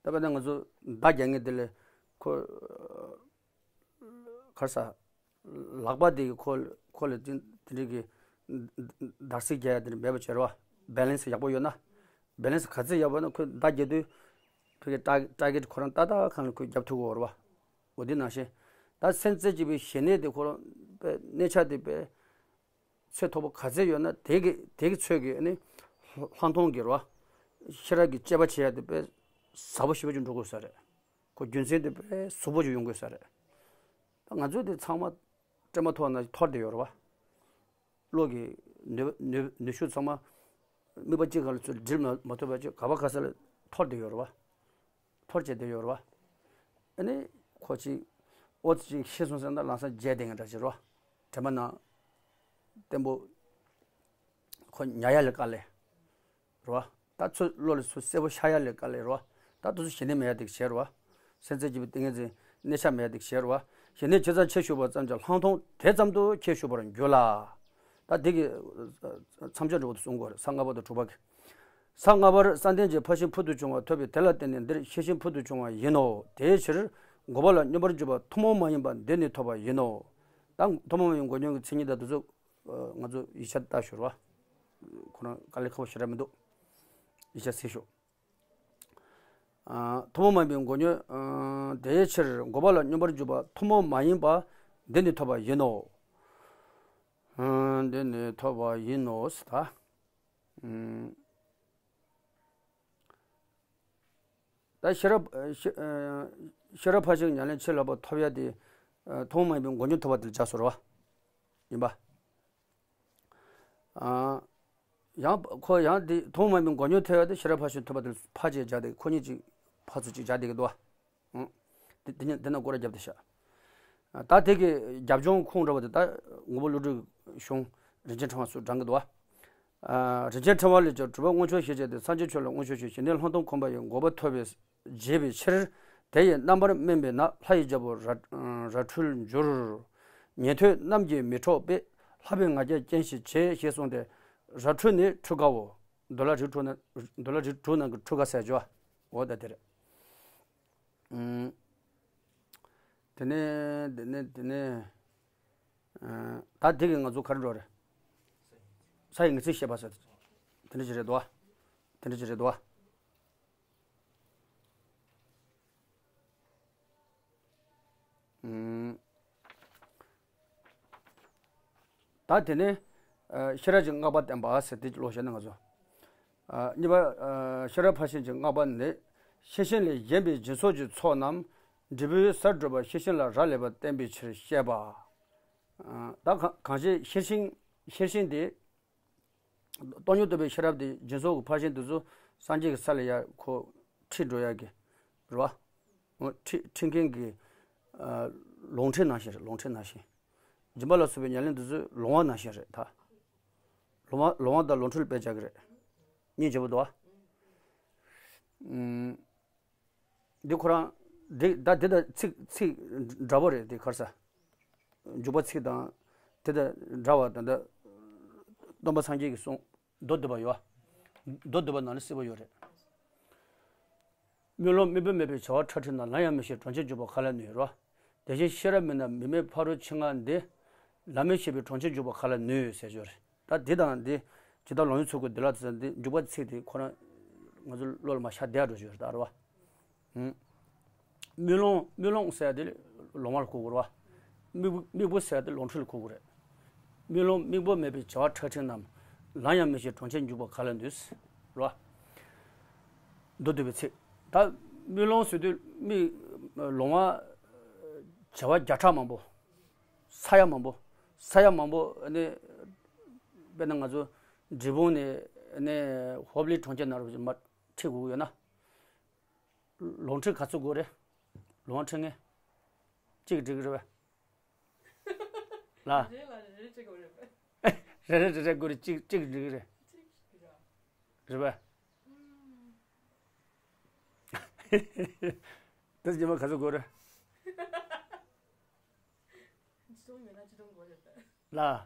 ད་དཔེར་ན་ང་ཚོ་མདའ་རྒྱག་མཁན་དེ་ལ་ཁོ། ག་རེ་ཟ། ལག་པ་དེ་གི་ཁོ་ཁོ་ལ་དེ་དེ་འདྲའི་གི་འདར་སིག་རྒྱག་ཡ་དེ་འདྲ་མེད་པ་བྱས་རེད་པ། བེ་ལེན་སི་ཡག་པོ་ཡོད་ན། བེ་ལེན་སི་ག་ཚོད་ཡག་པོ་ན་ཁོས་མདའ་རྒྱག་དུས། ཁོ་གི་ཊར་ཊར་གེ་ཊི་ཁོ་རང་ཏག་ཏག་གང་ལ་ཁོས་རྒྱབ་ཐུབ་ཀྱི་ཡོད་རེད་པ། འོ་དེ་ནང་བཞིན། ད་སེམས་རྩེ་གཅིག་པའི་ཞི་གནས་དེ་ཁོ་རང་དཔེ་གནས་ཆ་དེ་དཔེ། ཚད་མཐོ་པོ་ག་ཚད་ཡོད་ན་དེ་གི་དེ་གི་ཚོད་ཀྱི་ནི་ལྷག་མཐོང་གི་རེད་པ། ཤེས་རབ་ཀྱི་དཔྱད་པ་བྱེད་ཡ་དེ་དཔེ་ཟབ་པོ་ཞེ་པོ་ཅིག་འགྲོ་དགོས་ས་རེད། ཁོ་རྒྱུ་མཚན་དེ་དཔེ་ཟབ་པོ་ཅིག་ཡོང་དགོས་ས་རེད། ད་ང་ཚོས་དེ་ཚང་མ་སྤྲད་མ་ཐུབ་ན་འཐོར་བསྡད་ཡོད་རེད་པ། བློ་གི་ནུས་ནུས་ནུས་ཤུགས་ཚང་མ་དམིགས་པ་གཅིག་སྒང་ལ་ཚུར་སྒྲིལ་མ་མ་ཐུབ་པ་ཅིག་ག་པ་ག་ས་ལ་འཐོར་བསྡད་ཡོད་རེད་པ། འཐོར་བྱས་བསྡད་ཡོད་རེད་པ། ཨ་ནི་ཁོ་ཅིག་ཨོ་ཙི་ཅིག་ཤི་སོང་ཟེར་ན་ལམ་སང་མཇལ་བསྡད་མཁན་འདྲ་ཅིག་རེད་པ། དྲན་པ་ན་བརྟན་པོ་ཁོ་ཉལ་ཡ་ལས་དཀའ་ལས་རེད་པ། ད་ཚུར་བློ་ལ་ཚུར་གསལ་པོ་ཤར་ཡ་ལས་དཀའ་ལས་རེད་པ། ད་དེ་ཚོ་ཞི་གནས་མེད་ཡ་དེ་བྱས་རེད་པ། སེམས་རྩེ་གཅིག་པའི་ཏིང་ངེ་འཛིན་གནས་ཆ་མེད་ཡ་དེ་བྱས་རེད་པ། ཞི་གནས་ཇི་ཙམ་ཆེ་ཞུགས་པ་ཙམ་གྱིས་ལྷག་མཐོང་དེ་ཙམ་དུ་ཁྱད་ཞུགས་པར་འགྱུར་ལ། ད་དེ་གི་མཚམས་སྦྱོར་འདྲ་པོ་དེ་གསུང་དགོས་རེད། ས་ལྔ་པ་དང་དྲུག་པ་གི། ས་ལྔ་པར་བསམ་གཏན་གྱི་ཕར་ཕྱིན་ཕུལ་དུ་བྱུང་བ་ཐོབ་པས་དེ་ལ་བརྟེན་ནས་འདིར་ཤེར་ཕྱིན་ཕུལ་དུ་བྱུང་བ་ཡིན་ནོ། དེའི་ཕྱིར་འགོག་པ་ལ་སྙོམས་པར་འཇུག་པ་ཐུན་མོང་མ་ཡིན་པ་འདི་ནི་ཐོབ་པ་ཡིན་ནོ། ད་ཐུན་མོང་མ་ཡིན་པའི་མགོ་སྙོམས་ཀྱི་མཚན་ཉིད་དང་དེ་ཚོ་ང་ཚོ་ཡིག་ཆ་ལྟ་ཞོར་བ། ཁོ་རང་དཀའ་ལས་ཁག་པོ་ཞེ་དྲག་མི་འདུག་ཡིག་ཆ་གཟིགས་ཤོག་ཨ། ཐུན་མོང་མ་ཡིན་པའི་མགོ་སྙོམས། ཨ། དེའི་ཕྱིར་འགོག་པ་ལ་སྙོམས་པར་འཇུག་པ་ཐུན་མོང་མ་ཡིན་པ་འདི་ནི་ཐོབ་པ་ཡིན་ནོ། ཨ། འདི་ནི་ཐོབ་པ་ཡིན་ནོ་ཟེར་ད། ཨུམ། ད་ཤེས་རབ་ཤེས་ཤེས་རབ་ཕར་ཕྱིན་ཉམས་ལེན་ཆེས་ལྷག་པ་ཐོབ་ཡ་དེ། ཨ། ཐུན་མོང་མ་ཡིན་པའི་མགོ་སྙོམས་ཐོབ་པ་དེ་ལ་སྦྱར་སོང་རེད་པ། ཡིན་པ། ཨ། ཡང་ཁོ་ཡང་དེ་ཐུན་མོང་མ་ཡིན་པའི་མགོ་སྙོམས་ཐོབ་ཡ་དེ་ཤེས་རབ་ཕར་ཕྱིན་ཐོབ་པ་དེ་ལ་ཕར་ཕྱིན་སྦྱར་དེ་ཁོ་གཉིས་ཅིག་ཕར་ཚུར་ཅིག་སྦྱར་བསྡད་ཀྱི་འདུག་པ། ཨང་། དེ་དེ་ཉིད་དེ་ན་སྐོར་ར་བརྒྱབ་བསྡད་ཤག་ད་དེ་གི་རྒྱབ་ལྗོངས་ཁུངས་འདྲ་པོ་དེ་ད་མགོན་པོ་ཀླུ་སྒྲུབ་གཞུང་རིན་ཆེན་ཕྲེང་བ་སུ་དྲངས་ཀྱི་འདུག་པ། ཨ། རིན་ཆེན་ཕྲེང་བ་ལས་ཀྱང་གྲུབ་པ་མངོན་ཕྱོགས་ཞེས་བྱ་སྟེ་སངས་རྒྱས་ཆོས་ལ་མངོན་ཕྱོགས་ཞེས་ཞི་གནས་ལྷག་མཐོང་ཁོམ་པ་ཡི་འགོག་པ་ཐོབ་པའི་བྱེད་པའི་ཕྱིར། དེ་ཡི་རྣམ་པར་སྨིན་པས་ན་ལྷ་ཡི་རྒྱལ་པོ་ར་ར་འཕྲུལ་འགྱུར། ཉན་ཐོས་རྣམས་ཀྱིས་མི་འཕྲོགས་པས། ལྷག་པའི་ང་རྒྱལ་རྐྱེན་ཞིག་བྱེད། ཞེས་གསུངས་ཏེ། ར་འཕྲུལ་ནི་འཕྲུལ་དགའ་བོ། འདོད་ལྷ་རིགས་དྲུག་ན་འདོད་ལྷ་རིགས་དྲུག་ནང་གི་འཕྲུལ་དགའ་ཟེར་ཅོ། འོ་ད་དེ་རེད། ཨུམ། དེ་ནས་དེ་ནས་དེ་ནས། ཨ། ད་དེ་གི་ང་ཚོ་ག་རེ་འགྲོ་རེད། ས་ཡི་ངེས་ཚིག་བཤད་པ་ཟེར། དེ་འདྲ་ཅིག་རེད་དོ། དེ་འདྲ་ཅིག་རེད་དོ། ཨུམ། ད་དེ་ནས། ཨ། ཤེས་རབ་ཀྱི་བསྔགས་པ་བསྟན་པ་ཟེར་དེ་ཀློག་བྱས་ན་ང་ཚོ། ཨ། གཉིས་པ། ཨ། ཤེས་རབ་ཕར་ཕྱིན་གྱི་བསྔགས་པ་ནི། ཤེར་ཕྱིན་ལས་གཞན་པའི་སྦྱིན་སོགས་ཀྱི་ཚོགས་རྣམས་འབྲས་བུའི་སར་བསྒྲུབ་པ་ཤེར་ཕྱིན་ལ་རག་ལས་པ་བསྟན་པའི་ཕྱིར་བཤད་པ། ཨ། ད་གང་གང་ཞིག་ཤེར་ཕྱིན་ཤེར་ཕྱིན་དེ། སྟོང་ཉིད་རྟོགས་པའི་ཤེས་རབ་དེ་སྦྱིན་སོགས་ཀྱི་ཕར་ཕྱིན་དེ་ཚོ་སངས་རྒྱས་ཀྱི་ས་ལ་ཡར་ཁོ་ཁྲིད་འགྲོ་ཡག་གི་རེད་པ། ཁྲིད་ཁྲིད་མཁན་གྱི། ཨ། ལོང་ཁྲིད་ནང་བཞིན་རེད། ལོང་ཁྲིད་ནང་བཞིན། སྦྱིན་པ་ལ་སོགས་པའི་ཉམས་ལེན་དེ་ཚོ་ལོང་བ་ནང་བཞིན་རེད་ད། ལོང་བ་ལོང་བ་དང་ལོང་ཁྲིད་ལ་དཔེ་སྦྱར་གི་རེད། སྙིང་རྗེ་པོ་འདུག་པ། ཨུམ། འདི་ཁོ་རང་། འདི་ད་འདི་དང་ཚིག་ཚིག་འདྲ་པོ་རེད་འདི་ག་རེ་ཟ། འཇུག་པ་ཚིག་དང་། དེ་དང་འདྲ་བ་དང་ད། སྟོན་པ་སངས་རྒྱས་ཀྱིས་གསུངས། མདོ་སྡུད་པ་ཡོད་པ། མདོ་སྡུད་པ་ནང་ལ་གསལ་པོ་ཡོད་རེད། དམུས་ལོང་དམིགས་འབེན་མེད་པའི་བྱ་བ་ཁྲ་ཁྲིག་ན། ལམ་ཡང་མི་ཤེས་གྲོང་ཁྱེར་འཇུག་པ་ག་ལ་ནུས་རོ། དེ་བཞིན་ཤེས་རབ་མེད་ན་མི་མེད་ཕ་རོལ་ཕྱིན་ལྔ་འདི། ལམ་མི་ཤེས་པའི་གྲོང་ཁྱེར་འཇུག་པ་ག་ལ་ནུས་ཟེར་ཞོར། ད་འདི་དང་འདི། ཇི་ལྟར་ལོང་བའི་ཚུལ་ཁོ་འདི་ལ་ཟེར་འདི་འཇུག་པ་ཚིག་དེ་ཁོ་རང་། ང་ཚོ་བློ་ལ་མར་ཤར་བསྡད་འགྲོ་ཞོར་ད་རེད་པ། ཧུམ། དམུས་ལོང་དམུས་ལོང་ཟེར་ཡ་དེ་ལོང་བ་ལ་གོ་དགོས་རེད་བ། དམིགས་བུ་དམིགས་བུ་ཟེར་ཡ་དེ་ལོང་འཕྲི་ལ་གོ་དགོས་རེད། དམུས་ལོང་དམིགས་བུ་མེད་པའི་བྱ་བ་ཁྲ་ཁྲིག་རྣམས། ལམ་ཡང་མི་ཤེས་གྲོང་ཁྱེར་འཇུག་པ་ག་ལ་འདོད། རེད་བ། མདོར་བསྡུས་པའི་ཚིག་ད་དམུས་ལོང་ཟེར་དུས་དམིགས་ལོང་བ་བྱ་བ་བརྒྱ་ཕྲག་མང་པོ། ས་ཡ་མང་པོ། ས་ཡ་མང་པོ་ནི་དཔེར་ན་ང་ཚོ་འབྲས་སྤུངས་ནས་ནས་ཧོབ་ལི་གྲོང་ཁྱེར་ནང་རུ་མར་ཁྲིད་དགོས་ཡོད་ན། ལོང་འཕྲི་ག་ཚོད་དགོས་རེད། ལོང་བ་འཕྲི་མཁན། གཅིག་འགྲིག་གི་རེད་པས། ལ། རེ་ལ་རེ་རེ་འཕྲི་དགོས་རེད་པས། རེ་རེ་རེ་རེ་དགོས་རེད། གཅིག་གཅིག་འགྲིག་གི་རེད། གཅིག་ར། རེད་པས། ཨུམ། ད་རྗེས་མ་ག་ཚོད་དགོས་རེད། སྟོང་ཡོད་ན་སྤྱི་སྟོང་དགོས་རེད་ད། ལ།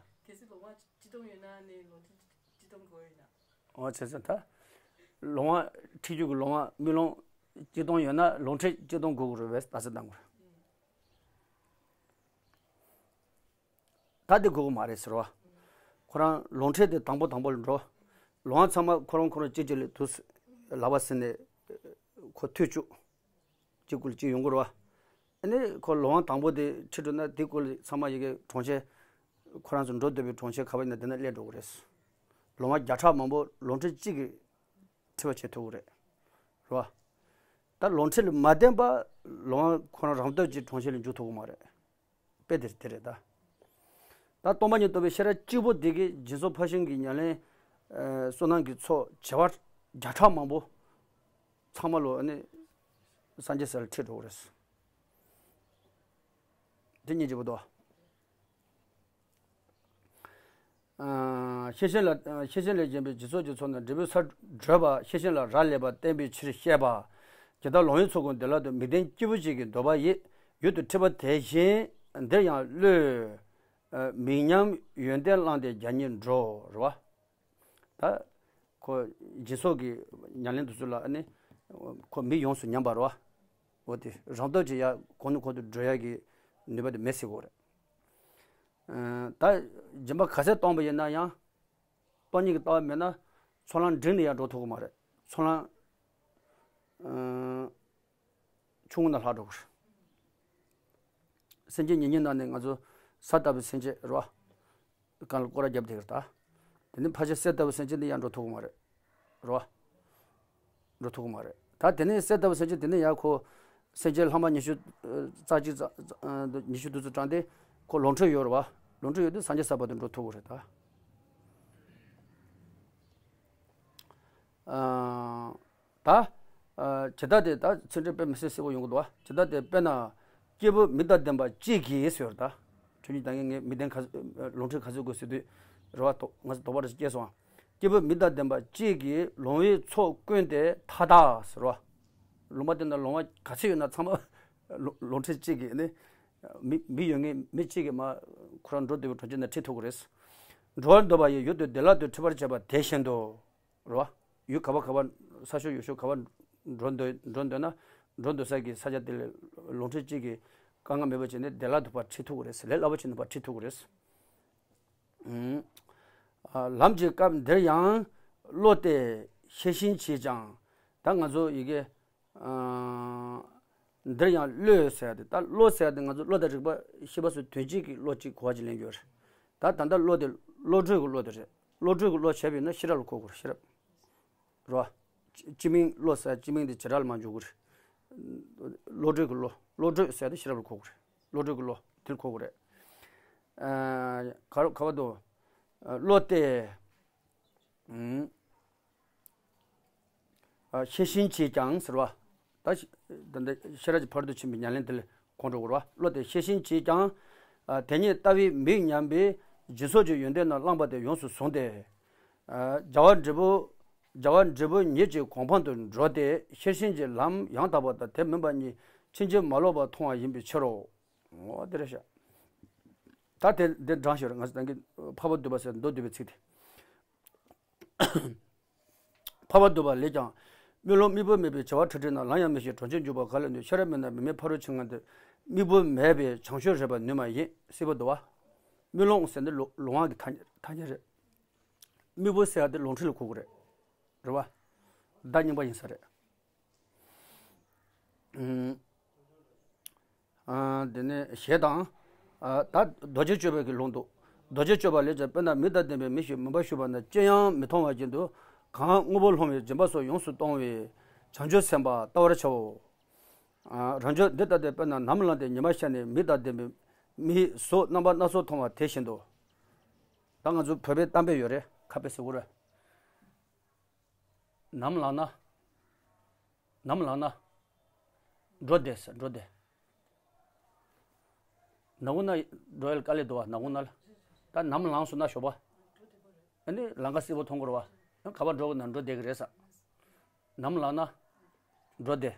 གལ་སྲིད་ལོང་བ་སྤྱི་སྟོང་ཡོད་ན་ནི་ལོང་འཕྲི་སྤྱི་སྟོང་དགོས་ཡོད་ན། འོ་བྱས་ཙང་ད། ལོང་བ་འཕྲི་རྒྱུ་གི་ལོང་བ་དམུས་ལོང་སྤྱི་སྟོང་ཡོད་ན་ལོང་འཕྲི་སྤྱི་སྟོང་དགོས་དགོས་རེད་པས་ད་ཟེར་བཏང་དགོས་རེད། ད་འདི་དགོས་ཀྱི་མ་རེད་ཟེར་བ། ཁོ་རང་ལོང་འཕྲི་དེ་དང་པོ་དང་པོ་ལ་འགྲོ། ལོང་བ་ཚང་མ་ཁོ་རང་ཁོ་རང་གཅིག་གཅིག་ལ་དུས་ལག་པ་ཟིན་ནས་ཁོ་ཐུག་བཅུག་གཅིག་སྐུལ་གཅིག་ཡོང་གི་རེད་བ། ཨ་ནི་ཁོ་ལོང་བ་དང་པོ་དེ་ཁྲིད་འགྲོ་ན་དེ་སྐུལ་ཚང་མ་ཡི་གེ་གྲོང་ཁྱེར་ཁོ་རང་ཚོ་འགྲོ་འདོད་པའི་གྲོང་ཁྱེར་ག་པར་ཡིན་ན་དེ་ན་སླེབས་འགྲོ་གི་རེད། ལོང་བ་བརྒྱ་ཕྲག་མང་པོ་ལོང་འཕྲི་གཅིག་གིས་ཁྲིད་པ་བྱེད་ཐུབ་ཀྱི་རེད། རེད་བ། ད་ལོང་འཕྲི་ལ་མ་བརྟེན་པ་ལོང་བ་ཁོ་རང་རང་སྟོབས་ཀྱིས་གྲོང་ཁྱེར་ལ་འཇུག་ཐུབ་ཀྱི་མ་རེད། དཔེ་དེ་དེ་རེད་ད། ད་སྟོང་པ་ཉིད་རྟོགས་པའི་ཤེས་རབ་གཅིག་པོ་དེ་གིས་སྦྱིན་སོགས་ཕར་ཕྱིན་གྱི་ཉམས་ལེན། ཨ། བསོད་ནམས་ཀྱི་ཚོགས་བྱེ་བ་བརྒྱ་ཕྲག་མང་པོ་ཚང་མ་ལོ་ནི་སངས་རྒྱས་ས་ལ་ཁྲིད་འགྲོ་གི་རེད། དེ་སྙིང་རྗེ་པོ་འདུག་ཨ། ཤེས་བཞིན་ལ་ཤེས་བཞིན་ལས་བྱུང་བའི་སྦྱིན་སོགས་ཀྱི་ཚོགས་རྣམས་འབྲས་བུའི་སར་བགྲོད་པ་ཤེས་བཞིན་ལ་རག་ལས་པ་བསྟན་པའི་ཕྱིར་བཤད་པ། ཇི་ལྟར་ལོང་བའི་ཚོགས་ཀུན་བདེ་བླག་ཏུ་མིག་ལྡན་སྐྱེས་བུ་ཞིག་གིས་འདོད་པ་ཡི་ཡུལ་དུ་ཁྲིད་པ་དེ་བཞིན་འདིར་ཡང་བློས། ཨ། མིག་ཉམས་ཡོན་ཏན་བླངས་ཏེ་རྒྱ་ཉིད་འགྲོ། རེད་བ། ད་ཁོ་སྦྱིན་སོགས་ཀྱི་ཉམས་ལེན་དེ་ཚོ་ལ་ཨ་ནི་ཁོ་མིག་ཡོངས་སུ་ཉམས་པ་རེད་བ། འོ་དེ་རང་སྟོབས་ཀྱིས་ཡ་གོང་ནས་གོང་དུ་འགྲོ་ཡ་གི་ནུས་པ་དེ་མེད་སྲིད་དགོས་རེད། ཨ། ད་སྦྱིན་པ་ག་ཚད་གཏོང་བ་ཡིན་ན་ཡང་སྟོང་ཉིད་ཀྱི་ལྟ་བ་མེད་ན་ཚོགས་ལམ་འགྲིག་ནས་ཡང་འགྲོ་ཐུབ་ཀྱི་མ་རེད། ཚོགས་ལམ། ཨ། ཆུང་ངུ་ནས་ལྷག་འགྲོ་གི་རེད། སེམས་ཅན་ཉེ་ཉེ་ནང་ནས་ང་ཚོ་ས་ལྟ་བུའི་སེམས་ཅན་རེད་བ། གང་ལ་སྐོར་ར་བརྒྱབ་བསྡད་ཀྱི་རེད་ད། དེ་ནས་ཕལ་ཆེར་གསེར་ལྟ་བུའི་སེམས་ཅན་འདི་ཡང་འགྲོ་ཐུབ་ཀྱི་མ་རེད། རེད་བ། འགྲོ་ཐུབ་ཀྱི་མ་རེད། ད་དེ་ནས་གསེར་ལྟ་བུའི་སེམས་ཅན་དེ་ནས་ཡང་ཁོ་སེམས་ཅན་ལྷག་མ་ཉི་ཤུ་རྩ་གཅིག་རྩ་ཉི་ཤུ་དུས་ཚོད་དྲངས་ཏེ་ཁོ་ལོང་འཕྲི་ཡོད་རེད་བ། ལོང་འཕྲི་ཡོད་དུས་སངས་རྒྱས་ས་བར་དུ་འགྲོ་ཐུབ་ཀྱི་རེད་ད། ཨ། ད། ཨ། ཇི་ལྟར་དེ་ད་ཚིག་འགྲེལ་དཔེ་མི་སྲིད་གསལ་པོ་ཡོང་གི་འདུག་བ། ཇི་ལྟར་དེ་དཔེར་ན། སྐྱེས་བུ་མིག་དང་ལྡན་པ་གཅིག་གིས་ཟེར་ད། ཁྲིད་ཉིད་ད་ངས་ངས་མིག་ལྡན་ག་ལོང་འཕྲི་ག་ཚོད་དགོས་ཟེར་དུས། རེད་བ། དོ་ང་ཚོ་དོགས་པ་རེ་སྐྱེས་སོང་། སྐྱེས་བུ་མིག་དང་ལྡན་པ་གཅིག་གིས་ལོང་བའི་ཚོགས་ཀུན་དེ་མཐའ་དག་ཟེར་བ། ལུང་པ་དེ་ན་ལོང་བ་ག་ཚོད་ཡོད་ན་ཚང་མ་ལོ་ལོང་འཕྲི་གཅིག་གིས་ནི། མི་མི་ཡོད་ངེས་མི་གཅིག་གིས་མ་ཁོ་རང་འགྲོ་འདོད་པའི་གྲོང་ཁྱེར་ན་ཁྲིད་ཐུབ་ཀྱི་རེད། འགྲོ་བར་འདོད་པ་ཡི་ཡུལ་དུ་བདེ་བླག་ཏུ་ཁྲིད་པར་བྱེད་པ་དེ་བཞིན་དུ། རེད་བ། ཡུལ་ག་བ་ག་བ་ས་ཕྱོགས་ཡུལ་ཕྱོགས་ག་བ་འགྲོ་འདོད་འགྲོ་འདོད་ན་འགྲོ་འདོད་ས་གི་ས་ཆ་དེ་ལ་ལོང་འཕྲི་གཅིག་གིས་དཀའ་ངལ་མེད་པ་བྱས་ནས་བདེ་བླག་ཏུ་ཕར་ཁྲིད་ཐུབ་ཀྱི་རེད། ལས་སླ་པོ་བྱས་ནས་ཕར་ཁྲིད་ཐུབ་ཀྱི་རེད། ཨུམ། ཨ། ལམ་གྱི་སྐབས་འདིར་ཡང་བློ་སྟེ་ཤེས་བཞིན་གྱིས་ཀྱང་། ད་ང་ཚོ་ཡི་གེ་ཨ། འདིར་ཡང་བློས་ཟེར་ཏེ་ད་བློ་ཟེར་ཏེ་ང་ཚོ་བློ་དང་རིག་པ་ཤེས་པ་སོགས་དོན་གཅིག་གི་བློ་གཅིག་གོ་བ་གཅིག་ལེན་རྒྱུ་རེད། ད་ད་ལྟ་བློ་དེ་བློ་གྲོས་ཀྱི་བློ་དེ་རེད། བློ་གྲོས་ཀྱི་བློ་བྱས་པ་ཡིན་ན་ཤེས་རབ་ལ་གོ་དགོས་རེད། ཤེས་རབ། རེད་བ། སྤྱི་མིང་བློ་ཟེར་སྤྱི་མིང་དེ་བྱེ་བྲག་ལ་མ་འཇོག་དགོས་རེད། བློ་གྲོས་ཀྱི་བློ་བློ་གྲོས་ཟེར་ཏེ་ཤེས་རབ་ལ་གོ་དགོས་རེད། བློ་གྲོས་ཀྱི་བློ་དེ་ལ་གོ་དགོས་རེད། ཨ། ག་རེ་ག་བ་དུ། བློ་སྟེ། ཨུམ། ཤེས་བཞིན་གྱིས་ཀྱང་ཟེར་བ། ད་ད་ལྟ་ཤེས་རབ་ཀྱི་ཕ་རོལ་ཏུ་ཕྱིན་པའི་ཉམས་ལེན་དེ་ལ་གོ་འགྲོ་དགོས་རེད་བ། བློ་སྟེ་ཤེས་བཞིན་གྱིས་ཀྱང་། དེ་ཉིད་ལྟ་བས་མིག་ཉམས་པའི་སྦྱིན་སོགས་ཀྱི་ཡོན་ཏན་རྣམས་བླངས་པ་དེ་ཡོངས་སུ་བཟུང་སྟེ། བྱ་བ་འབྲས་བུ་བྱ་བ་འབྲས་བུ་ཉིད་ཀྱི་གོ་འཕང་དུ་འགྲོ་སྟེ་ཤེས་བཞིན་གྱི་ལམ་ཡང་དག་པ་དང་དེ་མིན་པ་གཉིས་ཕྱིན་ཅི་མ་ལོག་པར་མཐོང་བ་ཡིན་པའི་ཕྱིར་རོ། འོ་དེ་རེད་ཤག་ད་དེ་འདི་འདྲ་ཞིག་རེད། ང་ཚོ་ད་གིན་འཕགས་པ་སྡུད་པ་ཟེར་མདོར་བསྡུས་པའི་ཚིག་དེ། འཕགས་པ་སྡུད་པ་ལས་ཀྱང་། དམུས་ལོང་དམིགས་བུ་མེད་པའི་བྱ་བ་ཁྲ་ཁྲིག་རྣམས། ལམ་ཡང་མི་ཤེས་གྲོང་ཁྱེར་འཇུག་པ་ག་ལ་ནུས། ཤེས་རབ་མེད་ན་མི་མེད་ཕ་རོལ་ཕྱིན་ངང་དུ། དམིགས་བུ་མེད་པའི་བྱང་ཆུབ་རེག་པར་ནུས་མ་ཡིན། སྲིད་པ་སྡུད་པ། དམུས་ལོང་ཟེར་འདི་ལོ་ལོང་བ་གི་ཐ་ཐ་སྙད་རེད། དམིགས་བུ་ཟེར་བ་འདི་ལོང་འཕྲི་ལ་གོ་གི་རེད། རེད་བ། བརྡ་རྙིང་པ་ཡིན་ས་རེད། ཨུམ། ཨ། དེ་ནས་ཞེས་དང་། ཨ། ད་རྡོ་རྗེ་གཅོད་པའི་གི་ལུང་འདུག་རྡོ་རྗེ་གཅོད་པ་ལས་ཀྱང་དཔེར་ན་མིག་དང་ལྡན་པའི་མིག་ཞིག་མུན་པར་ཞུགས་པ་ན་ཅི་ཡང་མི་མཐོང་བ་བཞིན་དུ། གང་དངོས་པོ་སློང་བའི་སྦྱིན་པ་སོགས་ཡོངས་སུ་གཏོང་བའི་བྱང་ཆུབ་སེམས་དཔའ་བལྟ་བར་བྱའོ། ཨ། རང་ཕྱོགས་འདི་ལྟ་སྟེ། དཔེར་ན་ནམ་ལངས་ཏེ་ཉི་མ་ཤར་ནས་མིག་དང་ལྡན་པའི་མིག་གཟུགས་རྣམ་པ་སྣ་ཚོགས་མཐོང་བ་དེ་བཞིན་དུ། ད་ང་ཚོ་བོད་པའི་གཏམ་དཔེ་ཡོད་རེད། ཁ་དཔེ་ཟེར་དགོས་རེད། ནམ་ལངས་ན། ནམ་ལངས་ན། འགྲོ་བདེ་ཟེར། འགྲོ་བདེ། ནམ་གུང་ན་འགྲོ་ཡ་དཀའ་ལས་འདུག་བ། ནམ་གུང་ན་ལ། ད་ནམ་ལངས་སོང་ན་ཞོགས་པ། ཨ་ནི་ལམ་ཁ་བསིལ་པོ་མཐོང་གི་རེད་བ། ག་པར་འགྲོ་དགོས་ན་འགྲོ་བདེ་གི་རེད་ཟེར། ནམ་ལངས་ན། འགྲོ་བདེ།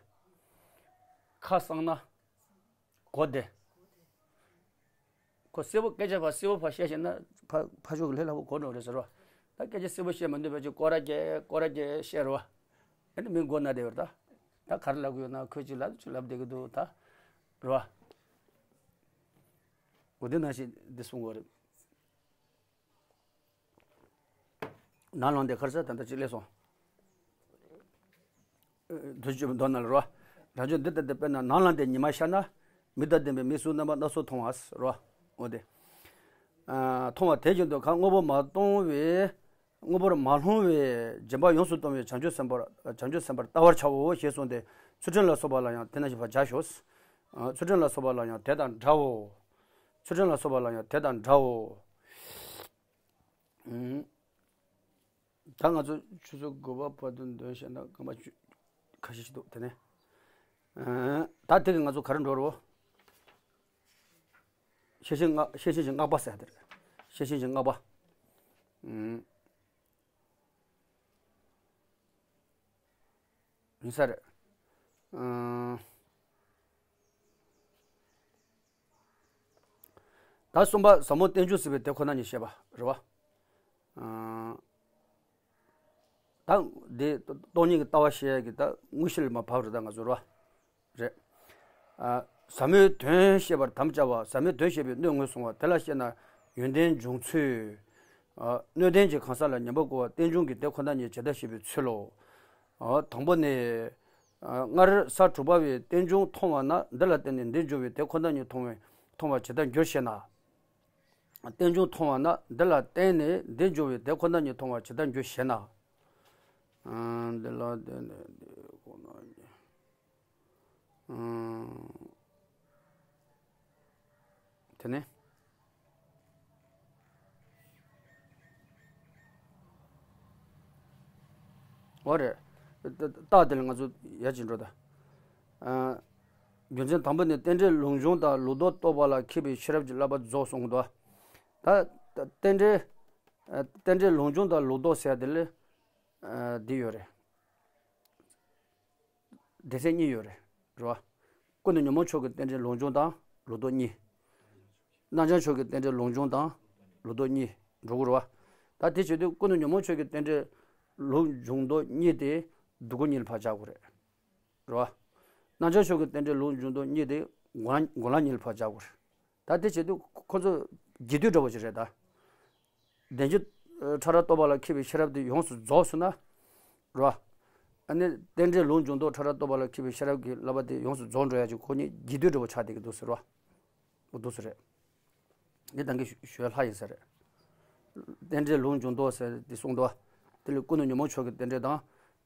ཁ་གསང་ན། གོ་བདེ། ཁོ་གསལ་པོ་སྐད་ཆ་ཕར་གསལ་པོ་ཕར་བཤད་ཤེས་ན་ཕ་ཕ་ཕྱོགས་ཀྱི་ལས་སླ་པོ་གོ་འགྲོ་རེད་ཟེར་བ། ད་སྐད་ཆ་གསལ་པོ་བཤད་མི་འདོད་པ་ཅིག་སྐོར་ར་རྒྱག་སྐོར་ར་རྒྱག་བཤད་རེད་བ། ཨ་ནི་མི་མགོ་ན་བསྡད་པ་རེད་ད། ད་ག་རེ་ལབ་གི་ཡོད་ན། ཁོས་ཅིག་ལབ་ཅིག་ལབ་བསྡད་ཀྱི་འདུག་ད། རེད་བ། འོ་དེ་ནང་བཞིན་འདི་གསུང་གི་ཡོད་རེད། ནམ་ལངས་ཏེ། ག་རེ་ཟེར། ད་ལྟ་ཅིག་སླེབས་སོང་། རྡོ་རྗེ་གཅོད་པའི་མདོ་ནང་ལ་རེད་བ། རང་ཕྱོགས་འདི་ལྟ་སྟེ། དཔེར་ན་ནམ་ལངས་ཏེ་ཉི་མ་ཤར་ན། མིག་དང་ལྡན་པའི་མིག་གཟུགས་རྣམ་པ་སྣ་ཚོགས་མཐོང་བ་རེད་བ། འོ་དེ། ཨ། མཐོང་བ་དེ་བཞིན་དུ་གང་དངོས་པོ་མ་སྟོང་བའི། དངོས་པོར་མ་ལྷུང་བའི་སྦྱིན་པ་ཡོངས་སུ་གཏོང་བའི་བྱང་ཆུབ་སེམས་དཔར། བྱང་ཆུབ་སེམས་དཔར་བལྟ་བར་བྱའོ་ཞེས་གསུངས་ཏེ། ཚུལ་ཁྲིམས་ལ་སོགས་པ་ལ་ཡང་དེ་ནང་བཞིན་ཕར་སྦྱར་ཞོག་ཨ། ཚུལ་ཁྲིམས་ལ་སོགས་པ་ལ་ཡང་དེ་དང་འདྲའོ། ཚུལ་ཁྲིམས་ལ་སོགས་པ་ལ་ཡང་དེ་དང་འདྲའོ། ཨུམ། ད་ང་ཚོ་ཆུ་ཚོད་དགུ་པ་བར་དུ་འདོན་ཤེས་ན་སྐར་མ་བཅུ་ཁ་ཤས་ཤིག་འདུག་དེ་ནས། ཨ། ད་དེ་གི་ང་ཚོ་ག་རེ་འགྲོ་རོ། ཤེས་བཞིན་སྔགས། ཤེས་བཞིན་གྱི་སྔགས་པ་ཟེར་དེ་རེད། ཤེས་བཞིན་གྱི་སྔགས་པ། ཨུམ། ཡིན་ས་རེད། ཨ། ད་གསུམ་པ་ཟབ་མོ་རྟེན་འབྱུང་ཟེར་བའི་དེ་ཁོ་ན་ཉིད་བཤད་པ་རེད་བ། ཨ། ད་འདི་སྟོང་ཉིད་ཀྱི་ལྟ་བ་བཤད་ཡ་གི་ད་དངོས་གཞི་ལ་མར་བབས་རེད། ད་ང་ཚོ་རེད་བ། རེད། ཨ། ཟབ་མོའི་དོན་བཤད་པར་དམ་བཅའ་བ། ཟབ་མོའི་དོན་བཤད་པའི་སྣོད་ངོས་བཟུང་བ། དེ་ལ་བཤད་ན་ཡོན་ཏན་འབྱུང་ཚུལ། ཨ། སྣོད་ལྡན་གྱི་གང་ཟག་ལ་ཉན་པ་དགོས་པ། རྟེན་འབྱུང་གི་དེ་ཁོ་ན་ཉིད་ཇི་ལྟར་ཤེས་པའི་ཚུལ་ལོ། ཨ། དང་པོ་ནི། ཨ། སྔར་ས་དྲུག་པ་བའི་རྟེན་འབྱུང་མཐོང་བ་ན། འདི་ལ་བརྟེན་ནས་འདི་འབྱུང་བའི་དེ་ཁོ་ན་ཉིད་མཐོང་བའི་མཐོང་བ་ཇི་ལྟར་འགྱུར་ཞེ་ན། རྟེན་འབྱུང་མཐོང་བ་ན། འདི་ལ་བརྟེན་ནས་འདི་འབྱུང་བའི་དེ་ཁོ་ན་ཉིད་མཐོང་བ་ཇི་ལྟར་འགྱུར་ཞེ་ན། ཨ། འདི་ལ་བརྟེན་ནས་འདི་ཁོ་ན་ཉིད། ཨ། དེ་ནས། འོ་རེད། རྟགས་དེ་ལ་ང་ཚོ་ཡར་ཅིག་འགྲོ་ད། ཨ། རྒྱུ་མཚན་དང་པོ་ནི། རྟེན་འབྲེལ་ལུགས་འབྱུང་དང་ལུགས་ལྡོག་རྟོགས་པ་ལ་མཁས་པའི་ཤེས་རབ་ཀྱི་བསླབ་པ་རྫོགས་གསུངས་འདུག་ད་རྟེན་འབྲེལ། ཨ། རྟེན་འབྲེལ་ལུགས་འབྱུང་དང་ལུགས་ལྡོག་ཟེར་དེ་ལ། ཨ། འདི་ཡོད་རེད། སྡེ་ཚན་གཉིས་ཡོད་རེད། རེད་བ། ཀུན་ཏུ་ཉོན་མོངས་ཕྱོགས་ཀྱི་རྟེན་འབྲེལ་ལུགས་འབྱུང་དང་ལུགས་ལྡོག་གཉིས། རྣམ་བྱང་ཕྱོགས་ཀྱི་རྟེན་འབྲེལ་ལུགས་འབྱུང་དང་ལུགས་ལྡོག་གཉིས་འགྲོ་གི་རེད་བ། ད་དེ་བྱེད་དུས་ཀུན་ཏུ་ཉོན་མོངས་ཕྱོགས་ཀྱི་རྟེན་འབྲེལ་ལུགས་འབྱུང་ལྡོག་གཉིས་དེ་སྡུག་ཀུན་གཉིས་ལ་ཕར་སྦྱར་དགོས་རེད། རེད་བ། རྣམ་བྱང་ཕྱོགས་ཀྱི་རྟེན་འབྲེལ་ལུགས་འབྱུང་ལྡོག་གཉིས་དེ་འགོག་ལམ། འགོག་ལམ་གཉིས་ལ་ཕར་སྦྱར་དགོས་རེད། ད་དེ་བྱེད་དུས་ཁོ་ཚོ་རྒྱས་བསྡུས་འདྲ་པོ་ཅིག་རེད་ད། བདེན་བཞི་ཕྲ་རགས་རྟོགས་པ་ལ་མཁས་པའི་ཤེས་རབ་དེ་ཡོངས་སུ་རྫོགས་སོང་ན། རེད་བ། ཨ་ནི་རྟེན་འབྲེལ་ལུགས་འབྱུང་ལྡོག་ཕྲ་རགས་རྟོགས་པ་ལ་མཁས་པའི་ཤེས་རབ་ཀྱི་བསླབ་པ་དེ་ཡོངས་སུ་རྫོགས་འགྲོ་ཡ་ཅིག་ཁོ་གཉིས་རྒྱས་བསྡུས་འདྲ་པོ་ཆགས་བསྡད་ཀྱི་འདུག་ཟེར་བ། འོ་འདུག་ཟེར་རེད། འདི་ད་གིན་ཞུ་ཞུ་ཡ་ལྷག་ཡིན་ས་རེད། རྟེན་འབྲེལ་ལུགས་འབྱུང་ལྡོག་ཟེར་དེ་གསུངས་འདུག་བ། དེ་ལ་ཀུན་ཏུ་ཉོན་མོངས་ཕྱོགས་ཀྱི་རྟེན་འབྲེལ་དང་།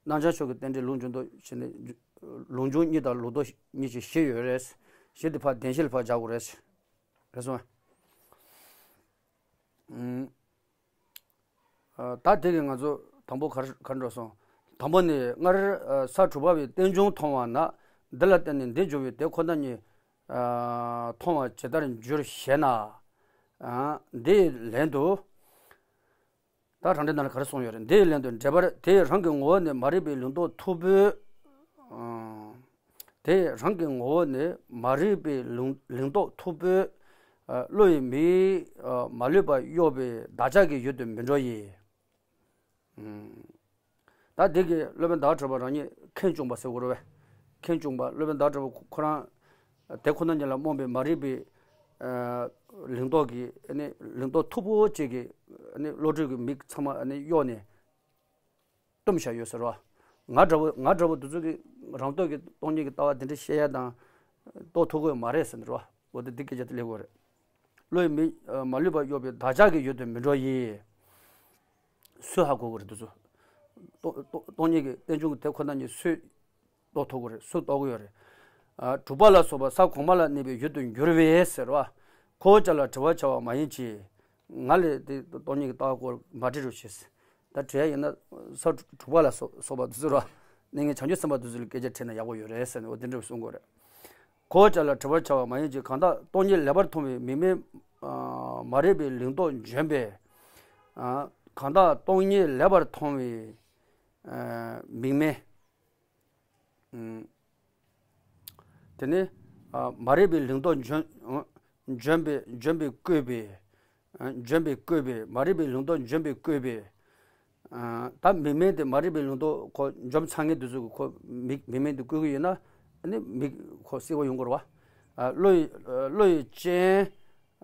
རྣམ་བྱང་ཕྱོགས་ཀྱི་རྟེན་འབྲེལ་ལུགས་འབྱུང་ལྡོག་བྱས་ནས། ལུགས་འབྱུང་གཉིས་དང་ལུགས་ལྡོག་གཉིས་ཀྱི་བཞི་ཡོད་རེད། བཞི་དེ་ཕར་བདེན་བཞི་ལ་ཕར་སྦྱར་དགོས་རེད། རེད་སོང་ཨ། ཨུམ། ཨ། ད་དེ་གིས་ང་ཚོ་དང་པོ་ག་རེ་ག་རེ་འགྲོ་སོང་། དང་པོ་ནི་སྔར། ཨ། ས་དྲུག་པ་བའི་རྟེན་འབྱུང་མཐོང་བ་ན། འདི་ལ་བརྟེན་ནས་འདི་འབྱུང་བའི་དེ་ཁོ་ན་ཉིད། ཨ། མཐོང་བ་ཇི་ལྟར་འགྱུར་ཞེ་ན། ཨ། འདིའི་ལན་དུ། ད་རང་འགྲེལ་ནང་ལ་ག་རེ་གསུངས་ཡོད་རེད། འདིའི་ལན་དུ་འགྲེལ་པར། དེས་རང་གི་ངོ་བོ་ནི་མ་རིག་པའི་ལུང་རྟོགས་མཐུག་པོའི། ཨ། དེས་རང་གི་ངོ་བོ་ནི་མ་རིག་པའི་ལུང་ལུང་རྟོགས་མཐུག་པོའི། ཨ། བསླུ་བའི་མིས། ཨ། མ་ལུས་པ་གཡོགས་པའི་བདག་ཅག་གི་ཡུལ་དུ་མི་འགྲོ་ཡི། ཨུམ། ད་འདི་གི་སློབ་དཔོན་ཟླ་བ་གྲགས་པ་རང་ཉིད་ཁེངས་སྐྱུང་པ་ཟེར་དགོས་རེད་པས། ཁེངས་སྐྱུང་པ། སློབ་དཔོན་ཟླ་བ་གྲགས་པ་ཁོ་རང་དེ་ཁོ་ན་ཉིད་ལ་རྨོངས་པའི་མ་རིག་པའི། ཨ། ལུང་རྟོགས་ཀྱི། ཨ་ནི་ལུང་རྟོགས་མཐུག་པོ་ཅིག་གི། ཨ་ནི་བློ་གྲོས་ཀྱི་མིག་ཚང་མ་ཨ་ནི་གཡོགས་ནས་བཏུམས་བཞག་ཡོད་ཟེར་བ། ང་འདྲ་བོ། ང་འདྲ་བོ་དེ་ཚོ་གི་རང་རྟོགས་ཀྱི་སྟོང་ཉིད་ཀྱི་ལྟ་བ་དེ་འདྲ་བཤད་ཡ་དང་། རྟོགས་ཐུབ་ཀྱི་ཡོད་མ་རེད་ཟེར་ནས་རོ། འོ་དེ་འདི་སྐད་ཆ་དེ་ལབ་དགོས་རེད། བློ་ཡི་མིག་མ་ལུས་པ་གཡོ་བས་བདག་ཅག་གི་ཡུལ་དུ་མི་འགྲོ་ཡི། སུས་ཧ་གོ་གི་རེད་འདི་ཚོ། སྟོང་སྟོང་སྟོང་ཉིད་ཀྱི་རྟེན་འབྱུང་གི་དེ་ཁོ་ན་ཉིད་སུས་རྟོགས་ཐུབ་ཀྱི་རེད། སུས་རྟོགས་ཀྱི་ཡོད་རེད། ཨ། དྲུག་པ་ལ་སོགས་པ་ས་གོང་མ་ལ་གནས་པའི་ཡུལ་དུ་འགྱུར་བས་ཟེར་བ། ཁོ་བོ་ཅག་ལ་དྲི་བར་བྱ་བ་མ་ཡིན་གྱི། ང་ལས་དེ་སྟོང་ཉིད་ཀྱི་ལྟ་བ་སྐོར་མ་དྲི་རོགས་ཞེས། ད་དྲི་ཡ་ཡིན་ན་ས་དྲུག་པ་ལ་སོགས་སོགས་པ་དེ་ཚོ་ར། གནས་ངན་བྱང་ཆུབ་སེམས་དཔའ་དེ་ཚོ་ལ་སྐད་ཆ་དྲིས་ན་ཡག་པོ་ཡོད་རེད་ཟེར་ནས་འོ་དེ་འདྲ་གསུང་གི་ཡོད་རེད། ཁོ་བོ་ཅག་ལ་དྲི་བར་བྱ་བ་མ་ཡིན་གྱི། གང་དག་སྟོང་ཉིད་ལེགས་པར་མཐོང་བའི་མིག་སྨན། ཨ། མ་རིག་པའི་ལིང་ཏོག་འཇོམས་པའི། ཨ། གང་དག་སྟོང་ཉིད་ལེགས་པར་མཐོང་བའི། ཨ། མིག་སྨན། ཨུམ། དེ་ནས། ཨ། མ་རིག་པའི་ལིང་ཏོག་འཇོམས། འཇོམས་པའི་འཇོམས་པའི་བཀོད་པའི། ཨ། འཇོམས་པའི་བཀོད་པའི། མ་རིག་པའི་ལིང་ཏོག་འཇོམས་པའི་བཀོད་པའི། ཨ། ད་མིག་སྨན་དེ་མ་རིག་པའི་ལིང་ཏོག་ཁོ་འཇོམས་ཚར་མཁན་དེ་ཚོ་གི་ཁོ་མིག་མིག་སྨན་དེ་བཀོལ་གྱི་ཡོད་ན། ཨ་ནི་མིག་ཁོ་སེར་པོ་ཡོང་གི་རེད་བ། ཨ། བློ་ཡི་བློ་ཡི་སྤྱན།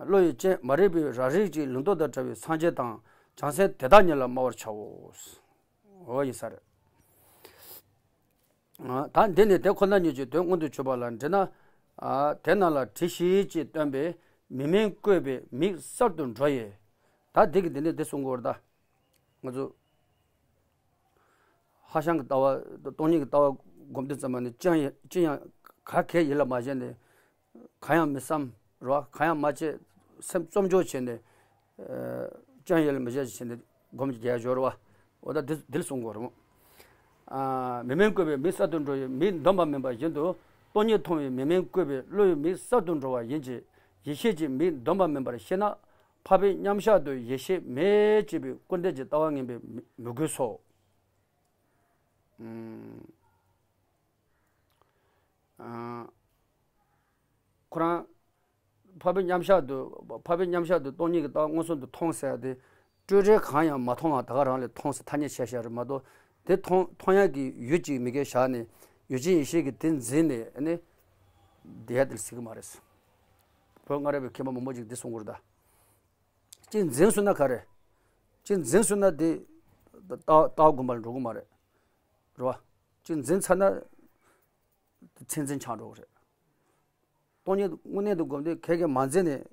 བློ་ཡི་སྤྱན། མ་རིག་པའི་རང་རིག་ཅིང་ལིང་ཏོག་དང་བྲལ་བའི་སངས་རྒྱས་དང་བྱང་སེམས་དེ་དག་ཉིད་ལ་སྨྲ་བར་བྱའོ། འོ་ཡིན་ས་རེད། ད་འདི་ནི་དེ་ཁོ་ན་ཉིད་ཀྱི་དོན་མངོན་དུ་གྱུར་པ་ལ་འདྲི་ན། དེ་རྣམས་ལ་དྲི་ཞིག་ཅེས་སྟོན་པས་མིག་སྨན་བཀོད་པས་མིག་གསར་དུ་འགྲོ་ཡི། ད་འདི་གི་འདི་ནི་འདི་གསུང་དགོས་རེད་ད། ང་ཚོ་ཧྭ་ཤང་གི་ལྟ་བ། སྟོང་ཉིད་ཀྱི་ལྟ་བ་སྒོམ་དུས་ཙམ་པ་ནི་ཅི་ཡང་ཅི་ཡང་ག་གེ་ཡིད་ལ་མ་བྱས་ནས། གང་ཡང་མི་བསམ་རོ། གང་ཡང་མ་བྱེད། སེམས་བཙོམ་འཇོག་བྱས་ནས། ཨ། སྐྱོན་ཡོད་ལ་མི་བྱེད་བྱས་ནས་སྒོམ་རྒྱག་ཡ་སྦྱོར་བ། འོ་ད་འདི་འདིར་གསུང་དགོས་རེད་མོ། ཨ། མིག་སྨན་བཀོད་པས་མིག་གསར་དུ་འགྲོ་བའི་མིག་འདོམས་པ་མིན་པ་བཞིན་དུ། སྟོང་ཉིད་མཐོང་བའི་མིག་སྨན་བཀོད་པས་བློ་ཡི་མིག་གསར་དུ་འགྲོ་བ་ཡིན་གྱི། ཡེ་ཤེས་ཀྱི་མིག་འདོམས་པ་མིན་པར་ཤེས་ན། འཕགས་པའི་མཉམ་གཞག་ཏུ་ཡེ་ཤེས་མེད་ཅེས་པའི་སྐུར་འདེབས་ཀྱི་ལྟ་བ་ངན་པས་མི་མི་གོས་སོ། ཨུམ། ཨ། ཁོ་རང་འཕགས་པའི་མཉམ་གཞག་ཏུ། འཕགས་པའི་མཉམ་གཞག་ཏུ་སྟོང་ཉིད་ཀྱི་ལྟ་བ་མངོན་སུམ་དུ་མཐོང་ཟེར་ཡ་དེ། སྤྲོས་བྲལ་གང་ཡང་མ་མཐོང་བ་ད་ག་རང་ལས་མཐོང་ཟེར་ཐ་སྙད་བྱས་བཞག་རེད་མ་གཏོགས། དེ་མཐོང་མཐོང་ཡག་གི་ཡུལ་གཅིག་མི་དགེ་བཞག་ནས་ཡུལ་ཅན་ཡེ་ཤེས་ཀྱི་དེ་འཛིན་ནས་ནི། དེ་ཡ་དེ་ལ་ཟེར་གི་མ་རེད། བོད་སྔ་རབས་པའི་མཁས་པ་མང་པོ་ཅིག་འདི་གསུང་གི་རེད་ད། གཅིག་འཛིན་སོང་ན་ག་རེ། གཅིག་འཛིན་སོང་ན་དེ་ལྟ་ལྟ་བ་སྒོམ་པ་ལ་འགྲོ་གི་མ་རེད། རེད་བ། གཅིག་འཛིན་ཚར་ན་མཚན་འཛིན་ཆགས་འགྲོ་གི་རེད། སྟོང་ཉིད་དངོས་གནས་དུ་སྒོམ་དུས་ག་གེ་མ་འཛིན་ནས་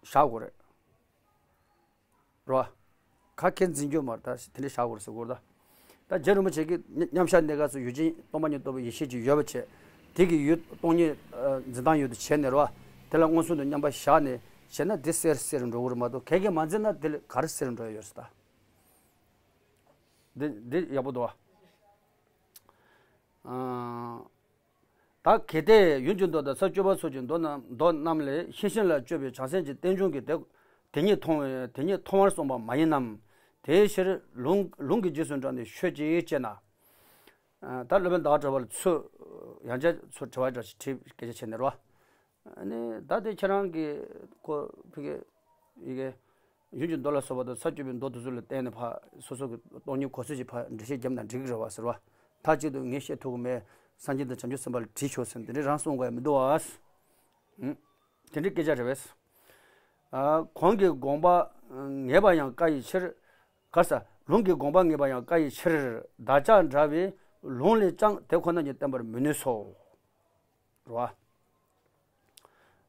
བཞག་དགོས་རེད། རེད་བ། ག་གེ་འཛིན་རྒྱུ་མ་རེད་ད་དེ་འདྲ་བཞག་དགོས་རེད་ཟེར་དགོས་རེད་ད། ད་རྗེ་རིན་པོ་ཆེ་གིས་མཉམ་གཞག་གནས་སྐབས་སུ་ཡུལ་ཅན་སྟོང་པ་ཉིད་རྟོགས་པའི་ཡེ་ཤེས་ཀྱི་ཡོད་པ་བྱས། དེ་གི་ཡུལ་སྟོང་ཉིད་འཛིན་སྟངས་ཡོད་དུ་བྱས་ནས་རེད་བ། དེ་ལ་མངོན་སུམ་དུ་མཉམ་པ་བཞག་ནས་བྱས་ན་དེ་གསལ་གསལ་རུ་འགྲོ་གི་རེད་མ་གཏོགས་ག་གེ་མ་འཛིན་ན་དེ་ལ་ག་རེ་གསལ་རུ་འགྲོ་ཡ་ཡོད་ཟེར་ད། འདི་འདི་ཡག་པོ་འདུག་བ། ཨ། ད་གལ་ཏེ་ཡུལ་གྱི་མདོ་དང་ས་བཅུ་པ་སོགས་ཀྱི་མདོ་རྣམས་མདོ་རྣམས་ལས་ཤིང་ཤིང་ལ་སྤྱོད་པའི་བྱང་སེམས་ཀྱི་རྟེན་འབྱུང་གི་དེ་དེ་ཉིད་མཐོང་བས་དེ་ཉིད་མཐོང་བར་གསུངས་པ་མ་ཡིན་ནམ། དེའི་ཕྱིར་ལུང་ལུང་གི་རྗེས་སུ་འབྲངས་ནས་ཤོད་ཅིག་ཅེ་ན། ད་སློབ་དཔོན་ཟླ་བ་གྲགས་པ་ལ་ཚུར་ཡང་བསྐྱར་ཚུར་དྲི་བ་འདྲ་ཞིག་དྲིས་སྐད་ཆ་བྱས་ནས་རོ། ཨ་ནི་ད་དེ་ཁྱེད་རང་གི་ཁོ་ཕི་གེ་ཡི་གེ་ཡུལ་གྱི་མདོ་ལ་སོགས་པ་དང་ས་བཅུ་པའི་མདོ་དེ་ཚོ་ལ་བརྟེན་ནས་ཕ་སོ་སོ་གི་སྟོང་ཉིད་གོ་ཚོད་ཅིག་ཕ་འགྲེལ་བཤད་བརྒྱབ་ན་འགྲིག་གི་རེད་བ་ཟེར་བ། མཐའ་གཅིག་ཏུ་ངས་བཤད་ཐུབ་ཀྱི་མེད། སངས་རྒྱས་དང་བྱང་ཆུབ་སེམས་དཔའ་ལ་དྲིས་ཆོག་ཟེར་དེ་འདྲའི་རང་གསུང་དགོས་ཡ་མི་འདུག་བ། ཨུམ། དེ་འདྲའི་སྐད་ཆ་རེད་བས། ཨ། གོང་གི་དགོངས་པ་ངེས་པ་ཡང་བཀའ་ཡི་ཕྱིར། ག་ས་ལུང་གི་དགོངས་པ་ངེས་པ་ཡང་བཀའ་ཡི་ཕྱིར། བདག་ཅག་འདྲ་བས་ལུང་ལས་ཀྱང་དེ་ཁོ་ན་ཉིད་བསྟན་པར་མི་ནུས་སོ། རེད་བ།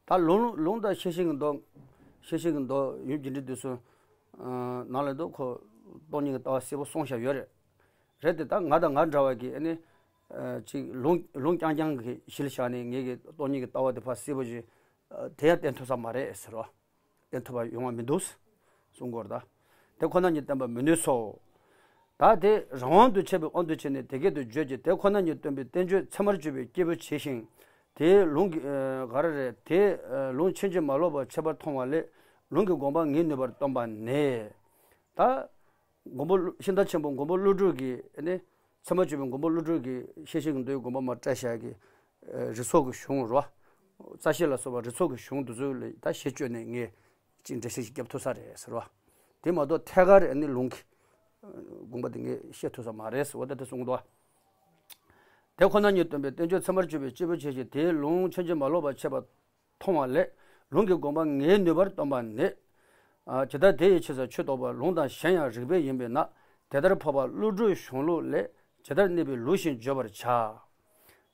ད་ལུང་ལུང་དང་ཤེར་ཕྱིན་གྱི་མདོ། ཤེར་ཕྱིན་གྱི་མདོ་ཡུམ་རྒྱས་འབྲིང་བསྡུས་གསུམ་ནང་ལ་འདུག་ཁོ་སྟོང་ཉིད་ཀྱི་ལྟ་བ་གསལ་པོ་གསུངས་བཞག་ཡོད་རེད། རེད་དེ་ད་ང་དང་ང་འདྲ་བ་གིས་ཨ་ནི་ཅིག་ལུང་ལུང་རྐྱང་རྐྱང་གི་གཞི་ལ་བཞག་ནས་ངེད་ཀྱི་སྟོང་ཉིད་ཀྱི་ལྟ་བ་དེ་ཕར་གསལ་པོ་ཞིག་དེ་ཡང་བསྟན་ཐུབ་ས་མ་རེད་ཟེར་བ། བསྟན་ཐུབ་པ་ཡོང་བ་མི་འདུག་གསུང་གི་ཡོད་རེད་ད། དེ་ཁོ་ན་ཉིད་བསྟན་པ་མི་ནུས་སོ། ད་དེ་རང་དབང་དུ་བྱས་པའི་དབང་དུ་བྱས་ནས་དེ་སྐད་དུ་བརྗོད་ཀྱི་དེ་ཁོ་ན་ཉིད་སྟོན་པའི་བསྟན་བཅོས་ཚད་མར་གྱུར་པའི་སྐྱེས་བུ་ཇི་བཞིན། དེའི་ལུང་གི་ཨ་ག་རེ་རེད་དེ་ཨ་ལུང་ཕྱིན་ཅི་མ་ལོག་པར་ཁྱད་པར་མཐོང་བ་ལས་ལུང་གི་དགོངས་པ་ངེས་ནུས་པར་སྟོན་པ་ནས། ད་མགོན་པོ་ཀླུ་ཤིང་རྟ་ཆེན་པོ་མགོན་པོ་ཀླུ་སྒྲུབ་ཀྱིས་ཨ་ནི་ཚད་མར་གྱུར་པའི་མགོན་པོ་ཀླུ་སྒྲུབ་ཀྱིས་ཤེར་ཕྱིན་གྱི་མདོའི་དགོངས་པ་མར་བཀྲལ་བཞག་གི་ཨ་རིགས་ཚོགས་ཀྱི་གཞུང་རོ། རྩ་ཤེ་ལ་སོགས་པ་རིགས་ཚོགས་ཀྱི་གཞུང་འདི་ཚོ་ལ་ད་ཤེས་བཅོས་ནས་ངས་ཅིག་འགྲེལ་བཤད་ཅིག་བརྒྱབ་ཐུབ་ས་རེད་ཟེར་བ། དེ་མ་གཏོགས་ཐད་ཀར་ཨ་ནི་ལུང་གི་དགོངས་པ་དེ་ངས་བཤད་ཐུབ་ས་མ་རེད་ཟེར་བ་ད་དེ་གསུངས་འདུག་དེ་ཁོ་ན་ཉིད་སྟོན་པའི་བསྟན་བཅོས་ཚད་མར་གྱུར་པའི་སྐྱེས་བུ་ཇི་བཞིན་དེའི་ལུང་ཕྱིན་ཅི་མ་ལོག་པར་ཁྱད་པར་མཐོང་བ་ལས་ལུང་གི་དགོངས་པ་ངེས་ནུས་པར་སྟོན་པ་ནས། ཇི་ལྟར་དེ་ཡི་ཕྱིར་ཟེར་ཆོས་རྟོགས་པ་ལུང་དང་གཞན་ཡང་རིགས་པས་ཡིན་པས་ན་དེ་ལྟར་འཕགས་པ་ཀླུ་སྒྲུབ་གཞུང་ལུགས་ལས་ཇི་ལྟར་གནས་པའི་ལུགས་བཞིན་བརྗོད་པར་བྱ།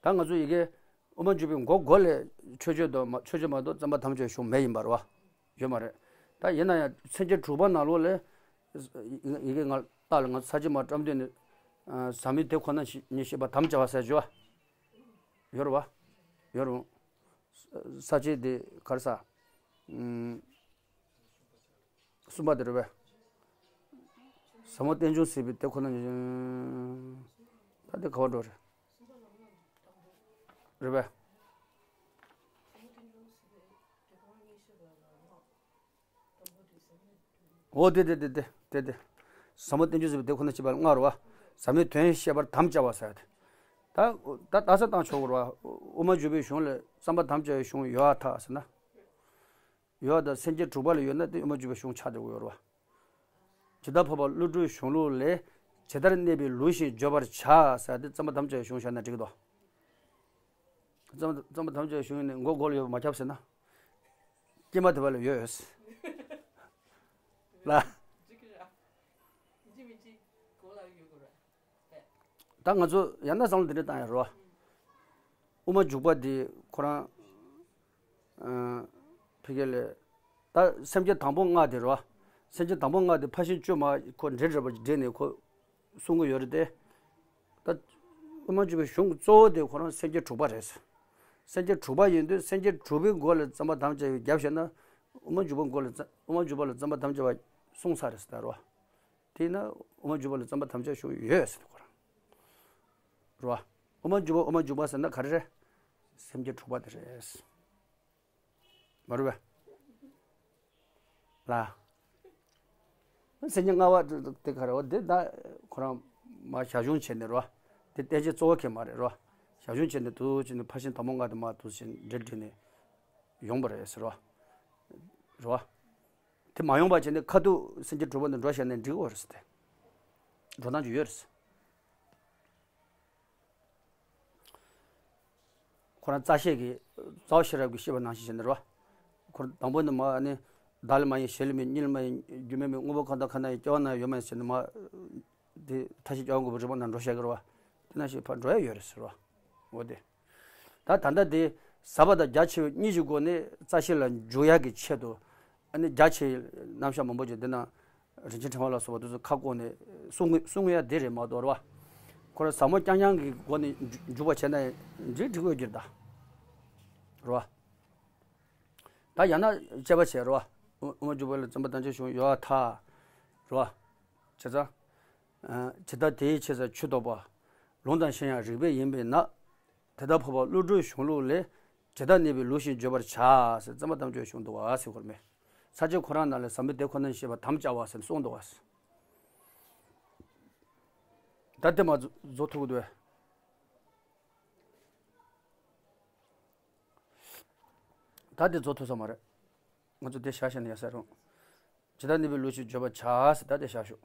ད་ང་ཚོ་ཡི་གེ་ དབུ་མ་འཇུག་པའི་མགོ་མགོ་ལས་མཆོད་བརྗོད་དང་མ་མཆོད་བརྗོད་མ་གཏོགས་བརྩམ་པར་དམ་བཅའ་བའི་གཞུང་མེད་ཡིན་པ་རེད་བ། ཡོད་མ་རེད། ད་ཡིན་ན་ཡང་མཚན་བཅས་དྲུག་པ་ནང་ལོགས་ལས་ཡི་གེ་ལྔ་ལྟ་ལ་ང་ཚོ་ས་བཅད་མ་བཀྲམ་དུས་ནས་ཟབ་མོའི་དེ་ཁོ་ན་ཉིད་ཤེས་པར་དམ་བཅའ་བ་ཟེར་བརྗོད་བ། ཡོད་རེད་བ། ཡོད་རུང་། ས་བཅད་དེ་ག་རེ་ཟ། ཨུམ། གསུམ་པ་དེ་རེད་པས། ཟབ་མོ་རྟེན་འབྱུང་སྲིད་པའི་དེ་ཁོ་ན་ཉིད། ད་དེ་ག་བར་འགྲོ་རེད། རེད་པས། འོ་དེ་དེ་དེ་དེ་དེ་དེ། ཟབ་མོ་རྟེན་འབྱུང་སྲིད་པའི་དེ་ཁོ་ན་ཤེས་པ་ལྔ་རེད་བ། ཟབ་མོའི་དོན་ཤེས་པར་དམ་བཅའ་བ་ཟེར་ཏེ། ད་ད་ལྟ་ས་བཏང་ཆོག་གི་རེད་བ། དབུ་མ་འཇུག་པའི་གཞུང་ལས་བརྩམ་པར་དམ་བཅའ་བའི་གཞུང་ཡོད་ཨ་ཐག་ཟེར་ན། ཡོད་དང་སེམས་བསྐྱེད་དྲུག་པ་ལ་ཡོད་ན་དེ་དབུ་མ་འཇུག་པའི་གཞུང་ཆགས་འགྲོ་གི་ཡོད་རེད་བ། ཇི་ལྟར་འཕགས་པ་ཀླུ་སྒྲུབ་གཞུང་ལུགས་ལས། ཇི་ལྟར་གནས་པའི་ལུགས་བཞིན་བརྗོད་པར་བྱ་ཟེར་དེ་བརྩམ་པར་དམ་བཅའ་བའི་གཞུང་བཞག་ན་འགྲིག་གི་འདུག་བརྩམ་བརྩམ་པར་དམ་བཅའ་བའི་གཞུང་ཡིན་ནས་མགོ་མགོ་ལ་ཡོད་པ་མ་ཁྱབ་ཟེར་ན། ཀྱེ་མ་དེ་བ་ལ་ཡོད། ལ། ད་ང་ཚོ་ཡང་ན་བསམ་བློ་འདི་འདྲ་བཏང་ཡ་རོ། དབུ་མ་འཇུག་པ་འདི་ཁོ་རང་། ཨ། ཕ་གི་ལས། ད་སེམས་བསྐྱེད་དང་པོ་ལྔ་དེ་རོ། སེམས་བསྐྱེད་དང་པོ་ལྔ་དེ་ཕར་ཕྱིན་བཅོས་མ་ཁོ་འདྲེ་འདྲ་བ་འདྲེས་ནས་ཁོ་གསུང་གི་ཡོད་རེད་དེ། ད་དབུ་མ་འཇུག་པའི་གཞུང་གཙོ་བོ་དེ་ཁོ་རང་སེམས་བསྐྱེད་དྲུག་པ་རེད། སེམས་བསྐྱེད་དྲུག་པ་ཡིན་དུས་སེམས་བསྐྱེད་དྲུག་པའི་སྒོ་ལས་བརྩམ་པར་དམ་བཅའ་བའི་རྒྱབ་བཤད་ན། དབུ་མ་འཇུག་པ་སྒོ་ལས་བརྩམ་དབུ་མ་འཇུག་པ་ལ་བརྩམ་པར་དམ་བཅའ་བ་གསུངས་ས་རེད་ཟེར་ད་རོ། དེས་ན་དབུ་མ་འཇུག་པ་ལ་བརྩམ་པར་དམ་བཅའ་གཞུང་ཡོད་ཟེར་ཁོ་རང་། རེད་བ། དབུ་མ་འཇུག་པ་དབུ་མ་འཇུག་པ་ཟེར་ན་ག་རེ་རེད། སེམས་བསྐྱེད་དྲུག་པ་དེ་རེད། མ་རེད་བས། ལ། སེམས་བསྐྱེད་ལྔ་པ་དེ་ག་རེ་བ་དེ་ད་ཁོ་རང་མ་ཞར་བྱུང་བྱས་ནས་རེད་བ། དེ་བསྟན་བྱའི་གཙོ་བོ་གལ་མ་རེད་རེད་བ། ཞར་བྱུང་བྱས་ནས་དུ་བྱས་ནས་ཕར་ཕྱིན་དང་པོ་ལྔ་དེ་མ་དུ་བྱས་འདྲེ་འདྲེས་ནས་ཡོང་པ་རེད་ཟེར་བ། རེད་བ། དེ་མ་ཡོང་པ་བྱས་ནས་ཁ་ཐུག་སེམས་བསྐྱེད་དྲུག་པ་འདི་འགྲོ་བྱས་ནས་འགྲིག་གོ་རེད་ཟེར་ཏེ། འགྲོ་སྟངས་ཅིག་ཡོད་རེད། ཁོ་རང་རྩ་ཤེས་ཀྱི་རྩ་བ་ཤེས་རབ་ཀྱི་ཤེས་པ་ནང་བཞིན་བྱས་ནས་རེད་བ། ཁོ་རང་དང་པོ་ནས་མ་ནི་བདག་ལ་མ་ཡིན་གཞན་ལ་མིན་གཉིས་ལ་མ་ཡིན་རྒྱུ་མེད་མིན་དངོས་པོ་གང་དང་གང་ན་ཡང་སྐྱེ་བ་ན་ཡོད་མ་ཡིན་ཟེར་ནས་མ། དེ་མཐའ་བཞི་སྐྱེ་བ་འགོག་པའི་རིམ་པ་ནང་འགྲོ་བཤད་ཀྱི་རེད་བ། དེ་ནང་བཞིན་ཕར་འགྲོ་ཡ་ཡོད་རེད་ཟེར་བ། འོ་དེ། ད་ད་ལྟ་དེ་ཟབ་པ་དང་རྒྱ་ཆེ་བའི་གཉིས་ཀྱི་སྒོ་ནས་རྩ་ཤེ་ལ་འཇུག་ཡག་གི་ཆེད་དུ། ཨ་ནི་རྒྱ་ཆེའི་རྣམ་གཞག་མང་པོ་ཅིག་འདི་ན། རིན་ཆེན་ཕྲེང་བ་ལ་སོགས་པ་དེ་ཚོ་ཁ་བསྐོར་ནས་གསུང་གི་གསུང་ཡ་དེ་རེད་མ་གཏོགས་རེད་བ། ཁོ་རང་ཟབ་མོ་རྐྱང་རྐྱང་གི་སྒོ་ནས་འཇུ་འཇུག་པ་བྱས་ན་འགྲིག་འགྲིག་འོས་ཀྱི་རེད་ད། རེད་བ། ད་ཡང་ན་དཔྱད་པ་བྱས་རེད་བ། དབུ་མ་འཇུག་པ་ལ་བརྩམ་པར་དམ་བཅའ་གཞུང་ཡོད་ཨ་ཐ། རེད་བ། བྱས་ཙང་། ཇི་ལྟར་དེའི་ཕྱིར་ཟེར་ཆོས་རྟོགས་པ། ལུང་དང་ཤེས་ཡང་རིགས་པས་ཡིན་པས་ན། དེ་ལྟར་འཕགས་པ་ཀླུ་སྒྲུབ་གཞུང་ལུགས་ལས། ཇི་ལྟར་གནས་པའི་ལུགས་བཞིན་བརྗོད་པར་བྱ། ཟེར་བརྩམ་པར་དམ་བཅའ་གཞུང་འདུག་བ་ཟེར་བར་མེད། ས་བཅད་ཁོ་རང་ནང་ལས་ཟབ་མོའི་དེ་ཁོ་ན་ཤེས་པར་དམ་བཅའ་བ་ཟེར་གསུངས་འདུག་བ། ད་དེ་མ་རྫོགས་ཐུབ་ཀྱི་འདུག་བས། ད་དེ་རྫོགས་ཐུབ་ས་མ་རེད། ང་ཚོ་དེ་བཞག་བཞག་ན་ཡག་ས་རུང་། ཇི་ལྟར་གནས་པའི་ལུགས་ཤིག་བརྗོད་པར་བྱ་ཟེར་ད་དེ་བཞག་ཤོག